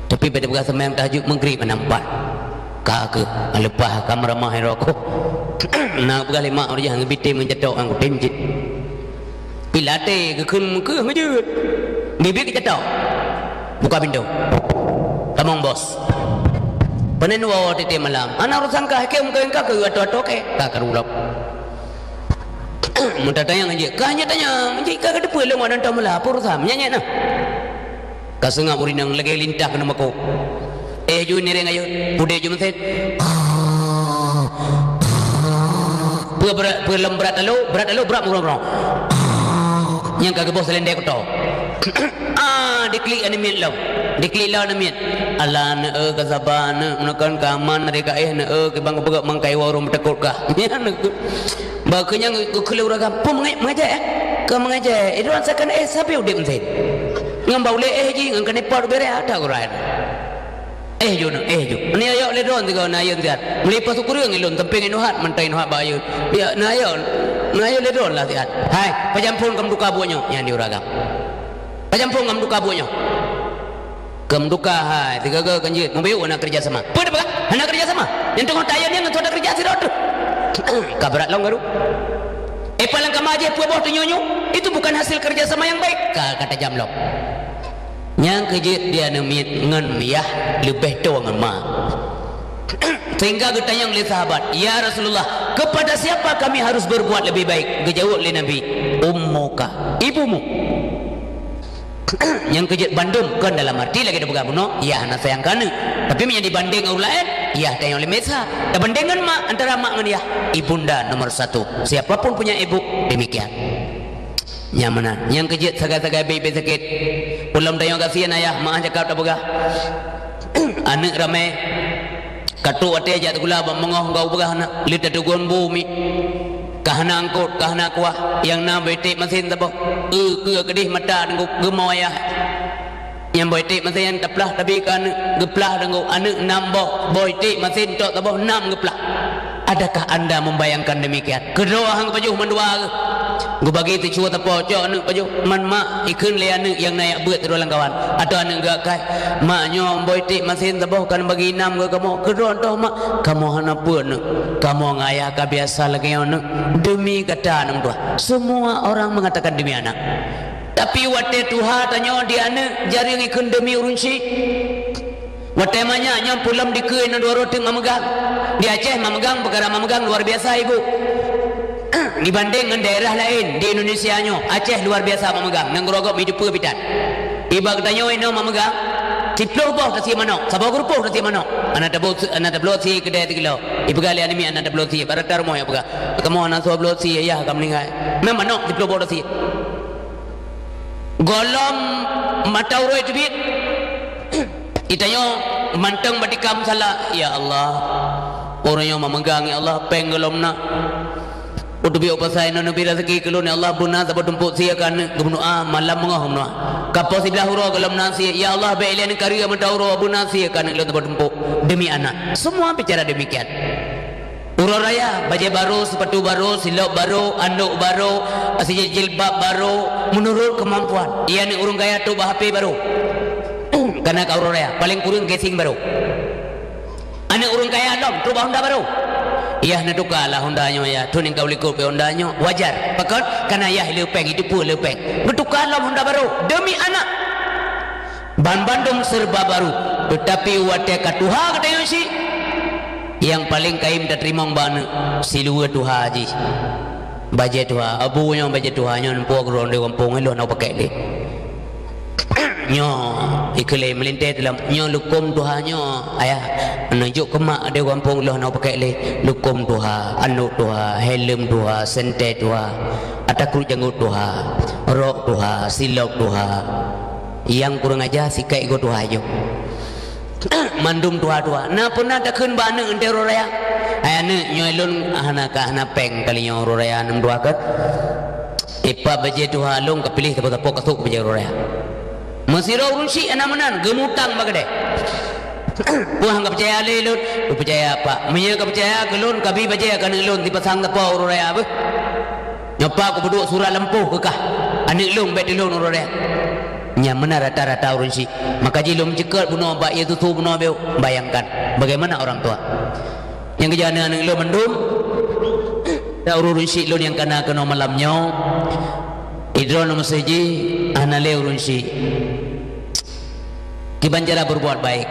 Tapi pada peugah seumayang tahajud Maghrib hana meupat. Ka keuh, leupah ka meuramah rokok. Na peugah lé mak ureueng nyan, "Ngeubité meujatok ngon kutem cit." Pi laté geukheun meukeue ngeujeuet. Bibi geucatok. Buka pintoe. Tamong bos. Peunan dua tiep-tiep malam. Hana urosan kah, keu meukeue kah keu atô-atô keu. Ka karu lom. Meutatanyong jih. Kah nyan tanyong. Jih ka geuteupeue lôn ngon nonton bola. Apa urosan? Nyan-nyan nah. Ka seungab ureueng inong lagèe lintah keuneuk makô. Eh, ju nireng ayeue, udép ju meusen. Peue brat, peue lom brat talo, brat talo, brat murong-rong. Nyang ka geuboh seulendek kuto. Ah, diklik aneuk miet lom. Diklik lom aneuk miet. Alah, aneuk, eh, ka saba, aneuk, meunyoe kon ka aman, dari ka, eh, aneuk, eh, kibang keupeugah mangkai wa ureueng meuteukot kah. Nyan aneuk. Bah keu nyang geukheun lé ureueng agam, "Peue meungai-, meungaja, eh? Ka meungaja, eh? Droeneuh sakan, eh, sabe udép meusen. Ngon bak ulèe, eh, jih, ngon keuneuk pot ubé raya, that gurèe." Eh, ju nyoe, eh, ju. Nyoe yok lé droeneuh sigoe na ayeuen siat. Meulipah syukureueng ilôn, teumpe ngon inuhat, mantong inuhat bak ayeuen. Ya, na ayeuen. Na ayeuen lé droeneuh lah siat. "Hai, pajan phon ka meutuka buet nyoe?" Nyan di ureueng agam. "Pajan phon ka meutuka buet nyoe?" Ka meutuka hai, sigaga kan jeuet. Mubayeue hana keureuja sama. Peue tapeugah? Hana keureuja sama. Nyang teungoh tayeuen nyan ngon soe takeureuja sidroe teuh. Ka brat lom garu. Eh, palang kama jih peue boh teunyoe-nyoe, itu bukan hasil kerja sama yang baik. Ka, ka tajam lom. Nyang keu jeuet di aneuk miet ngon yah leubeh toe ngon ma. Sehingga geutanyong lé sahabat, "Ya Rasulullah, kepada siapa kami harus berbuat lebih baik?" Geujaweueb lé Nabi, "Ummuka, ibumu." Nyang keu jeuet bandum kon dalam arti lagèe tapeugah bunoe, yah hana sayang keu aneuk. Tapi meunyoe dibandeng ngon ureueng laén, yah tanyong lé mesa. Tabandeng ngon mak, antara mak ngon yah, ibunda nomor satu. Siapa pun punya ibu, demikian. Nyang meunan. Nyang keujeuet sagai-sagai bék-bék sakét. Ulôn tanyoe gasien ayah, meu'ah cakap tapeugah. Aneuk ramé. Ka trok watée jak sikula bak meungoh gau peugah aneuk, leuet tateugon bu miet. Ka hana angkot, ka hana kuah, nyang na boh iték masen saboh. Eu, eu keudeh mata teungku geumo ayah. Nyang boh iték masen taplah tabi keu aneuk, geuplah teungku aneuk nam boh, boh iték masen tok saboh nam geuplah. Adakah anda membayangkan demikian? Keudroe han geupajoh mandua geuh. Geubagi teucue tapocok aneuk pajoh. Man mak, ikheun lé aneuk nyang na jak beuet sidroe lam kawan. Atau aneuk geukai, "Mak, nyoe boh iték masen saboh kan bagi nam keu kamoe." "Keudroe toh mak." "Kamoe hana peue aneuk. Kamoe ngon ayah ka biasa lagée nyoe aneuk." Demi gata aneuk tuha. Semua orang mengatakan demi anak. Tapi watée tuha tanyoe di aneuk, jareueng ikheun demi ureuëng syik. Watée manyak nyoe peulom dikeue na dua roh teuk mameugang. Di Aceh mameugang peukara mameugang luar biasa ibu. Dibandeng ngon daerah laén di Indonesia nyoe, Aceh luar biasa mameugang, ngon geurogob mi teupeu bitan. Iba geutanyoe inoe mameugang, siploh boh tasie manok, saboh geurupoh tasie manok. Hana tabloe, hana tabloe sie keudeh sikilo. Ipeugah lé aneuk miet hana tabloe sie, barata rumoh nyang peugah, "Kamoe hana soe bloe sie, yah ka meuninggai." Meumanok siploh boh tasie. Gohlom mata uroe teubiet. Itanyoe mantong batika meusalah, "Ya Allah, ureuëng nyoe mameugang, ya Allah, péng gohlom na. Uteubiet u pasai nyoe neubi raseuki keu lôn, ya Allah, beuna saboh tumpok sie keu aneuk." Geumeudoá malam meungoh meudoá. Ka poh siblaih uroe gohlom na sie, "Ya Allah, bék ilée neukaru mata uroe, beuna sie keu aneuk lôn saboh tumpok demi anak." Semua bicara demikian. Uroe raya, bajée barô, seupatu barô, silop barô, andok barô, sijil-, jilbab barô, meunurot keumampuan. Iya aneuk ureuëng kaya trok bak H P barô. Kana ka uroe raya, paleng kureueng gasing barô. Aneuk ureuëng kaya lom trok bak Honda barô. Yah neutuka lah Honda nyoe yah, thon nyang ka likot pih Honda nyoe. Wajar. Pakon? Kana yah le péng, iteupeue le péng. Geutuka lom Honda barô demi anak. Banmandum serba barô, teutapi watée ka tuha geutanyoe syik, nyang paleng kayém tateurimong bak aneuk, siluweue tuha jih. Bajée tuha, "Abu, nyoe bajée tuha, nyoe neupuwoe keudroe di gampông, lôn hana pakèk lé." Nyoe, ikheun lé meulintèe teulam, "Nyoe lukôm tuha nyoe, ayah, neujok keu mak di gampông, lôn hana pakèk lé." Lukôm tuha, andok tuha, heleuem tuha, sentée tuha, ata kruet janggot tuha, rok tuha, silop tuha. Nyang kureueng aja sikèk igoe tuha jih. Mandum tuha-tuha. Na peue na takheun bak aneuk 'oh uroe raya, "Hai aneuk, nyoe lôn hana ka hana péng kali nyoe uroe raya, aneuk tuha keuh. Ipat bajée tuha lôn ka piléh sapo-sapo ka sôk bajée uroe raya." Meusidroe ureuëng syik hana meunan, geumutang bak keudè. "Peue han ka peucaya lé lôn?" "Peue peucaya, Pak. Meunyoe ka peucaya keu lôn, kabi bajée keu aneuk lôn sipasang sapo uroe raya beuh. Nyoe Pak, kupeuduek surat lampôh keu kah. Aneuk lôn bèk teulôn uroe raya." Nyan meunan rata-rata ureuëng syik. Maka jih lôn meuceukeut bunoe bak ié susu bunoe beuh. Bayangkan, bagaimana orang tua. Nyang keuh jih aneuk-aneuk lôn mandum. Dan ureuëng syik lôn nyang kana keunoe malam nyoe. Idroe nyoe meuseujih hana lé ureuëng syik. Kiban cara berbuat baik.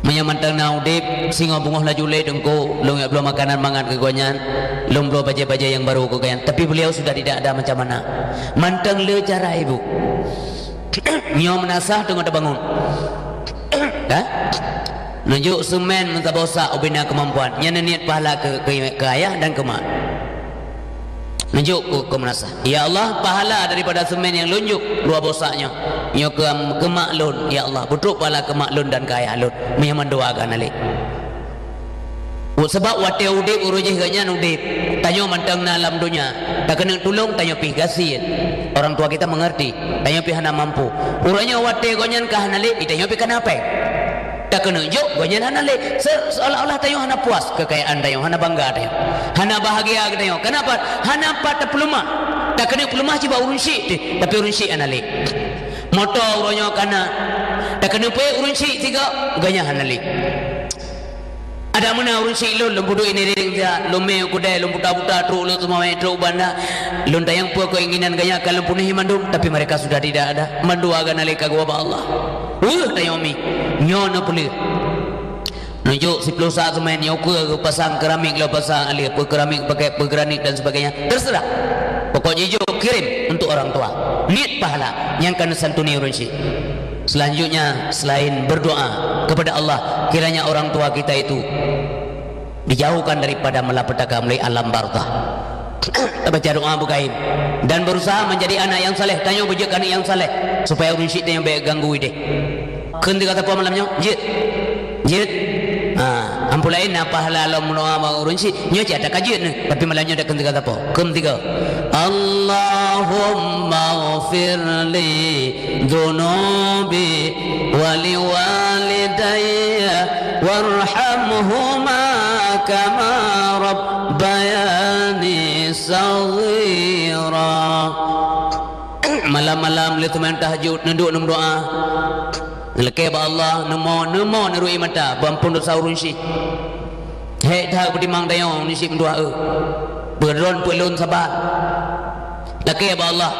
Meunyoe mantong na udeb, singoh beungoh laju lé teungku, lôn jak bloe makanan mangat keu gobnyan, lôn bloe bajée-bajée nyang barô keu gobnyan. Tapi beliau sudah tidak ada macam mana. Mantong le cara ibu. Nyoe meunasah teungoh tabangun. Ka? Neujok seumén meusaboh sak ubena keumampuan. Nyan niet pahala keu, keu, keu ayah dan keu mak. Neujok keu, keu meunasah. "Ya Allah, pahala daripada seumén nyang lôn jok dua boh sak nyoe, nyoe keu, keu mak lôn, ya Allah, beutrok pahala keu mak lôn dan keu ayah lôn." Meunyoe mandua ka hana lé. Sabab watée udeb uroe jih gobnyan udeb, tanyoe mantong na lam donya, takeuneuk tulông tanyoe pih gasien. Orang tua kita mengerti, tanyoe pih hana mampu. Uroe nyoe watée gobnyan ka hana lé, tanyoe pih ka na péng. Takeuneuk jok gobnyan hana lé, se-, seolah-olah tanyoe hana puas kekayaan tanyoe, hana bangga tanyoe, hana bahagia tanyoe. Kenapa? Hana pat tapeuleumah. Takeuneuk peuleumah cit bak ureuëng syik teuh, tapi ureuëng syik hana lé. Moto uroe nyoe ka na, takeuneuk peuék ureuëng syik sigoe, gobnyan hana lé. Adak meunan ureuëng syik lôn, lôn peuduek inéréng siat, lôn mé u keudè, lôn buta-buta, trok lôn teumawé, trok u banda. Lôn tanyong peue keuinginan gobnyan ka lôn peunuhi mandum, tapi mereka sudah tidak ada. Mandua ka hana lé ka geuba bak Allah. Weueh tanyoe mi, nyoe na peuleueh. Neujok siploh sak seumén, nyoe keuh geupasang keramik, lôn pasang alèh, peue keramik pakèk, peue granit dan sebagainya. Terserah. Pokoknya jok kirim untuk orang tua. Niet pahala nyang ka neusantuni ureuëng syik. Selanjutnya, selain berdoa kepada Allah, kiranya orang tua kita itu dijauhkan daripada malapetaka melalui alam barzakh. Tabaca doa beugaib dan berusaha menjadi anak yang saleh. Tanyoe beujeuet keu aneuk nyang saleh supaya ureueng syiek tanyoe bèk ganggu idéh. Kheun teuka sapo malam nyoe? Jeuet. Jeuet. Ha, amphon laén na pahala lom meudoa bak ureueng syiek. Nyoe cit ata ka jeuet nyoe, tapi malam nyoe dak kheun teuka sapo. Kheun teuka. Allahumma ghfir li dzunubi wa li walidayya warhamhuma kama rabbayani shaghira. Malam-malam lé seumayang tahajud, neuduek neumeudoa. Neulakèe bak Allah, neumo, neumo neurui mata, beuamphon desya ureueng syiek. Hék that peutimang tanyoe ureueng syiek meutuah eu. Peudron peulôn saban. Lakèe bak Allah.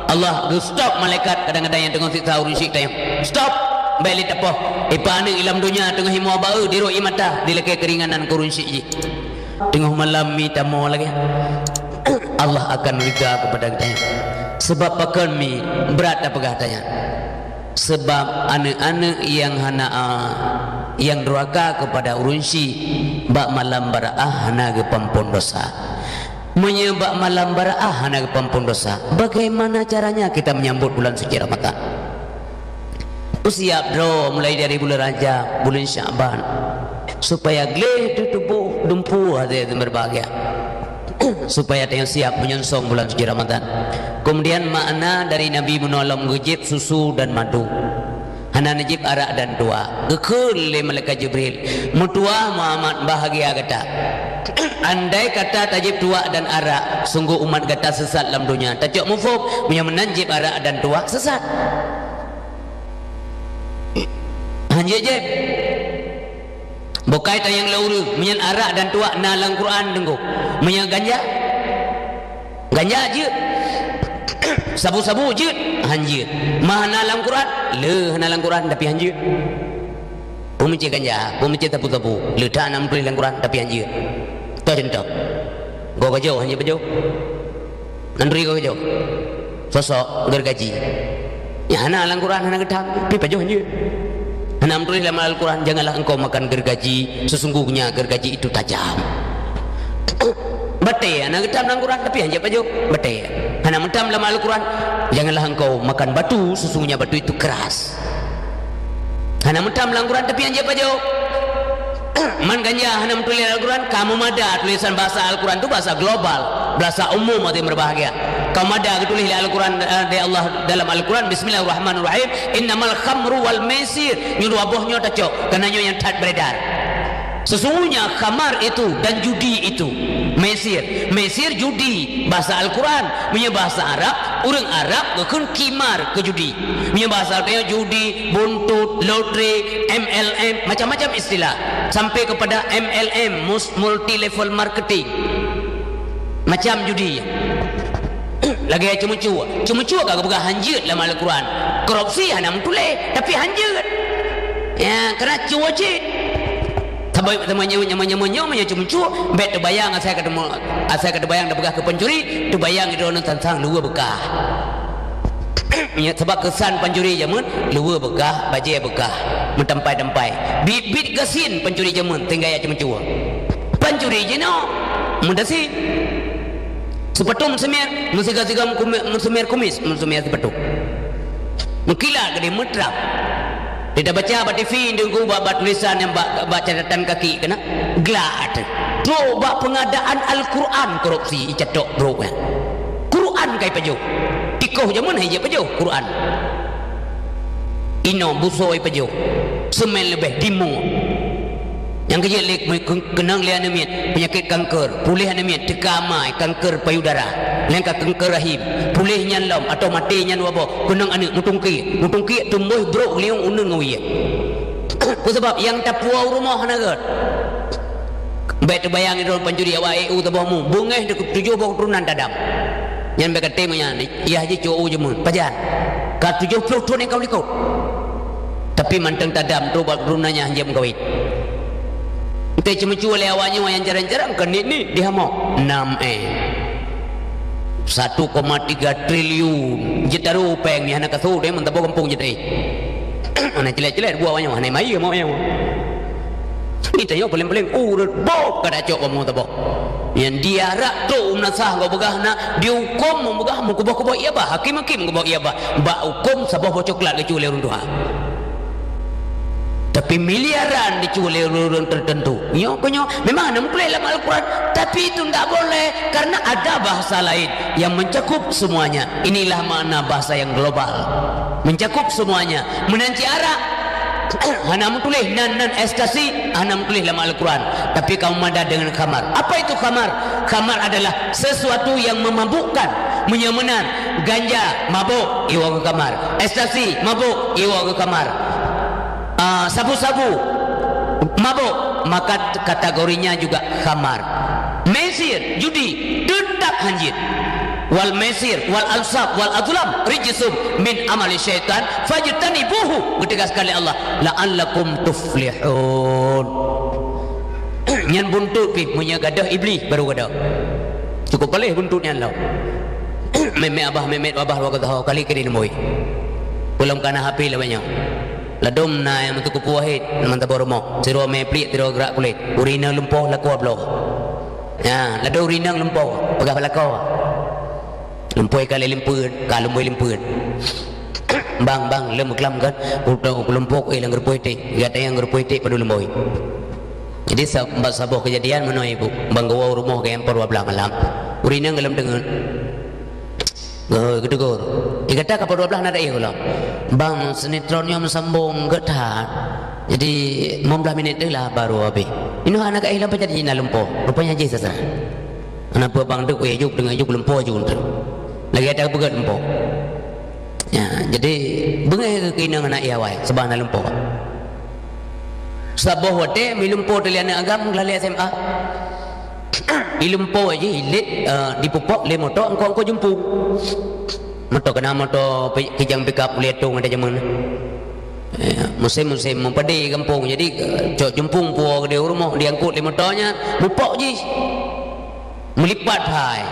Allah geustop malaikat kadang-kadang nyang teungoh siksa ureueng syiek tanyoe. Stop! Bèk lé tapoh. Ipa aneuk i lam donya teungoh imoe ba eu, dirui mata, dilakèe keuringanan keu ureueng syiek jih. Teungoh malam mi tamoe lagèe nyan. Allah akan rida kepada geutanyoe. Sebab pakon mi brat tapeugah tanyan? Sebab aneuk-aneuk nyang hana, a, nyang durhaka kepada ureueng syiek bak malam baraah hana geupeuamphon desya. Meunyoe bak malam baraah hana geupeuamphon desya, bagaimana caranya kita menyambut bulan suci Ramadan? Peusiap droe mulai dari bulan Rajab, bulan Syakban, supaya gleh teutuboh dumpeue hati berbahagia, supaya tanyoe siap meunyongsong bulan suci Ramadan. Kemudian makna dari Nabi meunoe lom geujieb susu dan madu. Hana neujieb arak dan tuak. Geukheun lé malaikat Jibril, "Meutuah Muhammad, bahagia gata. Andai kata tajieb tuak dan arak, sungguh umat gata sesat lam donya." Tacok muphom, meunyoe meunan jieb arak dan tuak, sesat. Hanjeuet jieb. Bukai tanyong lé ureueng, meunyoe arak dan tuak na lam Quran, teungku. Meunyoe ganja? Ganja jeuet. Sabu-sabu jeuet? Hanjeuet. Mah na lam Quran? Le hana lam Quran, tapi hanjeuet. Peumeucé ganja, peumeucé sabu-sabu. Le that na meutuléh lam Quran, tapi hanjeuet. Toh contoh. Goe ka jauh, hanjeuet pajoh. Nan turi goe ka jauh. Sosok gergaji. Nyan hana lam Quran, hana geutam, tapi pajoh hanjeuet. Hana meutuléh lam Al-Quran, "Janganlah engkau makan gergaji, sesungguhnya gergaji itu tajam." Batèe hana geutam lam Quran, tapi hanjeuet pajoh. Batèe. Hana meutam lam Al-Quran, "Janganlah engkau makan batu, sesungguhnya batu itu keras." Hana meutam lam Quran, tapi hanjeuet pajoh. Man ganja hana meutuléh lam Al-Quran, ka meumada tulisan bahasa Al-Quran tu bahasa global, bahasa umum, hadirin berbahagia. Ka meumada geutuléh lé Al-Quran, eh, lé Allah dalam Al-Quran, "Bismillahirrahmanirrahim. Innamal khamru wal maisir." Nyoe dua boh nyoe tacok, karena nyoe nyang that beredar. Sesungguhnya khamar itu dan judi itu, maisir, maisir judi, bahasa Al-Quran, meunyoe bahasa Arab, ureueng Arab geukheun qimar keu judi. Meunyoe bahasa Arab nyoe judi, buntut, lotre, M L M, macam-macam istilah. Sampai kepada M L M, mus-, multi level marketing. Macam judi. Lagèe ceumeucue. Ceumeucue ka geupeugah hanjeuet lam Al-Quran. Korupsi hana meutuléh, tapi hanjeuet. Ya, karena cue cit. Sabab teuma nyoe, nyoe, nyoe, nyoe, nyoe, nyoe ceumeucue, bèk teubayang asai ka teuma, asai ka teubayang tapeugah keu pancuri, teubayang droeneuh sang-sang luweue beukah. Nyan sabab keusan pancuri jameun, luweue beukah, bajèe beukah, meutampai-tampai. Biet-biet gasien pancuri jameun, tinggai jak ceumeucue. Pancuri jinoe, meudasin. Seupatu meuseumèr, meusiga-siga meukume-, meuseumèr kumis, meuseumèr seupatu. Meukilat keudéh, meutrap. Di tabaca bak T V, teungku, bak, bak tulisan nyang bak, bak catatan kaki keunan, glak ateueh. Trok bak pengadaan Al-Quran korupsi, icatok brok nyan. Quran ka ipajoh. Tikoh jameun han jipajoh Quran. Inoe busoe ipajoh. Seumén leubeh, dimong. Nyang keujeuet lé, keunong lé aneuk miet, peunyakét kanker, puléh aneuk miet, teuka amai, kanker payudara, nyang ka kanker rahim, puléh nyan lom, atawa maté nyan dua boh, keunong aneuk, meutungkiek, meutungkiek, tumbôh brok lieng uneun ngon wie. Peue sabab? Nyang tapuwoe u rumoh hana gèt. Bèk teubayang droe pancuri awak E U saboh mu, beungéh tujoh boh keuturonan tadam. Nyan bèk katé meunyan, yah jih cok u jameun. Pajan? Ka tujoh ploh thon nyang ka u likot. Tapi mantong tadam trok bak keuturonan nyan han jieb meukawen. Entah ceumeucue lé awak nyoe nyang jarang-jarang keu nik-nik dihamok. Nam M. Satu koma tiga triliun. Jeuet taru péng nyan hana kaso deh, meutabah gampông jeuet deh. Hana cilet-cilet buah awak nyoe, hana maye mok nyoe. Ni tanyoe paléng-paléng ureuëng boh ka tacok kamoe saboh. Nyang diarak trok u meunasah gobnyan peugah na dihuköm meugah meukuboh-kuboh ié bah, hakim-hakim kuboh ié bah. Bak huköm saboh boh coklat geucue lé ureuëng tuha. Tapi miliaran dicue lé ureuëng tertentu. Nyoe keu nyoe memang hana meutuléh lam Al-Quran, tapi itu ndak boleh karena ada bahasa lain yang mencakup semuanya. Inilah makna bahasa yang global. Mencakup semuanya. Meunan cit arak hana meutuléh nan, nan ekstasi hana meutuléh lam Al-Quran, tapi kamoe mada dengan khamar. Apa itu khamar? Khamar adalah sesuatu yang memabukkan, meunyoe meunan ganja, mabuk, iwoe keu khamar. Ekstasi, mabuk, iwoe keu khamar. Ah, sabu-sabu, mabuk, maka kategorinya juga khamar. Maisir, judi, teutap hanjeuet. Wal maisir, wal ansab, wal azlam rijsum min amali syaitan, fajtanibuhu, geutegaskan lé Allah, la'allakum tuflihun. Nyan buntut pih, meunyoe gadôh Iblih baru gadôh. Cukup paléh buntut nyan lom. Mét-mét abah, mét-mét abah, wa gadha, kali keu di lumbôi. Peulom kana H P lom nyoe. Ladôm na nyang meutuku puwoe hét, mantong boh rumoh. Sidroe mé pliek, sidroe grak kulét. Ureuëng inong lumpoe lakoe bloe. Ya, ladôm ureuëng inong lumpoe, peugah bak lakoe. Lumpoe ka lé limpeuet, ka lumbôi limpeuet. Bang, bang, lôn meuklam kan? Utoe lumpoe ku éh lam geureupoh iték. Gata nyang geureupoh iték padub lumbôi. Jadi sa-, bak saboh keujadian meunoe ibu, bang geuwoe u rumoh keu nyang poh dua blaih malam. Ureuëng inong gohlom deungon. Geutegur. Di gata ka poh dua blaih na daih gohlom. Bang, sinetron nyoe meusambong gét that. Jadi, lima belas minit teuh lah baru habéh. Inoe hana ka éh lam pajan jih na lumpoe. Rupanya jih sasaran. Hana peue bang teuk, eh, juk deungon juk lumpoe juk teuk. Lagée ata beugét lumpoe. Ya, jadi beungéh keu inong hana éh awai, sabab na lumpoe. Saboh watée mi lumpoe teulian agam geulalé S M A. Ilumpoe jih ilét, eh, dipupok lé moto angkot-angkot jumpung. Moto keunan moto pi-, kijang pikap ulie tong ada jameun. Eh, musém-musém meupadé gampông. Jadi, eh, cok jumpung puwoe keudéh u rumoh diangkot lé moto nyan, mupok jih. Meulipat phai.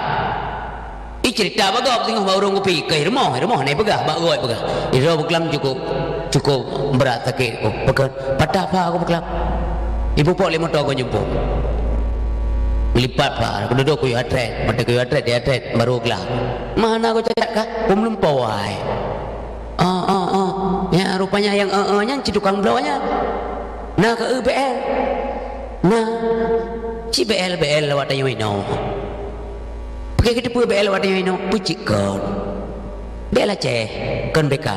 Ih, cerita bak gob teungoh bak ureuëng kupi. Keu rumoh, rumoh hana peugah, bak gob peugah. Idroe beuklam cukup, cukup brat sakét. Oh, peugah, patah pha aku beuklam. Ipupok lé moto ku jumpung. Meulipat pha, aku duduk kuyue atret. Mata kuyue atret, di atret, baru gelah. Mana aku cakap kah? Pun meulumpoe ai. Ah, ah, ah. Ya, rupanya yang ah, ah nyan ci tukang bloe nyan. Na keu eu B L. Na. Ci B L, B L lawat tanyoe inoe. Pakai kita pue B L lawat tanyoe inoe, peucik kon. B L Aceh, kon B K.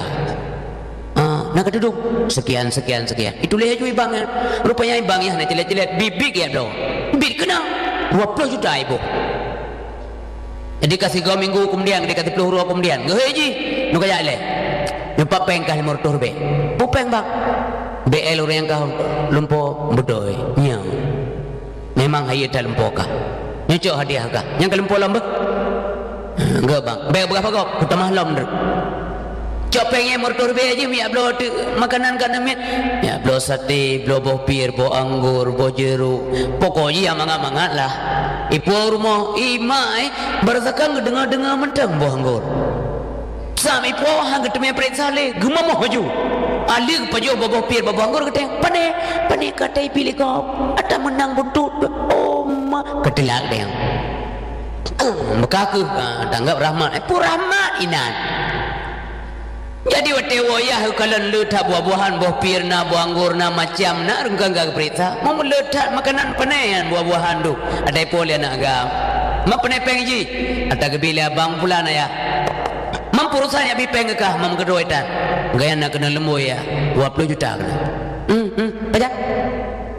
Ah, na keududuk. Sekian, sekian, sekian. Itulah laju ibang nyan. Rupanya ibang nyan hana cilet-cilet. Bit-bit ya bloe. Bit keunan. Dua puluh juta iboh. Jadi ka sigoe minggu keumudian, jadi ka siplôh uroe keumudian, geuhôi jih, nyoe kajak lé. Nyoe pat péng kah limong reutôh ribèe. Peue péng, Bang? B L ureuëng nyang kah lumpoe beutôi. Nyoe. Memang hayeu that lumpoe kah. Nyoe cok hadiah kah. Nyang ka lumpoe lom beuh. Enggak, Bang. Bèk beugah pagob, kutamah lom treuk. Cok péng nyang meureutoh ribèe jih, miyak bloe teuk makanan ka neumiet. Miyak bloe saté, bloe boh pir, boh anggor, boh jeurôk. Pokok jih nyang mangat-mangat lah. Ipo rumoh, imak, eh, barasakan geudeungoe-deungoe mantong boh anggor. Sam ipo han geuteumé peuriksa lé, geumamoh laju. Aleuh pajoh boh-boh pir, boh-boh anggor geutanyong, "Pané, pané ka tai piléh gob? Ata meunang buntut." Oh ma, keuteulak deh. Meukakeue, ah, tanggap rahmat. Eh, peue rahmat inan. Jadi watée woe yah kalon le that buah-buahan, boh pir na, boh anggor na, macam na, rengkang ka geupeuriksa. Meumeulet that makanan pané nyan buah-buahan tu. Ada ipo lé aneuk agam. Ma pané péng jih. Ata geubi lé abang pulan ayah. Mam peurusan yak bi péng kah, mam keudroe tan. Gaya na keuneuk leumboi ya. Dua puluh juta keuneuk. Hmm, hmm, pajan.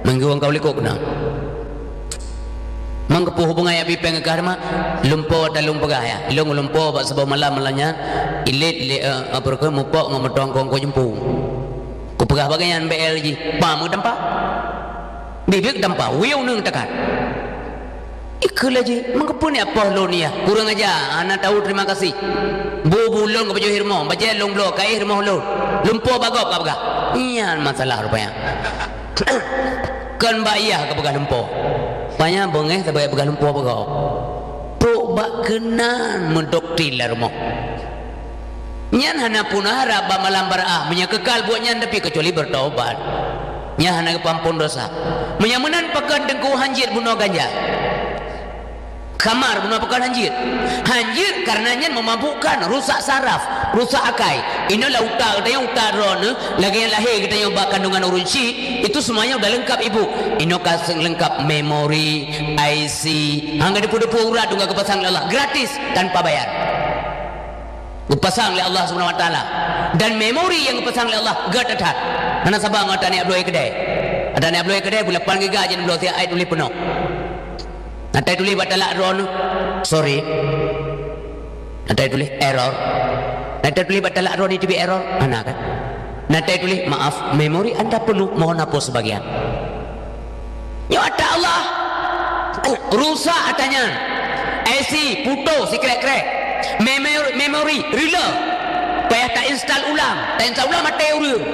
Minggu engkau likot keuneuk. Mang keupeue hubungan yak bi péng kah teuma? Lumpoe talong peugah ya. Ilong lumpoe bak saboh malam, malam nyan ilét lé, eh, apa rukon mupok ngon meutuang kongko jempung. Ku peugah bagai nyan B L jih. Pam geutampa. Bibik tampa, wieu neung takat. Ikeu laju, mengkeupun ya poh lôn ya. Kurang aja, hana tahu terima kasih. Bu-bu lôn keu pajoh rumoh, bajée lôn bloe, kaih rumoh lôn. Lumpoe bagop ka peugah. Nyan masalah rupanya. Kon bak yah ka peugah lumpoe. Panya beungéh sabai peugah lumpoe bagop. Trok bak keunan meudoktrin lam rumoh. Nyan hana pun harab bak malam baraah, meunyoe keukal buet nyan tapi keucuali bertobat. Nyan hana geupeuampon desya. Meunyoe meunan pakon teungku hanjeuet bunoe ganja. Khamar bunoe pakon hanjeuet. Hanjeuet karena nyan memabukkan, rusak saraf, rusak akai. Inoe lam utak geutanyoe, utak droeneuh, lagèe nyang lahé geutanyoe bak kandungan ureueng chik, itu semuanya udah lengkap ibu. Inoe ka leungkap memori, I C. Hana depu-depu urat dong geupasang lé Allah, gratis, tanpa bayar. Geupasang lé Allah Subhanahu wa Taala. Dan memori nyang geupasang lé Allah gèt that. Hana saban ngon ata aneuk bloe keudè. Ata aneuk bloe keudè, buleuen lapan giga jeuet bloe siat, ai tuléh peunoh. Ata tuléh bak talak droeneuh, "Sorry." Ata tuléh, "Error." Ata tuléh bak talak droeneuh teubiet error. Hana kan? Ata tuléh, "Maaf, memori Anda penuh, mohon hapus sebagian." Nyoe ata Allah. Rusak ata nyan. I C putôh sikrek-krek. Memori, memori rila. Payah ta-install ulang. Ta-install ulang maté ureueng.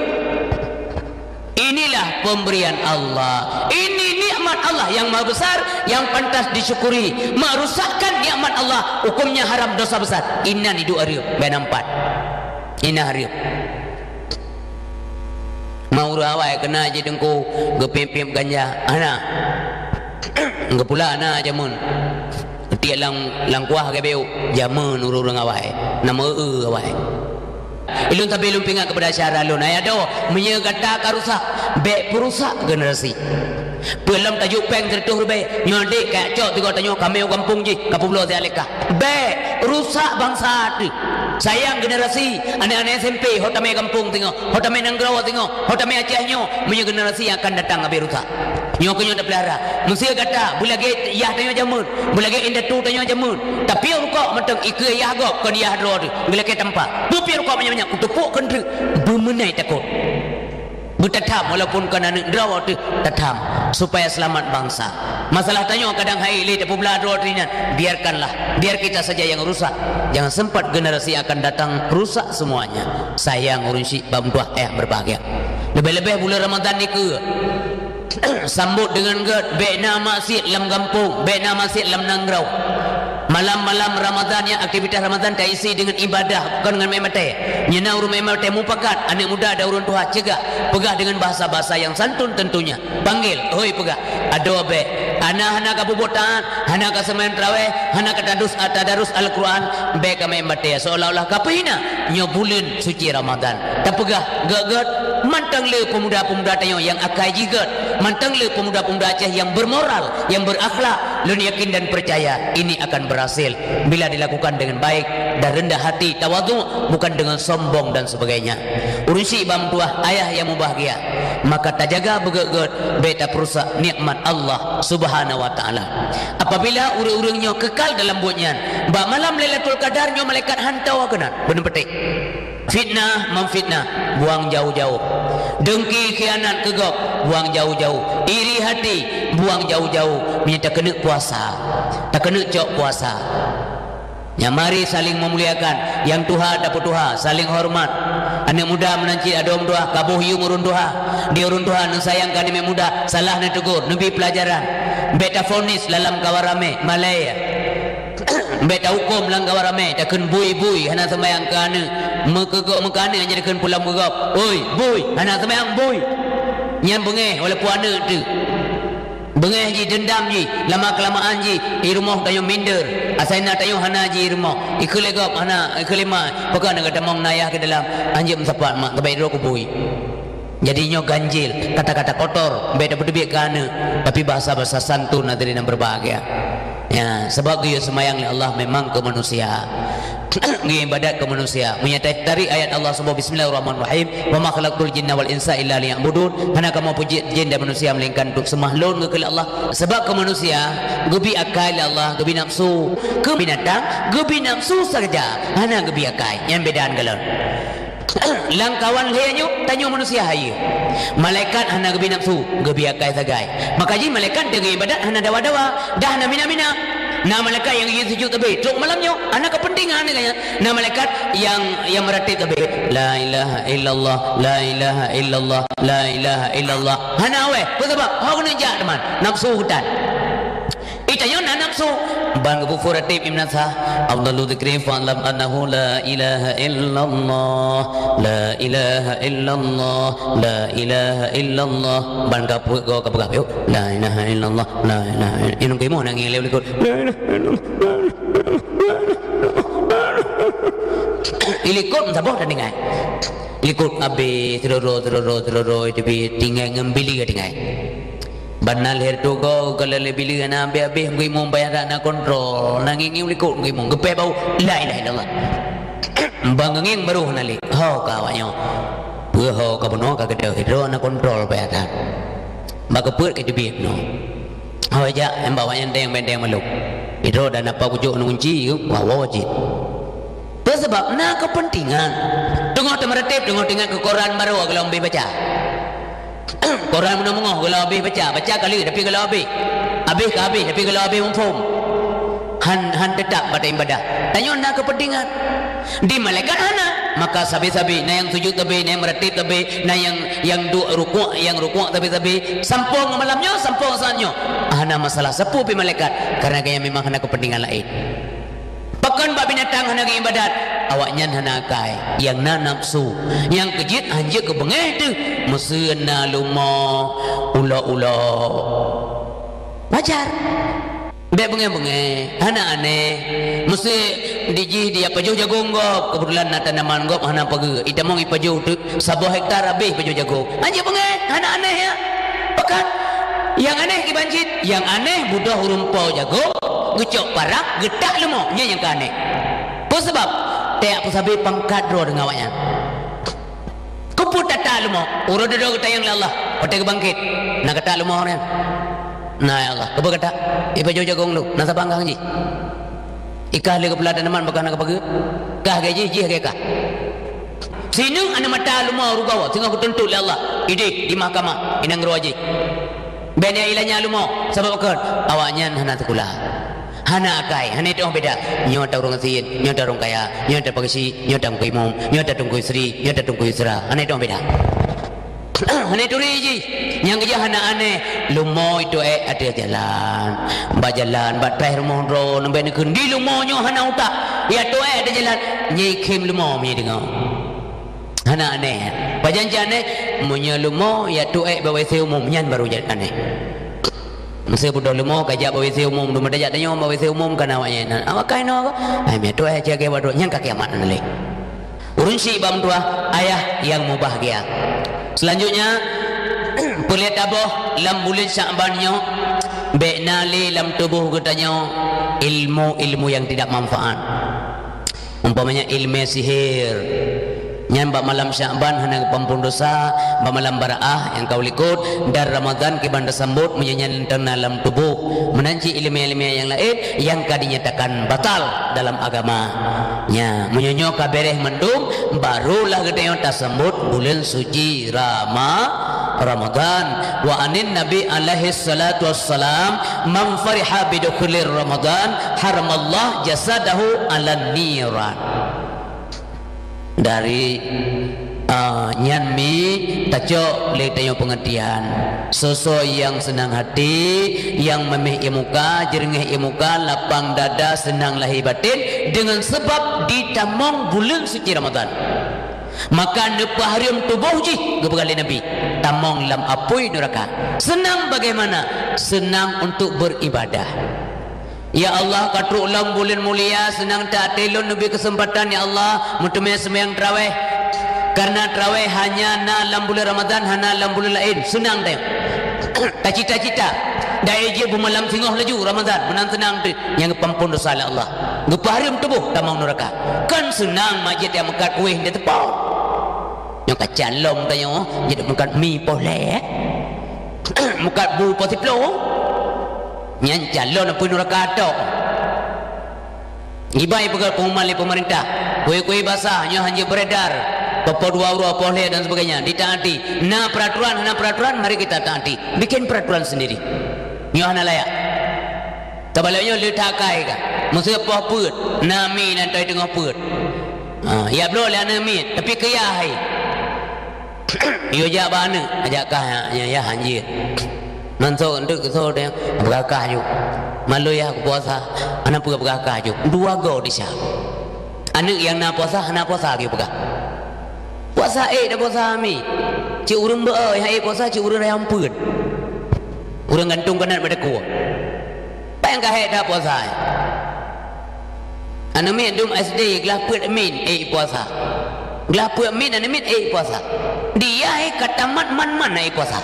Inilah pemberian Allah. Ini nikmat Allah yang maha besar, yang pantas disyukuri. Merusakkan nikmat Allah, hukumnya haram, dosa besar. Inan iduek hareuem, bèk na meupat. Inan hareuem. Ma ureueng awai keunan jih teungku geupiep-piep ganja. Hana. Geupula na jameun. Tiek lam, lam kuah geubeuk jameun ureueng-ureueng awai. Na meu-eu awai. Ilôn sabe lôn peuingat keupada syedara lôn, ayah doh, meunyoe gata ka rusak, bèk peurusak generasi. Peue lom tajok péng sireutôh ribèe, nyoe dek ka cok tiga tanyoe kamé u gampông jih, ka peubloe siat lé kah. Bèk rusak bansa teuh. Sayang generasi, aneuk-aneuk S M P, ho tamé gampông singoh, ho tamé nanggroe singoh, ho tamé Aceh nyoe, meunyoe generasi nyang akan datang habéh rusak. Nyoe keuh nyoe tapeulihara. Meusé gata, beulagèe yah tanyoe jameun, beulagèe indatu tanyoe jameun. Tapi rukok mantong ikeue yah gob kon yah droe teuh, geulakèe tampa. Beupiep rukok banyak-banyak, kuteupok keuntreuk, beumeunan takot. Beutatham walaupun kon aneuk droe teuh tatham supaya selamat bangsa. Masalah tanyoe kadang hai lé tapeublah droe teuh inan, biarkanlah, biar kita saja yang rusak. Jangan sempat generasi yang akan datang rusak semuanya. Sayang ureueng chik bak meutuah ayah berbahagia. Leubeh-leubeh buleuen Ramadhan nikeue. Sambot deungon gèt, bèk na maksiet lam gampông, bèk na maksiet lam nanggroe. Malam-malam Ramadhan nyan aktivitas Ramadhan taisi deungon ibadah, bukon ngon meu'en batèe. Nyan na ureueng meu'en batèe mupakat, aneuk muda dan ureueng tuha cegah, peugah deungon bahasa-bahasa yang santun tentunya. Panggil, hoi peugah, adoe bèk. Ana hana ka peubuet taat, hana ka seumayang tarawih, hana ka tadus, tadarus Al-Quran, bèk ka meu'en batèe, seolah-olah ka peuhina. Nyoe buleuen suci Ramadhan. Tapeugah gèt-gèt, mantong le peumuda-peumuda tanyoe nyang akai jih gèt, mantong le peumuda-peumuda Aceh nyang bermoral, nyang berakhlak, lôn yakin dan percaya ini akan berhasil bila dilakukan dengan baik dan rendah hati, tawadhu, bukan dengan sombong dan sebagainya. Ureueng chik bak meutuah, ayah nyang mubahgia, maka tajaga beugèt-gèt, bèk tapeurusak nikmat Allah Subhanahu wa Taala. Apabila ureueng-ureueng nyoe kekal dalam buet nyan, bak malam Lailatul Qadar nyoe malaikat hantoe keunan, beuneuk peutek. Fitnah, memfitnah, buang jauh-jauh. Dengki, khianat keu gob, buang jauh-jauh. Iri hati, buang jauh-jauh. Meunyoe takeuneuk puasa, takeuneuk cok puasa. Nyang mari saling memuliakan, nyang tuha tapeutuha, saling hormat. Aneuk muda meunan cit adoe meutuah, ka boh yuem ureueng tuha. Di ureueng tuha neusayang keu aneuk muda, salah neutegur, neubi peulajaran. Bèk tafonis lam kawan ramè, malèe. Bèk tahukôm lam kawan ramè, takheun bui-bui, hana seumayang keu aneuk. Meukeugok meukeu aneuk hana takheun pulang meugob. Oi, bui, hana seumayang bui. Nyan beungèh walaupun aneuk teuh. Beungèh jih, deundam jih, lama-kelamaan jih, i rumoh tanyoe minder. Asai na tanyoe hana jih i rumoh. Ikheun lé gob hana, ikheun lé mak, pakon na gata mong na yah keu dalam, hanjeuet meusapat mak, sabai droe kubui. Jadi nyoe ganjil, kata-kata kotor, bèk tapeuteubiet keu aneuk, tapi bahasa-bahasa santun hadirin yang berbahagia. Ya, sebab geuyue seumayang lé Allah memang keu manusia. Geuyue ibadat keu manusia. Meunyoe ta-, tarik ayat Allah subhanahu, "Bismillahirrahmanirrahim. Wa ma khalaqtul jinna wal insa illa liya'budun." Hana kamoe peujeuet jin dan manusia melainkan untuk seumah lôn geukheun lé Allah. Sebab keu manusia, geubi akai lé Allah, geubi nafsu. Keu binatang, geubi nafsu saja. Hana geubi akai. Nyan beda ngon lôn. Lam kawan lhèe nyoe, tanyoe manusia hayeue. Malaikat hana geubi nafsu, geubi akai sagai. Maka jih malaikat deungon ibadat hana dawa-dawa, dah hana mina-mina. Na malaikat nyang geujih sujud tabé, trok malam nyoe, hana keupeuntengan deungon nyan. Na malaikat nyang, nyang meuratéb tabé, "La ilaha illallah, la ilaha illallah, la ilaha illallah." Hana awai, peue sabab? Ho keuneuk jak teuma, nafsu geutan. Ita nyoe na nafsu. Ban geupeuphon rateb Ibn Sah, "Afdalu dzikri fa'lam annahu la ilaha illallah, la ilaha illallah, la ilaha illallah." Ban ka peuet goe ka peugah, "Yuk, la ilaha illallah, la ilaha illallah." Inong keumoe na ngieng lé likot, "La ilaha illallah, la ilaha illallah." Di likot saboh tatinggai. Likot abéh, seuroro, seuroro, seuroro, itu bi tinggai ngon bileue tinggai. Ban na lhèe reutôh goe, ka lhèe bileue hana abéh-abéh, meuimum payah that na kontrol, na ngieng-ngieng likot meuimum, geupéh bau, "La ilaha illallah." Ban ngieng baru hana lé. Ho ka awak nyoe. Peue ho ka bunoe ka keudeuh, sidroe na kontrol payah that. Bak keupeuet ka teubiet nyoe. Ho jak, nyang bak awak nyan deng benteng malôk. Sidroe dan apa kujok ngon gunci, wah, wah, cit. Peue sabab? Na keupeuntengan. Teungoh teumeuratéb, teungoh teuingat keu koran barô, golom abéh baca. Koran meunyoe meungoh, golom abéh baca. Baca ka lheueh, tapi golom abéh. Abéh ka abéh, tapi golom abéh muphom. Han, han teutap bak ibadah. Tanyoe na keupeuntengan. Di malaikat hana. Maka sabe-sabe, na nyang sujud sabe, na nyang meuratéb sabe, na nyang, nyang duek rukuk, nyang rukuk sabe-sabe. Sampoe ngon malam nyoe, sampoe saat nyoe. Hana masalah. Sapeue pi malaikat? Karena gaya memang hana keupeuntengan laén. Pakon bak binatang hana geuibadat? Awaknyan hana akai, nyang na nafsu. Nyang keujeuet hanjeuet keu beungéh teuh, meuseu na leumo, ulo-ulo. Wajar. Bék beungéh-beungéh, hana aneh. Meuseu dijih di pajoh jagong gob, keubeutulan na tanaman gob hana pageue. Itamong ipajoh teuh, saboh hektar abéh pajoh jagong. Hanjeuet beungéh, hana aneh ya. Pakon? Nyang aneh kiban cit, nyang aneh budôh ureuëng po jagong, geucok parak, geutak leumo, nyan nyang ka aneh. Peue sabab? Teuk peusabe pangkat droe deungon awaknyan. Keupeue tatak leumo? Uroe dudoe geutanyong lé Allah, watée geubangket, na katak leumo nyan? Na, ya Allah. Keupeue katak? Ipajoh jagong lôn, na saban kah jih? Ikah lé keupeula tanaman bak kah na kapageue? Kah lagée jih, jih lagée kah. Sineuk aneuk mata leumo rugoe, singoh geutuntot lé Allah, ideh di mahkamah, inong roh jih. Bék na ilanya leumo, sabab kon awaknyan hana sikula. Hana akai, hana teuoh beda. Nyoe ta ureuëng gasien, nyoe ta ureuëng kaya, nyoe ta Pak Geuchik, nyoe ta Teungku Imum, nyoe ta Teungku Yusri, nyoe ta Teungku Yusra. Hana teuoh beda. Hana turi jih. Nyang keujeuet hana aneh, leumo ituek ateueh jalan. Bak jalan, bak taih rumoh droe, neumbée neukheun di leumo nyoe hana utak. Ya tuek ateueh jalan, nyai khém leumo meunyoe deungoe. Hana aneh. Pajan cit aneh, meunyoe leumo ya tuek bak W C umum, nyan baru jadi aneh. Meuseu beudôh leumo ka jak bak W C umum, dum tajak tanyoe bak W C umum kana awaknyan. Awak kai noe ko. Hai meutuek cit lagée bak droe, nyan ka kiamat na lé. Ureuëng syik bak meutuah, ayah nyang mubahgia. Selanjutnya, peulihat taboh lam buleuen Syakban nyoe, bék na lé lam tuboh geutanyoe ilmu-ilmu nyang tidak manfaat. Umpamanya ilmu sihir. Nyan bak malam Syakban hana geupampun dosa, bak malam Baraah nyang ka u likot, dan Ramadan kiban tasambot meunyoe nyan teuna lam tuboh. Meunan cit ilmu-ilmu nyang laén nyang ka dinyatakan batal dalam agama. Nya, meunyoe nyoe ka beres mandum, barulah geutanyoe tasambot buleuen suci Rama-, Ramadan. Wa anin Nabi alaihi salatu wassalam, "Man fariha bidukhulir Ramadan, haramallah jasadahu alan niran." Dari, ah, nyan mi tacok lé tanyoe peungeurtian. Soe-soe nyang seunang hati, nyang meumeh ie muka, jeureungeh ie muka, lapang dada, seunang lahé baten, deungon sabab jitamong buleuen suci Ramadan. Maka neupeuhareuem tuboh jih, geupeugah lé Nabi, tamong lam apui nuraka. Seunang bagaimana? Seunang untuk beribadah. Ya Allah, ka trok lom buleuen mulia, seunang that até lôn neubri keuseumpatan, ya Allah, meuteumé seumayang traweh. Karena traweh hanya na lam buleuen Ramadan, hana lam buleuen laén. Seunang teuh. Tacita-cita. Dai jih beumalam singoh laju Ramadan, meunan seunang teuh. Nyang geupampon dosa lé Allah. Geupeuhareuem tuboh tamong nuraka. Kan seunang mak jeuet jak meukat kueh di teupon. Nyoe ka calon tanyoe, jeuet meukat mi poh lhèe. Meukat bu poh siplôh. Nyan calon apui nuraka tok. Ibai peugah pengumuman lé pemerintah, kueh-kueh basah nyoe hana jeuet beredar, poh dua uroe, poh lhèe dan sebagainya, ditaati. Na peraturan, hana peraturan, mari kita taati. Bikin peraturan sendiri. Nyoe hana layak. Tabalek nyoe le that akai kah. Meuseu poh peuet, na mi nan toi teungoh peuet. Ha, ya bloe lé aneuk miet, tapi keu yah hai. Yue jak bak aneuk, ajak kah ya, ya, ya, hanjeuet. Nan soe enteuk soe teuh, "Beurakah ju. Malui yah kupuasa, hana peue beurakah ju." Dua goe desya. Aneuk nyang na puasa, hana puasa lagèe peugah. Puasa ék dak puasa mi. Cit ureueng beu-, nyang ék puasa cit ureueng raya umpeuet. Ureueng gantong kanat bak takue. Pajan ka hék that puasa. Aneuk miet dum S D glah peuet min ék puasa. Glah peuet min aneuk miet ék puasa. Dia ék ka tamat man-man ék puasa.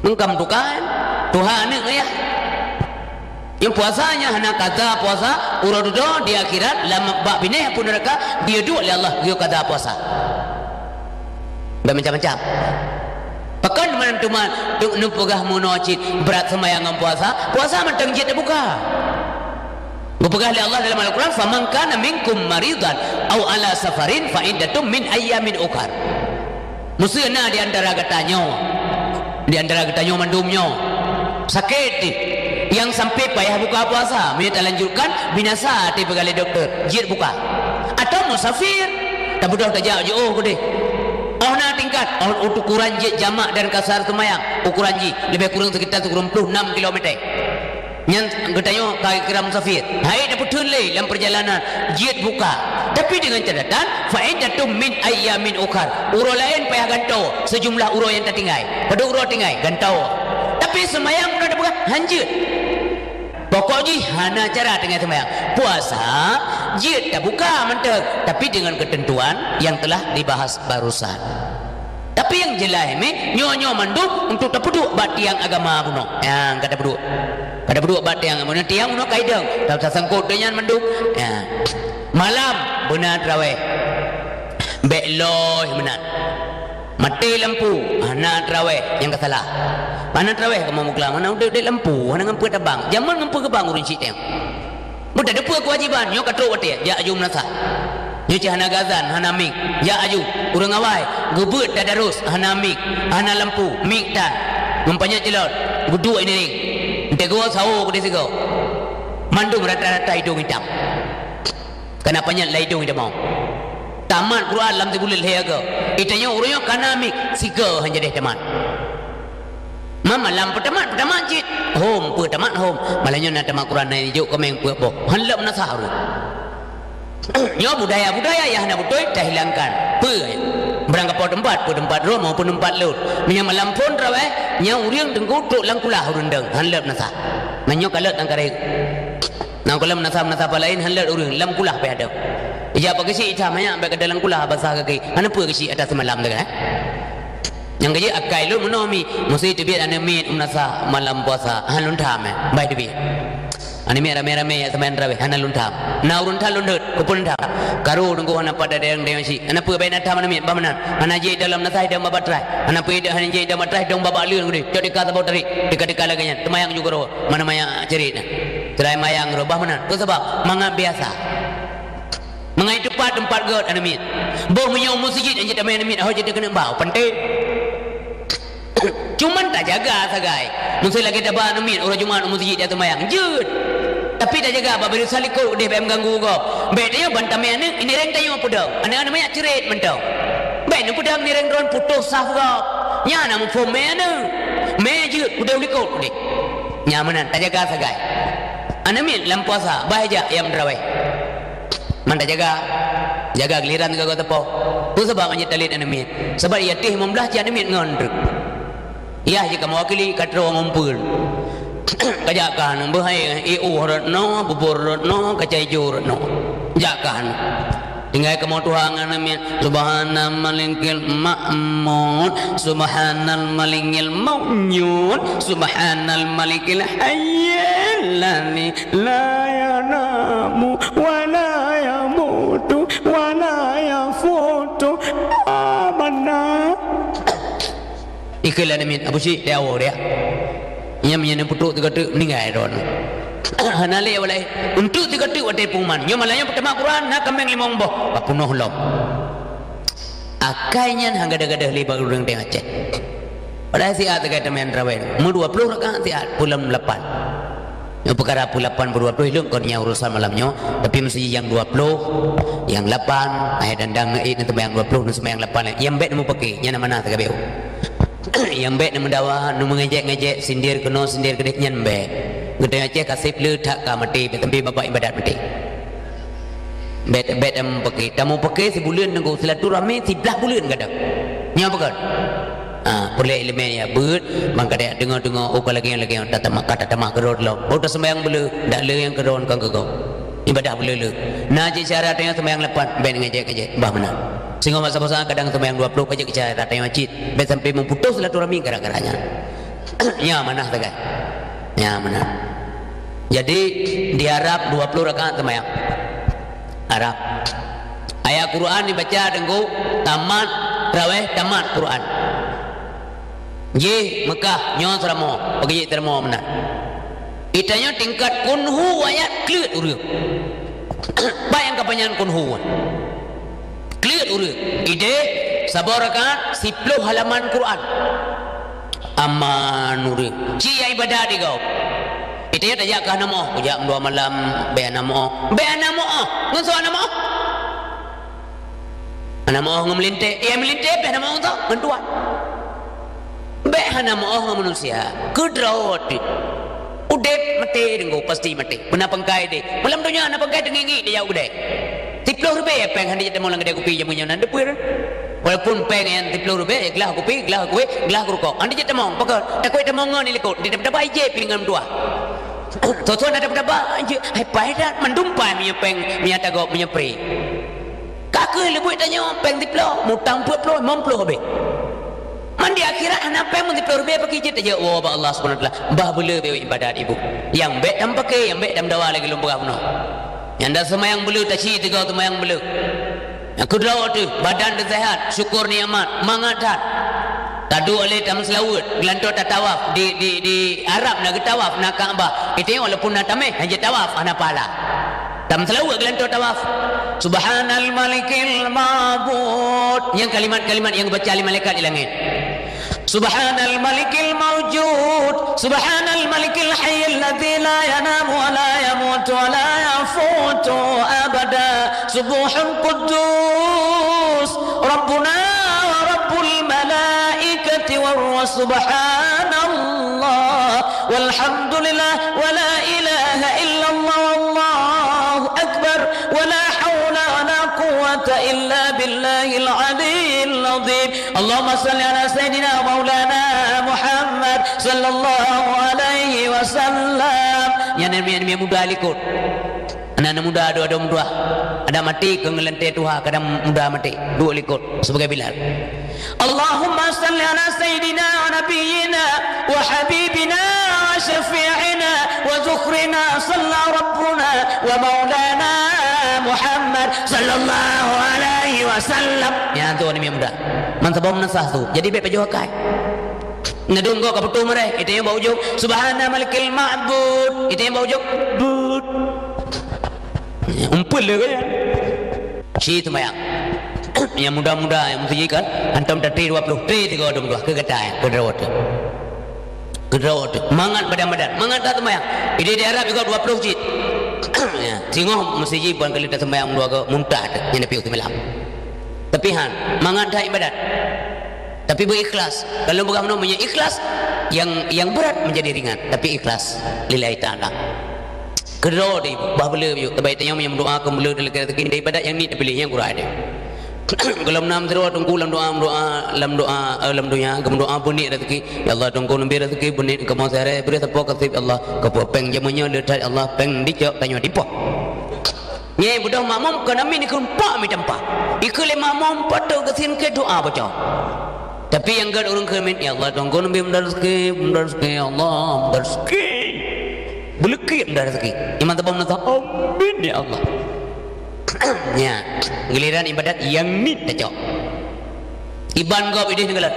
Mengkam tukan, tuha aneuk ayah. Nyang puasa nyan hana kaza puasa, uroe dudoe di akhirat, lam bak binéh apui neuraka, dia duek lé Allah, geuyue kaza puasa. Dan macam-macam. Pakon meunan teuma neupeugah meunoe cit brat seumayang ngon puasa, puasa mantong jeuet teubuka. Geupeugah lé Allah dalam Al-Quran, "Faman kana minkum maridan au ala safarin fa iddatun min ayyamin ukhar." Meuseu na di antara gata nyoe, di antara gata nyoe mandum nyoe, sakét, nyang sampai payah buka puasa, meunyoe talanjutkan, binasa, tiep peugah lé dokto, jeuet buka. Atawa musafir, tabeudôh tajak jiôh keudeh. Oh na tingkat, oh ukuran jeuet jamak dan kasar seumayang, ukuran jih leubeh kureueng sekitar sikureueng ploh nam kilometer. Nyan geutanyoe ka kira musafir. Hai tapeutheun lé lam peurjalanan, jeuet buka. Tapi deungon catatan, "Fa iddatun min ayyamin ukhar." Uroe laén payah gantoe, seujumlah uroe nyang tatinggai. Padub uroe tinggai, gantoe. Tapi seumayang uroe tabuka, hanjeuet. Pokok jih hana cara tinggai seumayang. Puasa, jeuet tabuka mantong, tapi deungon keuteuntuan nyang teulah dibahas barusan. Tapi nyang jeulaih mé, nyoe-nyoe mandum untuk tapeuduek bak tiang agama bunoe. Nyang ka tapeuduek. Ka tapeuduek bak tiang agama bunoe, tiang bunoe ka idong. Tasangkot deungon mandum. Ya. Malam beuna taraweh. Bèk lheueh meunan. Maté lampu, hana taraweh, nyang ka salah. Hana taraweh kamoe meukeulawa, hana udép-udép lampu, hana ngon peue tabang. Jameun ngon peue geubang ureueng syiek teuh. Beuteupeue keuwajéban, nyoe ka trok watèe, jak aju meunasah. Nyoe cit hana geuazan, hana mik, jak aju. Ureueng awai, geubeuet tadarus, hana mik, hana lampu, mik tan. Ngon panyöt culot, geuduek inéng. Enteuk geuwoe sawoe keudéh sigoe. Mandum rata-rata idong itam. Kana panyöt lam idong itamong. Tamat Quran lam sibuleuen lhèe go. Itanyoe ureueng nyoe kana mik, sigoe han jadeh tamat. Mamalam peutamat, peutamat cit. Hom, peutamat hom. Malam nyoe na tamat Quran, na jok keumeung peuet boh. Han leueb meunasah ureueng. Nyoe budaya-budaya nyang hana beutôi tahilangkan. Peue? Barang kapoh teumpat, peue teumpat droe maupun teumpat lôn. Meunyoe malam phon taraweh, nyoe ureueng teungku trok lam kulah ureueng dong. Han leueb meunasah. Meunyoe ka leueb tangkaréng. Na kulah meunasah-meunasah laén han leueb ureueng, lam kulah pih adoe. Ijak bak geuchik itam, manyak bèk keudeh lam kulah basah gaki. Hana peue geuchik ata seumalam teuka, eh? Nyang geuchik akai lôn meunoe mi, meusé teubiet aneuk miet meunasah malam puasa, han lôn tham, eh, bai teubiet. Aneuk miet ramé-ramé jak seumayang taraweh, hana lôn tham. Na ureueng that lôn deuet, keupeue lôn tham? Karu teungku hana pat dayang-dayang chik. Hana peue bèk na tham aneuk miet, bah meunan. Hana jeuet idong lam meunasah, idong bak bahtrai. Hana peue idong, hana jeuet idong bahtrai, idong bak bahleueng deh. Cok tika saboh tarék, tika-tika lagèe nyan. Teumayang ju keudroe, mana manyak ceurit na. Teurai mayang roh bah meunan. Peue sabab? Mangat biasa. Mangat teumpat-teumpat gèt aneuk miet. Boh meunyoe meuseujid nyang jitamé aneuk miet, ho jeuet keuneuk bau, panté. Cuman tajaga sagai. Meusé lagèe taba aneuk miet uroe Jumat u meuseujid jak seumayang, jeuet. Tapi tajaga bak barisan likot udeh bèk meuganggu gob. Bèk tanyoe ban tamé aneuk, inéng tanyoe peudong. Aneuk-aneuk manyak ceurit mantong. Bèk neupeudong inéng droen putôh saf gob. Nyan na muphom mé aneuk. Mé jeuet udeh likot udeh. Nyan meunan tajaga sagai. Aneuk miet lam puasa, bah jak nyang meuteraweh. Man tajaga, jaga giliran sigoe-goe teupeu. Peue sabab ngon jeuet talét aneuk miet? Sabab yah teuh limong blaih cit aneuk miet ngon treuk. Yah jih ka meuwakili ka trok ngon peue. Ka jak kah aneuk beuhai, iôh rot noe, bubur rot noe, kacai ijo rot noe. Jak kah aneuk. Tinggai kamoe tuha ngon aneuk miet. Subhanal malikil ma'mun, subhanal malikil mau'un, subhanal malikil hayyil ladzi la yanamu wa la yamutu wa la yafutu abada. Ikheun lé aneuk miet, Abu Syik, teuawoe dia. Nyang meunyoe neuputrok tiga teuk, meuninggai droeneuh. Hana lé walai. Untuk tiga teuk watèe pengumuman. Nyoe malam nyoe peutamat Quran, na kaméng limong boh. Ka peunoh lom. Akai nyan han gadôh-gadôh lé bak ureueng tengah cèt. Padahai siat teuka teumé taraweh. Meu dua ploh rakaat siat, peue lom lapan. Nyoe peukara peue lapan, peue dua ploh, ilôn kon nyang urusan malam nyoe, tapi meuseuti nyang dua ploh, nyang lapan, ayah dandang neuék neuseumayang dua ploh, neuseumayang lapan, nyang bèk neumupake, nyan na mana teuka beu. Nyang bèk neumeudawa, neumeungejek-ngejek, sindir keunoe, sindir keudeh, nyan bèk. Geutanyoe Aceh ka seb le that ka maté, bèk sampai babah ibadat maté. Bèk, bèk tameupaké. Tameupaké sibuleuen teungku, silaturahmi siblaih buleuen kadang. Nyoe peugah. Ha, peureulèe ileumèe ya beuet, ban ka deungoe-deungoe, oh, ka lagèe nyan, lagèe nyan, tatamah, ka tatamah keudroe lom. Oh, taseumbahyang beuleu, dak le nyang keudroe ka geugoe. Ibadah beuleu-leu. Na cit syarat tanyoe seumbahyang lapan, bèk ngejek-ngejek, bah meunan. Singoh masa puasa kadang seumbahyang dua ploh ka jeuet keu syarat tanyoe cit, bèk sampai meuputoh silaturahmi gara-gara nyan. Nyan manah sagai. Nyan manah. Jadi, di Arab dua ploh rakaat seumbahyang. Arab. Ayat Quran dibaca teungku, tamat, traweh, tamat Quran. Jih Mekah, nyoe seuramoe, bagi jih seuramoe meunan. Itanyoe tingkat kunhu ayat kleuet ureueng. Bah nyang ka panjang kunhu. Kleuet ureueng. Ideh saboh rakaat siploh halaman Quran. Aman ureueng. Ci nyang ibadat digob. Itanyoe tajak keu hana meu'oh, kujak meudua malam, bèk hana meu'oh. Bèk hana meu'oh. Ngon soe hana meu'oh? Hana meu'oh ngon meulintèe. Eh, meulintèe bèk hana meu'oh ngon soe? Ngon Tuhan. Bèk hana meu'oh ngon manusia. Keudroe teuk. Udép maté deungoe, pasti maté. Peuna pangkai deh. Malam donya hana pangkai teungiek-ngiek dijak u keudè. Siploh ribèe péng hana jeuet tamong lam keudè kupi jameun nyoe nan deupeu. Walaupun péng nyang siploh ribèe, glah kupi, glah kupi, glah rukok. Hana jeuet tamong, pakon? Takot tamong ngon di likot. Di taba-taba ijép piléng ngon meutuah. Soe-soe na taba-taba, jeuet, hai pai that, mandum pai meunyoe péng, meunyoe tagob, meunyoe pri. Ka kheueh leubuet tanyoe péng siploh, mutang peuet ploh, limong ploh habéh. Man di akhirat hana péng meusiploh ribèe, pakri jeuet tajak woe bak Allah Subhanahu wa Taala. Bah beuleu bèk ibadat ibu. Nyang bèk tameupaké, nyang bèk tameudawa lagèe lôn peugah bunoe. Nyang dak seumayang beuleu, taci tiga seumayang beuleu. Nyang keudroe teuh, badan teusehat, syukur nikmat, mangat that. Taduek lé tameuseulaweuet, geulantoe tatawaf di, di, di Arab na geutawaf, na Ka'bah. Itanyoe walaupun na tamèh, hana jitawaf, hana pahala. Tameuseulaweuet geulantoe tawaf. Subhanal Malikil Ma'bud. Nyang kalimat-kalimat nyang geubaca lé malaikat di langèt. Subhanal Malikil Maujud. Subhanal Malikil Hayyil Ladzi la yanamu wa la yamutu wa la yafutu abada. Subhun Quddus Rabbuna wa Rabbul Malaikati war Ruh. Subhanallah. Walhamdulillah, wa la ilaha illallah, wallahu akbar, wa la haula wa la quwwata illa billahil aliyyil azim. Allahumma shalli ala sayyidina wa maulana Muhammad sallallahu alaihi wasallam. Nyan, nyan, nyan muda likot. Aneuk-aneuk muda, adoe-adoe meutuah. Adak maté keu ngeulantée tuha, kadang muda maté. Duek likot sebagai Bilal. Allahumma shalli ala sayyidina wa nabiyyina wa habibina wa syafi'ina wa zukhrina salla rabbuna wa maulana Muhammad sallallahu alaihi wasallam. Nyan tu aneuk muda. Man saboh meunasah tu. Jadi bèk pajoh akai. Neudong gob ka putôh meureh, itanyoe bak ujong, "Subhana malikil ma'bud." Itanyoe bak ujong, "Bud." Umpul lé gaya. Ci seumayang. Nyang muda-muda, nyang meutuji kan, hantom tatré dua ploh, tré tiga dua ploh, keu gata, keu droe teuh. Keu droe teuh. Mangat badan-badan, mangat that seumayang. Idéh di Arab juga dua ploh cit. Ya, singoh meuseujid ban kali that seumayang dua go, muntah teuh, nyang neupiyôh seumalam. Tapi han, mangat that ibadat. Tapi beu ikhlas. Kalau peugah meunoe, meunyoe ikhlas, yang, yang berat menjadi ringan. Tapi ikhlas lillahi ta'ala. Keudroe di bah beuleu yuk. Tebai tanyong nyang meudoa keu beuleu dan lagèe rezeki dari ibadat nyang ni terpilih nyang kurang ada. Kalau nam seudroe teungku lam doa, meudoa, lam doa, eh, lam donya, geumeudoa beuniet rezeki. Ya Allah, teungku neubri rezeki beuniet keu masa hari beri sepo kasih Allah. Keu péng jameun nyoe le that Allah, péng dicok tanyoe dipoh. Nyang beudôh makmum kon amin dikheun empat mi teumpat. Dikheun lé makmum, patôt geusin keu doa baca. Tapi nyang gèt ureueng kheun amin, "Ya Allah, teungku neubri mudah rezeki, mudah rezeki, ya Allah, mudah rezeki." Beuleukeut mudah rezeki. Iman teubang meunasah, "Amin, ya Allah." Nya, giliran ibadat nyang nit tacok. Iban gob idéh neukalon.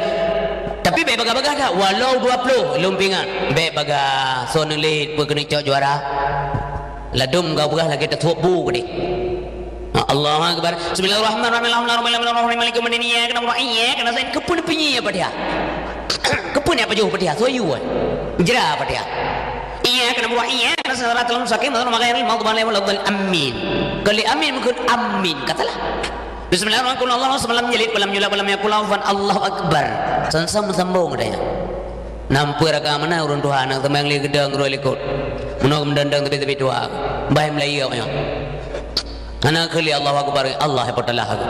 Tapi bèk bagah-bagah that, walau dua ploh, lôn peuingat. Bèk bagah, soe neulet, peue keuneuk cok juara. Ladôm gau peugah lagèe tatuek bu keudéh. Ha, Allahu Akbar. Bismillahirrahmanirrahim. Alhamdulillahirabbil alamin. Arrahmanirrahim. Maliki yaumiddin. Iyyaka na'budu wa iyyaka nasta'in. Keupeue neupeunyie Fatihah? Keupeue neupeujoh Fatihah? Soe yue? Jra Fatihah. Iyyaka na'budu wa iyyaka nasta'in. Shiratal mustaqim. Shiratal ladzina an'amta 'alaihim ghairil maghdubi 'alaihim waladdallin. Amin. Kali amin meukeun amin. Ka salah. Bismillahirrahmanirrahim. Qul huwallahu ahad, seumalam jilid, walam yulad walam yakul lahu kufuwan ahad. Allahu Akbar. San-san meusambông geutanyoe. Nampeue raka mana ureuëng tuha, aneuk teumanyong lé geudong, geurôi likot. Meunoe meudang-dang teubit-teubit tuha. Bah meulayeue awaknyan. Hana kheun lé Allahu Akbar, Allah hai poteulah aku.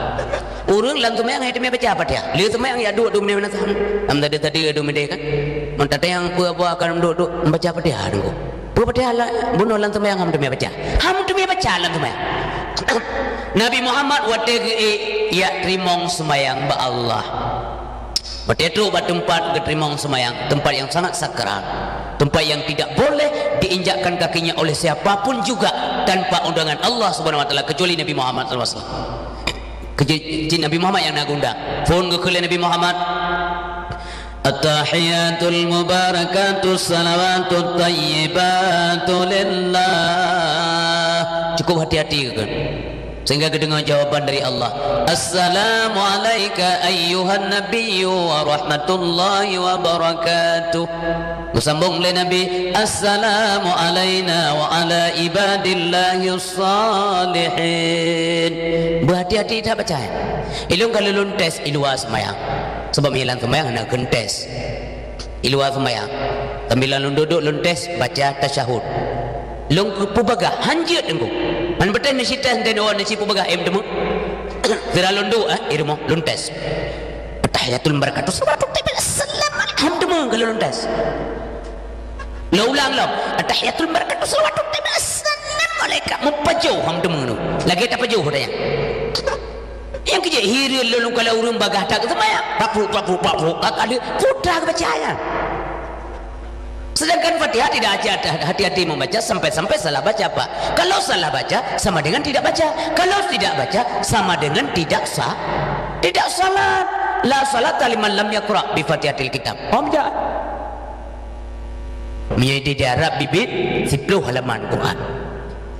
Ureuëng lam seumayang hai teumé baca Fatihah. Lé seumayang ya duek-duek meunyoe na saham. Am tadi-tadi duek meudeh kan. Meutateueng peue-peue akan duek-duek baca Fatihah dulu. Peue Fatihah la, bunoe lam seumayang ham teumé baca. Ham teumé baca lam seumayang. Nabi Muhammad watée geuék, ya teurimong seumayang bak Allah. Watée trok bak teumpat geuteurimong seumayang, teumpat yang sangat sakral, teumpat yang tidak boleh diinjakkan kakinya oleh siapa pun juga tanpa undangan Allah Subhanahu wa Taala, kecuali Nabi Muhammad sallallahu alaihi wasallam. Kecuali Nabi Muhammad yang na geundang. Phon geukheun lé Nabi Muhammad, "At-tahiyatul mubarakatus salawatut thayyibatu lillah." Cukup hati-hati geukheun. Sehingga geudeungoe jawaban dari Allah, "Assalamu alaika ayyuhan nabiyyu wa rahmatullahi wa barakatuh." Geusambông lé Nabi, "Assalamu alaina wa ala ibadillahis salihin." Beuhati-hati that baca. Ilôn ka lôn tes i luwa seumayang. Sabab hilang seumayang hana kheun tes. I luwa seumayang. Sambil lôn duek-duek lôn tes baca tasyahud. Lôn peubagah, hanjeuet teungku. Han beuteh neusi tes enten, oh, neusi peubagah em teuma. Sira lôn duek, eh, i rumoh lôn tes. At-tahiyatul mubarakatus salawatut thayyibah, assalamualaikum, ham teuma ka lôn tes. Lôn ulang lom. At-tahiyatul mubarakatus salawatut thayyibah, assalamualaikum. Meupajoh ham teuma tu. Lagée tapajoh dah ya. Nyang keujeuet hireuen lôn lôn kala ureuëng bagah that seumayang. Pak puk, pak puk, pak puk. Kakak dia putar baca ayat. Sedangkan Fatihah tidak hati-hati, hati-hati membaca sampai-sampai salah baca, Pak. Kalau salah baca, sama dengan tidak baca. Kalau tidak baca, sama dengan tidak sah, tidak salat. La salata liman lam yaqra bi Fatihatil Kitab. Paham tak? Meunyoe di Arab bibit siplôh halaman Quran.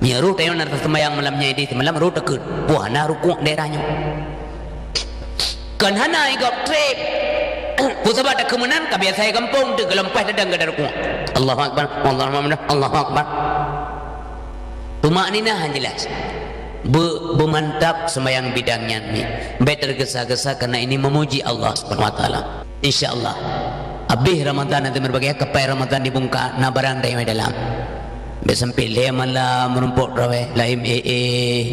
Meunyoe roh tanyoe na taseumayang malam nyoe di seumalam roh takheun, "Wah, na rukuk daerah nyoe." Kon hana igop treb. Peue sabab takheun meunan, ka biasa i gampông teuh, geulumpah tadang gada rukuk. Allahu Akbar, Allahu Akbar, Allahu Akbar. Tumakninah han jeulaih. Be-, beumantap seumayang bidang nyan ni. Bék teugesa-gesa karena ini memuji Allah Subhanahu wa Taala. Insya Allah. Abéh Ramadan nanti berbagai kapai Ramadan dibungka na barang dayah dalam. Bék sampai lhée malam meurumpok raweh laén eh eh.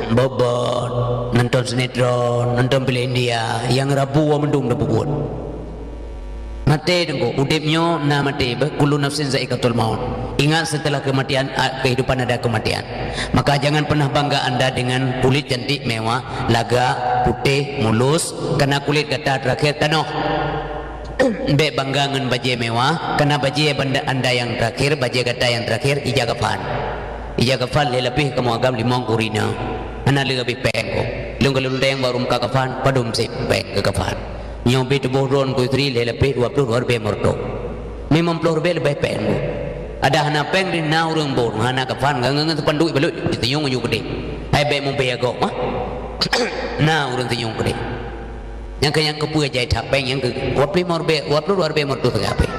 Bobot, nonton sinetron, nonton film India, yang rabu wa mendung dah bubuet. Maté teungku, udeb nyoe na maté, beh, kullu nafsin zaikatul maut. Ingat setelah kematian, a, kehidupan ada kematian. Maka jangan pernah bangga anda dengan kulit cantik mewah, lagak, putéh, mulus, karena kulit gata terakhir tanoh. Bék bangga ngon bajée mewah, karena bajée banda anda yang terakhir, bajée gata yang terakhir, ija kafan. Ija kafan lhée lapéh kamoe agam limong kurina. Hana lé habéh péng ko. Lôn ka lôn deng baru muka kafan, padum sép péng keu kafan. Nyoe bit boh droen ku istri lhée lapéh dua ploh dua ribée meureutoh. Limong ploh ribée leubeh péng ku. Ada hana péng di na ureuëng boh, hana kafan, ngon ngon seupanduk ibalut, diteuyong aju keudeh. Hai bék mubé agok mah. Na ureuëng teuyong keudeh. Nyang keu nyang keupeue jai that péng nyang keu dua ploh limong ribée, dua ploh dua ribée meureutoh teuga péng.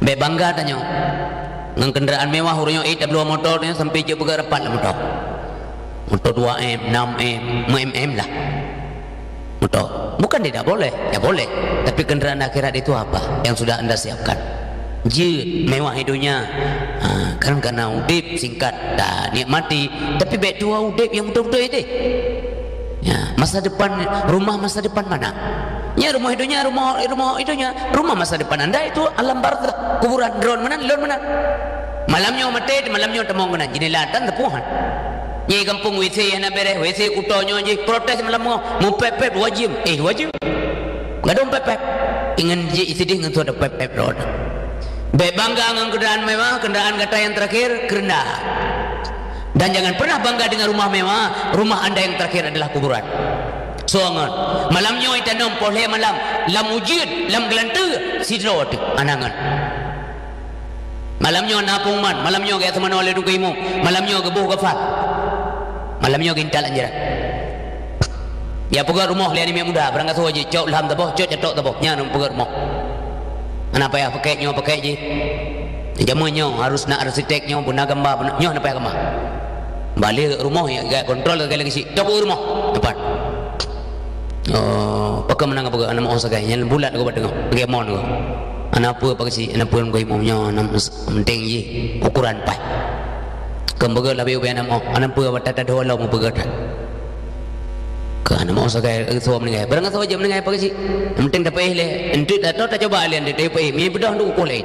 Bék bangga tanyoe. Ngon kendaraan mewah ureuëng nyoe, eh, tabloe motor nyoe sampai jeuet beugarapat lam motor. Motor dua M, enam M, lima M M lah. Motor. Bukan tidak boleh, ya boleh. Tapi kendaraan akhirat itu apa yang sudah anda siapkan? Jeuet mewah di dunia. Ha, kan karena udeb singkat dah nikmati, tapi bék tuha udeb yang betul-betul itu. Ya, masa depan, rumah masa depan mana? Ya, rumah dunia, rumah, rumah dunia, rumah masa depan anda itu alam barzakh, kuburan, droen meunan, lôn meunan. Malam nyoe maté, malam nyoe tamong keunan, jendela tan teupuhan. Nyang gampông W C hana beres, W C kuto nyoe jih, protes malam nyoe, mupép-pép wajib, eh wajib. Gadong pép-pép. Ingat jih isidih ngon suara pép-pép rot. Bék bangga ngon kendaraan mewah, kendaraan gata yang terakhir, kerendah. Dan jangan pernah bangga dengan rumah mewah, rumah anda yang terakhir adalah kuburan. Soe ngon. Malam nyoe itanom poh lhée malam, lam ujeuen, lam geulanteue, sidroe teuh, anangan. Malam nyoe na pengumuman, malam nyoe geujak seumanoe lé dungkeu imum, malam nyoe geuboh gafan. Malam nyoe geuintat lam jalan. Ya peugah rumoh lé aneuk muda, barangkasoe jih, cok lham saboh, cok catok saboh, nyan peugah rumoh. Hana payah pakai nyoe pakai jih. Jameun nyoe harus na arsitek nyoe, beuna gamba, beuna, nyoe hana payah gamba. Balik rumoh, ya, gak kontrol lagi, lagi si. Tok rumoh. Dapat. Oh, pakai menang apa? Anak mau sagai. Yang bulat ke buat tengah. Lagi mon ke. Anak apa, apa si? Anak apa yang kau imamnya? Enam penting je. Ukuran pai. Kembaga lebih ubah anak mau. Anak apa? Apa tak ada walau mau pegat. Ke anak mau sagai, eh, suami meninggal. Barang suami meninggal apa si? Yang penting dapat eh leh. Entuk tak tahu, tak coba leh. Entuk dapat eh. Mi bedah untuk ukur leh.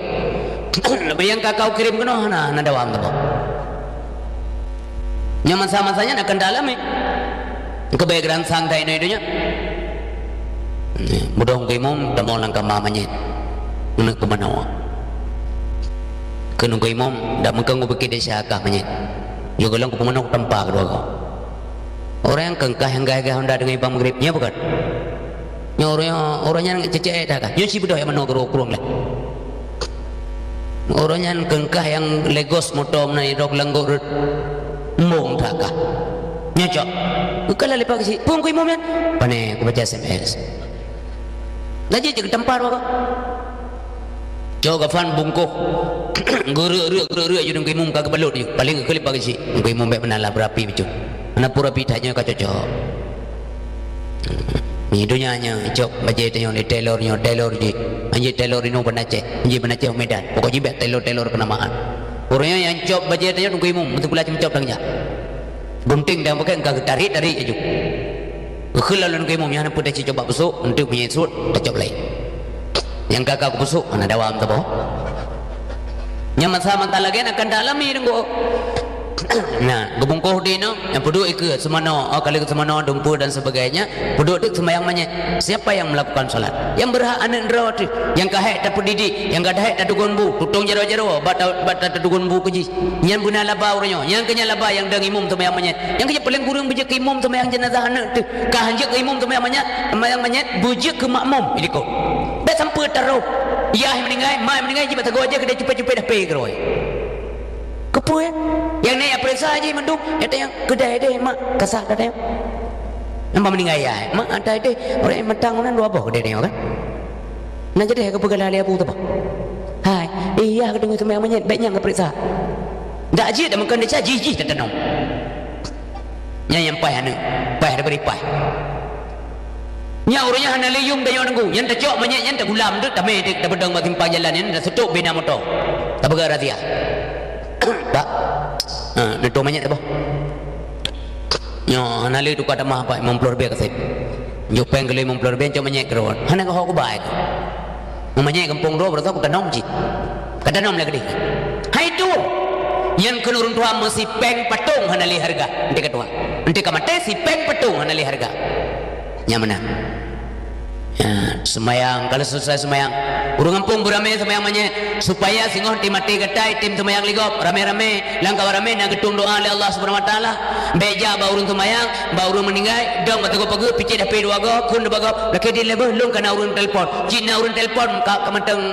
Lebih yang kakau kirim kena, nah, nah, dawam tu. Nyang masa-masanya nak keuneuk dalami. Keubai geuransang that inoe donya. Mudoh keu imum, tamong lam kama manyét. Keuneuk keu manoe. Keuneuk keu imum, dak meukeu ngon bukét desya kah manyét. Yo golom keu manoe tampa keudua goe. Ureuëng nyang keungkah nyang gaya-gaya honda deungon ibang Maghrib, nyan bukon? Nyoe ureuëng, ureuëng nyan cecek dah kah? Nyoe si beudôh nyang manoe keurong-keurong lé. Ureuëng nyan keungkah nyang Lagos moto meunan idok langgok rot. Embong that kah? Nyoe cok. Bukan lah lepas keu si. Phôn keu imum nyan. Pane kubaca S M S. Gaji cek tampar baka. Cok gafan bungkoh. Geureuek-reuek, geureuek-reuek ju deungon keu imum ka geubalot ju. Paléng keu lepas keu si. Keu imum bék meunan lah beurapi bacut. Hana peue rapi that nyoe ka cocok. Nyoe donya nyoe, cok bajée tanyoe lé tailor nyoe, tailor jih. Anjih tailor inoe Banda Aceh, anjih Banda Aceh u Medan. Pokok jih bék tailor-tailor keunamaan. Ureuëng nyoe nyang cop bajée tanyoe teungku imum, meuteupula cop tanyoe. Gunting dan pakai engka geutarik-tarik laju. Geukheun lom lôn teungku imum, nyan peue tacok bak busuk, enteuk meunyoe suet, tacok laén. Nyang ka ka kupusuk, hana dawam teuboh. Nyang masa-masa lagée nyan akan talami deungon. Nah, geubungkoh di nyoe, nyang peuduek ikeue, seumanoe, oh, ka lheueh seumanoe, dumpeue dan sebagainya, peuduek teuk seumayang manyét. Siapa yang melakukan salat? Yang berhak aneuk droe teuh, nyang ka hék tapeudidik, nyang ka hék tateugon bu, tutong jaroe-jaroe, bak ta-, bak ta-, tateugon bu keu jih. Nyan beuna laba ureuëng nyoe, nyan keuh nyan laba nyang dang imum seumayang manyét. Nyang keuh nyan paléng kureueng beujeuet keu imum seumayang jeunazah aneuk teuh. Ka hanjeuet keu imum seumayang manyét, seumayang manyét, beujeuet keu makmum di likot. Bék sampoe taroh. Yah meuninggai, mak meuninggai, jibat sagoe aja keudeh cupet-cupet dah pé keurôi. Keupeue? Nyang nyan peuriksa jih mandum, nyang tanyong keudeh deh mak, kasah dah tanyong. Nyan meuninggai yah, mak ata deh, ureuëng mantang nyan dua boh keudeh tanyong kan? Nah jadi keupeue gala lé abu teuboh? Hai, iyah keudeungoe seumayang manyét, bék nyang geupeuriksa. Dak jeuet dah meukeun desya jih-jih tatanom. Nyan nyang paih aneuk, paih dibri paih. Nyan ureuëng nyan hana lé yum tanyoe teungku, nyan tacok manyét nyan tagulam teuk tamé teuk tapeudong bak simpang jalan nyan taseutok bina moto. Tapeugah razia. Pak. Ha, neutueng manyét teuboh. Nyoe hana lé tuka tamah Pak, limong ploh ribèe kaseb. Jok péng keu limong ploh ribèe cok manyét keudroe. Hana keuhok kubai. Meumanyét gampông droe beurata kutanom cit. Katanom lé keudeh. Hai tu. Nyan keuneuk ureuëng tuha meusipéng patong hana lé hareuga. Enti ka tuha. Enti ka maté sipéng patong hana lé hareuga. Nyang meunan. Ya, seumayang, kalau selesai seumayang, ureuëng gampông beuramé seumayang manyét, supaya singoh tim maté gata, tim seumayang ligop, ramé-ramé, lam kawan ramé na geutueng doa lé Allah Subhanahu Wa Taala. Bék jak bak ureuëng seumayang, bak ureuëng meuninggai, dong bak teugop pageue, picék dapé dua goe, kheun dua goe, lakée di leubeh lôn kana ureuëng telepon. Cit na ureuëng telepon ka, ka mantong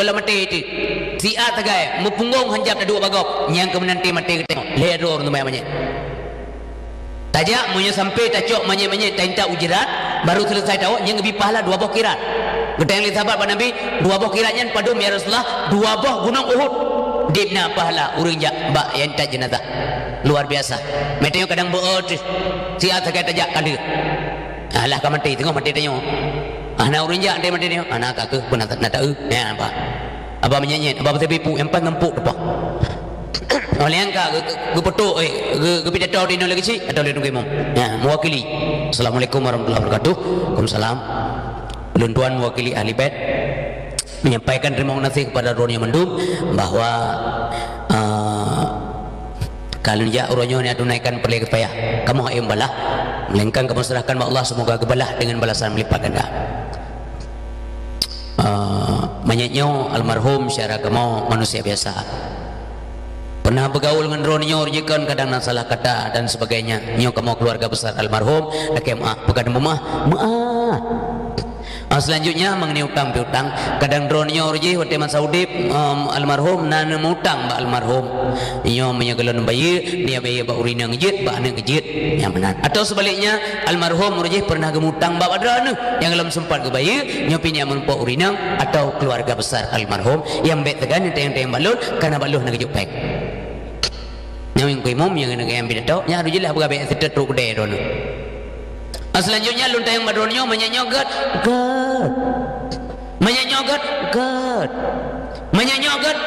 gohlom maté teuh. Siat sagai, meupunggong hanjab taduek bak gob, nyang keumeunanti maté geutanyoe. Lhée droe ureuëng seumayang manyét. Tajak, meunyoe sampai tacok manyét-manyét taintat u jirat, baru selesai tawök, nyang geubi pahala dua boh kirat. Geutanyong lé sahabat bak Nabi, "Dua boh kirat nyan padum, ya Rasulullah?" "Dua boh gunong Uhud." Dibna pahala ureuëng jak bak intat jeunazah. Luar biasa. Meutanyoe kadang beu-o teuh. Siat sagai tajak ka lheueh. Alah ka maté, teungoh maté tanyoe. Hana ureuëng jak maté-maté tanyoe. Hana ka keuh pun na ta-, na taeu. Nyan apa? Apa meunyenyet, apa beuteubiet pu, nyang paih ngon puk teupah. Oh, lheueh nyan ka geu-, geu-, geuputok, eh, geu-, geupidato di inoe lagée cit, atau lé nunggu imum. Nyan, mewakili. Assalamualaikum warahmatullahi wabarakatuh. Waalaikumsalam. Ulôn tuan mewakili ahli bait menyampaikan terima kasih kepada droeneuh mandum bahwa, ah, Ka lheueh jak uroe nyoe, nyan tunaikan peureulée geupayah. Kamoe hana balah, melainkan kamoe serahkan bak Allah, semoga geubalah dengan balasan melipat ganda. Ah, manyét nyoe almarhum secara kamoe manusia biasa. Pernah bergaul ngon droeneuh nyoe, jikon kadang na salah kata dan sebagainya. Nyoe kamoe keluarga besar almarhum, lakée meuáh, peugah meuáh, meuáh. Ah, selanjutnya, mengenai utang piutang, kadang droeneuh nyoe jih watée masa udeb, em, almarhum na neumeutang bak almarhum. Nyoe meunyoe gohlom bayeue, dia bayeue bak ureuëng inong jeuet, bak aneuk jeuet, nyang meunan. Atau sebaliknya, almarhum jih pernah geumutang bak droeneuh nyang gohlom sempat geubayeue, nyoe pih nyang meurumpok ureuëng inong atau keluarga besar almarhum nyang bék teuga neuteung-teung bak lôn, kana bak lôn na geujok péng. Nyang keu imum nyang keuneuk nyang pidato, nyan harôh jeulaih peugah bèk seutôt trok keudè droeneuh. Ah, selanjutnya lôn tanyong bak droeneuh nyoe, manyét nyoe gèt, gèt. Manyét nyoe gèt, gèt. Manyét nyoe gèt.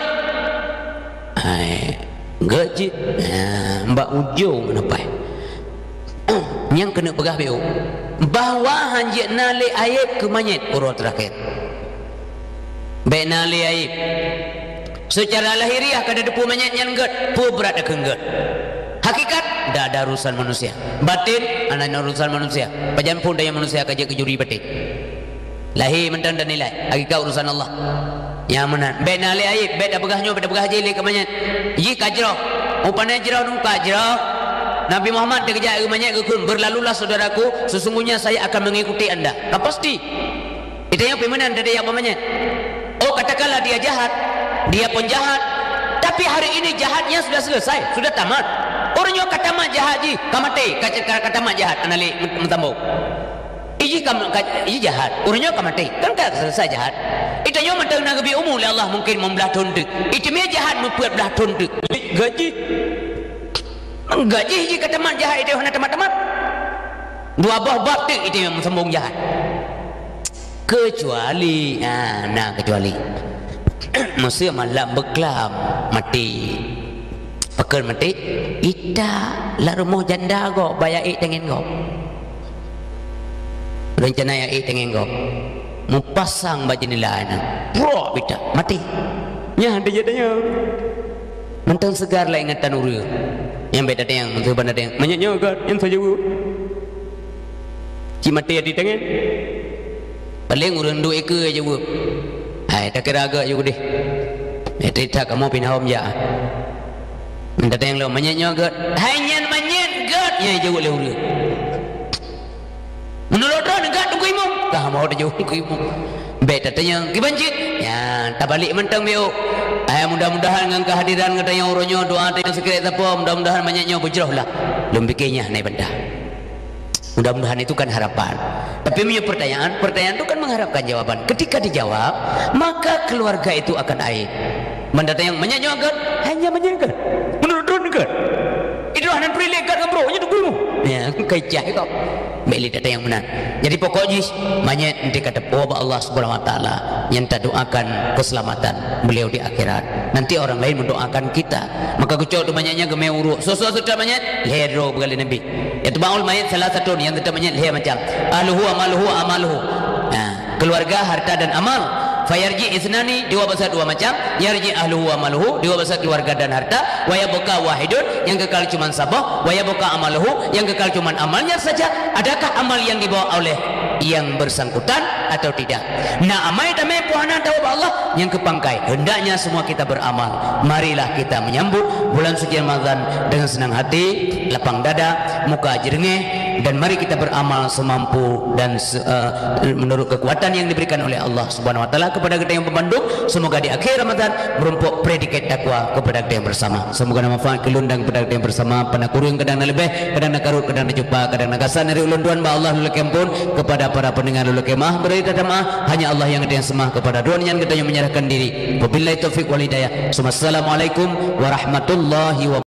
Hai, gèt cit. Ha, bak ujông neupai. Nyang keuneuk peugah bèk, bahwa hanjeuet na lé aéb keu manyét uroe teurakhé. Bèk na lé aéb. Seucara lahiriah ka tateupeue manyét nyan gèt, peue brat takheun gèt. Hakikat, dak ada urusan manusia. Batin, hana urusan manusia. Pajan phon tanyoe manusia ka jeuet keu juri batin. Lahé mantong tanilai, hakikat urusan Allah. Nyang meunan, bèk na lé aéb, bèk tapeugah nyoe, bèk tapeugah jih lé keu manyét. Jih ka jroh. Upana jroh nungka jroh. Nabi Muhammad teukeujak keu manyét geukheun, "Berlalulah saudaraku, sesungguhnya saya akan mengikuti Anda." Ka pasti. Itu nyang peumenan dari apa manyét. Oh, katakanlah dia jahat, dia penjahat. Tapi hari ini jahatnya sudah selesai, sudah tamat. Ureueng nyoe ka tamat jahat jih, ka maté, ka, ka, ka tamat jahat, hana lé meusambông. Iji ka, ka, iji jahat, ureueng nyoe ka maté, kan ka selesai jahat. Itu nyoe mantong na geubri umu lé Allah mungkin limong blah thôn teuk. Itu mie jahat meupeuet blah thôn teuk. Gaji. Gaji jih ka tamat jahat, itu hana tamat-tamat. Dua boh bab teuk itu nyang meusambông jahat. Kecuali, ha, na kecuali. Meusé malam beuklam maté. Pakon maté? Ita lam rumoh janda gob, bak aék tangen gob. Rencana aék tangen gob. Meupasang bak jeundela nyan. Brok ita, maté. Nyan teuh jeuet tanyoe. Mantong seugar lam ingatan ureueng. Nyang bèk tatanyong, meunteuh ban tatanyong. Manyét nyoe gèt, nyang soe jaweueb. Cit maté di tangen. Paleng ureueng duek ikeue jaweueb. Hai, takira gèt jaweueb deh. Eh, teuka kamoe pih na hom jak. Meuntang tatanyong lom, manyét nyoe gèt. Hai, nyan manyét gèt, nyang jaweueb lé ureueng. Meunurot droeneuh gèt Teungku Imum? Ka mau teujoh Teungku Imum. Bèk tatanyong kiban cit. Nyan, tabalek mantong biôh. Ai, mudah-mudahan ngon keuhadiran geutanyoe uroe nyoe, doa tanyoe sikirek sapo, mudah-mudahan manyét nyoe beujroh lah. Lôn pike nyan hana bantah. Mudah-mudahan itu kan harapan. Tapi meunyoe pertanyaan, pertanyaan itu kan mengharapkan jawaban. Ketika dijawab, maka keluarga itu akan aéb. Mantong tatanyong, manyét nyoe gèt? Hai, nyan manyét gèt. Meunurot droeneuh gèt. Idroh nan peurilek gèt ngon brok, nyan Teungku Imum. Ya, keucah kok. Bèk lé tatanyong meunan. Jadi pokok jih, manyét nanti ka teupeue bak Allah Subhanahu Wa Taala, nyang tadoakan keselamatan beliau di akhirat. Nanti orang lain mendoakan kita. Maka geucok teuk manyét nyan geumè uruek. Soe-soe seutôt manyét, lhèe droe peugah lé Nabi. Yatba'ul mayyit tsalatsatun, nyang seutôt manyét lhèe macam. Ahluhu wa maluhu wa amaluhu. Nah, keluarga, harta dan amal. Fayarji isnani, dua basa dua macam. Yarji ahluhu wa maluhu, dua basa keluarga dan harta. Wa yabqa wahidun, yang kekal cuman saboh. Wa yabqa amaluhu, yang kekal cuman amalnya saja. Adakah amal yang dibawa oleh yang bersangkutan atau tidak? Na amai tamè peue hana tawoe bak Allah, nyang keu pangkai. Hendaknya semua kita beramal. Marilah kita menyambut bulan suci Ramadan dengan senang hati, lapang dada, muka jeurengeh, dan mari kita beramal semampu dan se-, eh, menurut kekuatan yang diberikan oleh Allah Subhanahu Wa Taala kepada kita yang membandung. Semoga di akhir Ramadan merumpok predikat takwa kepada kita yang bersama. Semoga na manfaat keu lôn dan kepada kita yang bersama. Pana kureueng kadang na leubeh, kadang na karot, kadang na cupa, kadang na gasan dari ulôn tuan bak Allah lôn lakèe ampôn. Kepada para pendengar lôn lakèe meu'ah, beri tata meu'ah. Hanya Allah yang geutanyoe seumah, kepada droe nyan geutanyoe menyerahkan diri. Wabillahi taufiq wal hidayah. Summa assalamualaikum warahmatullahi wabarakatuh.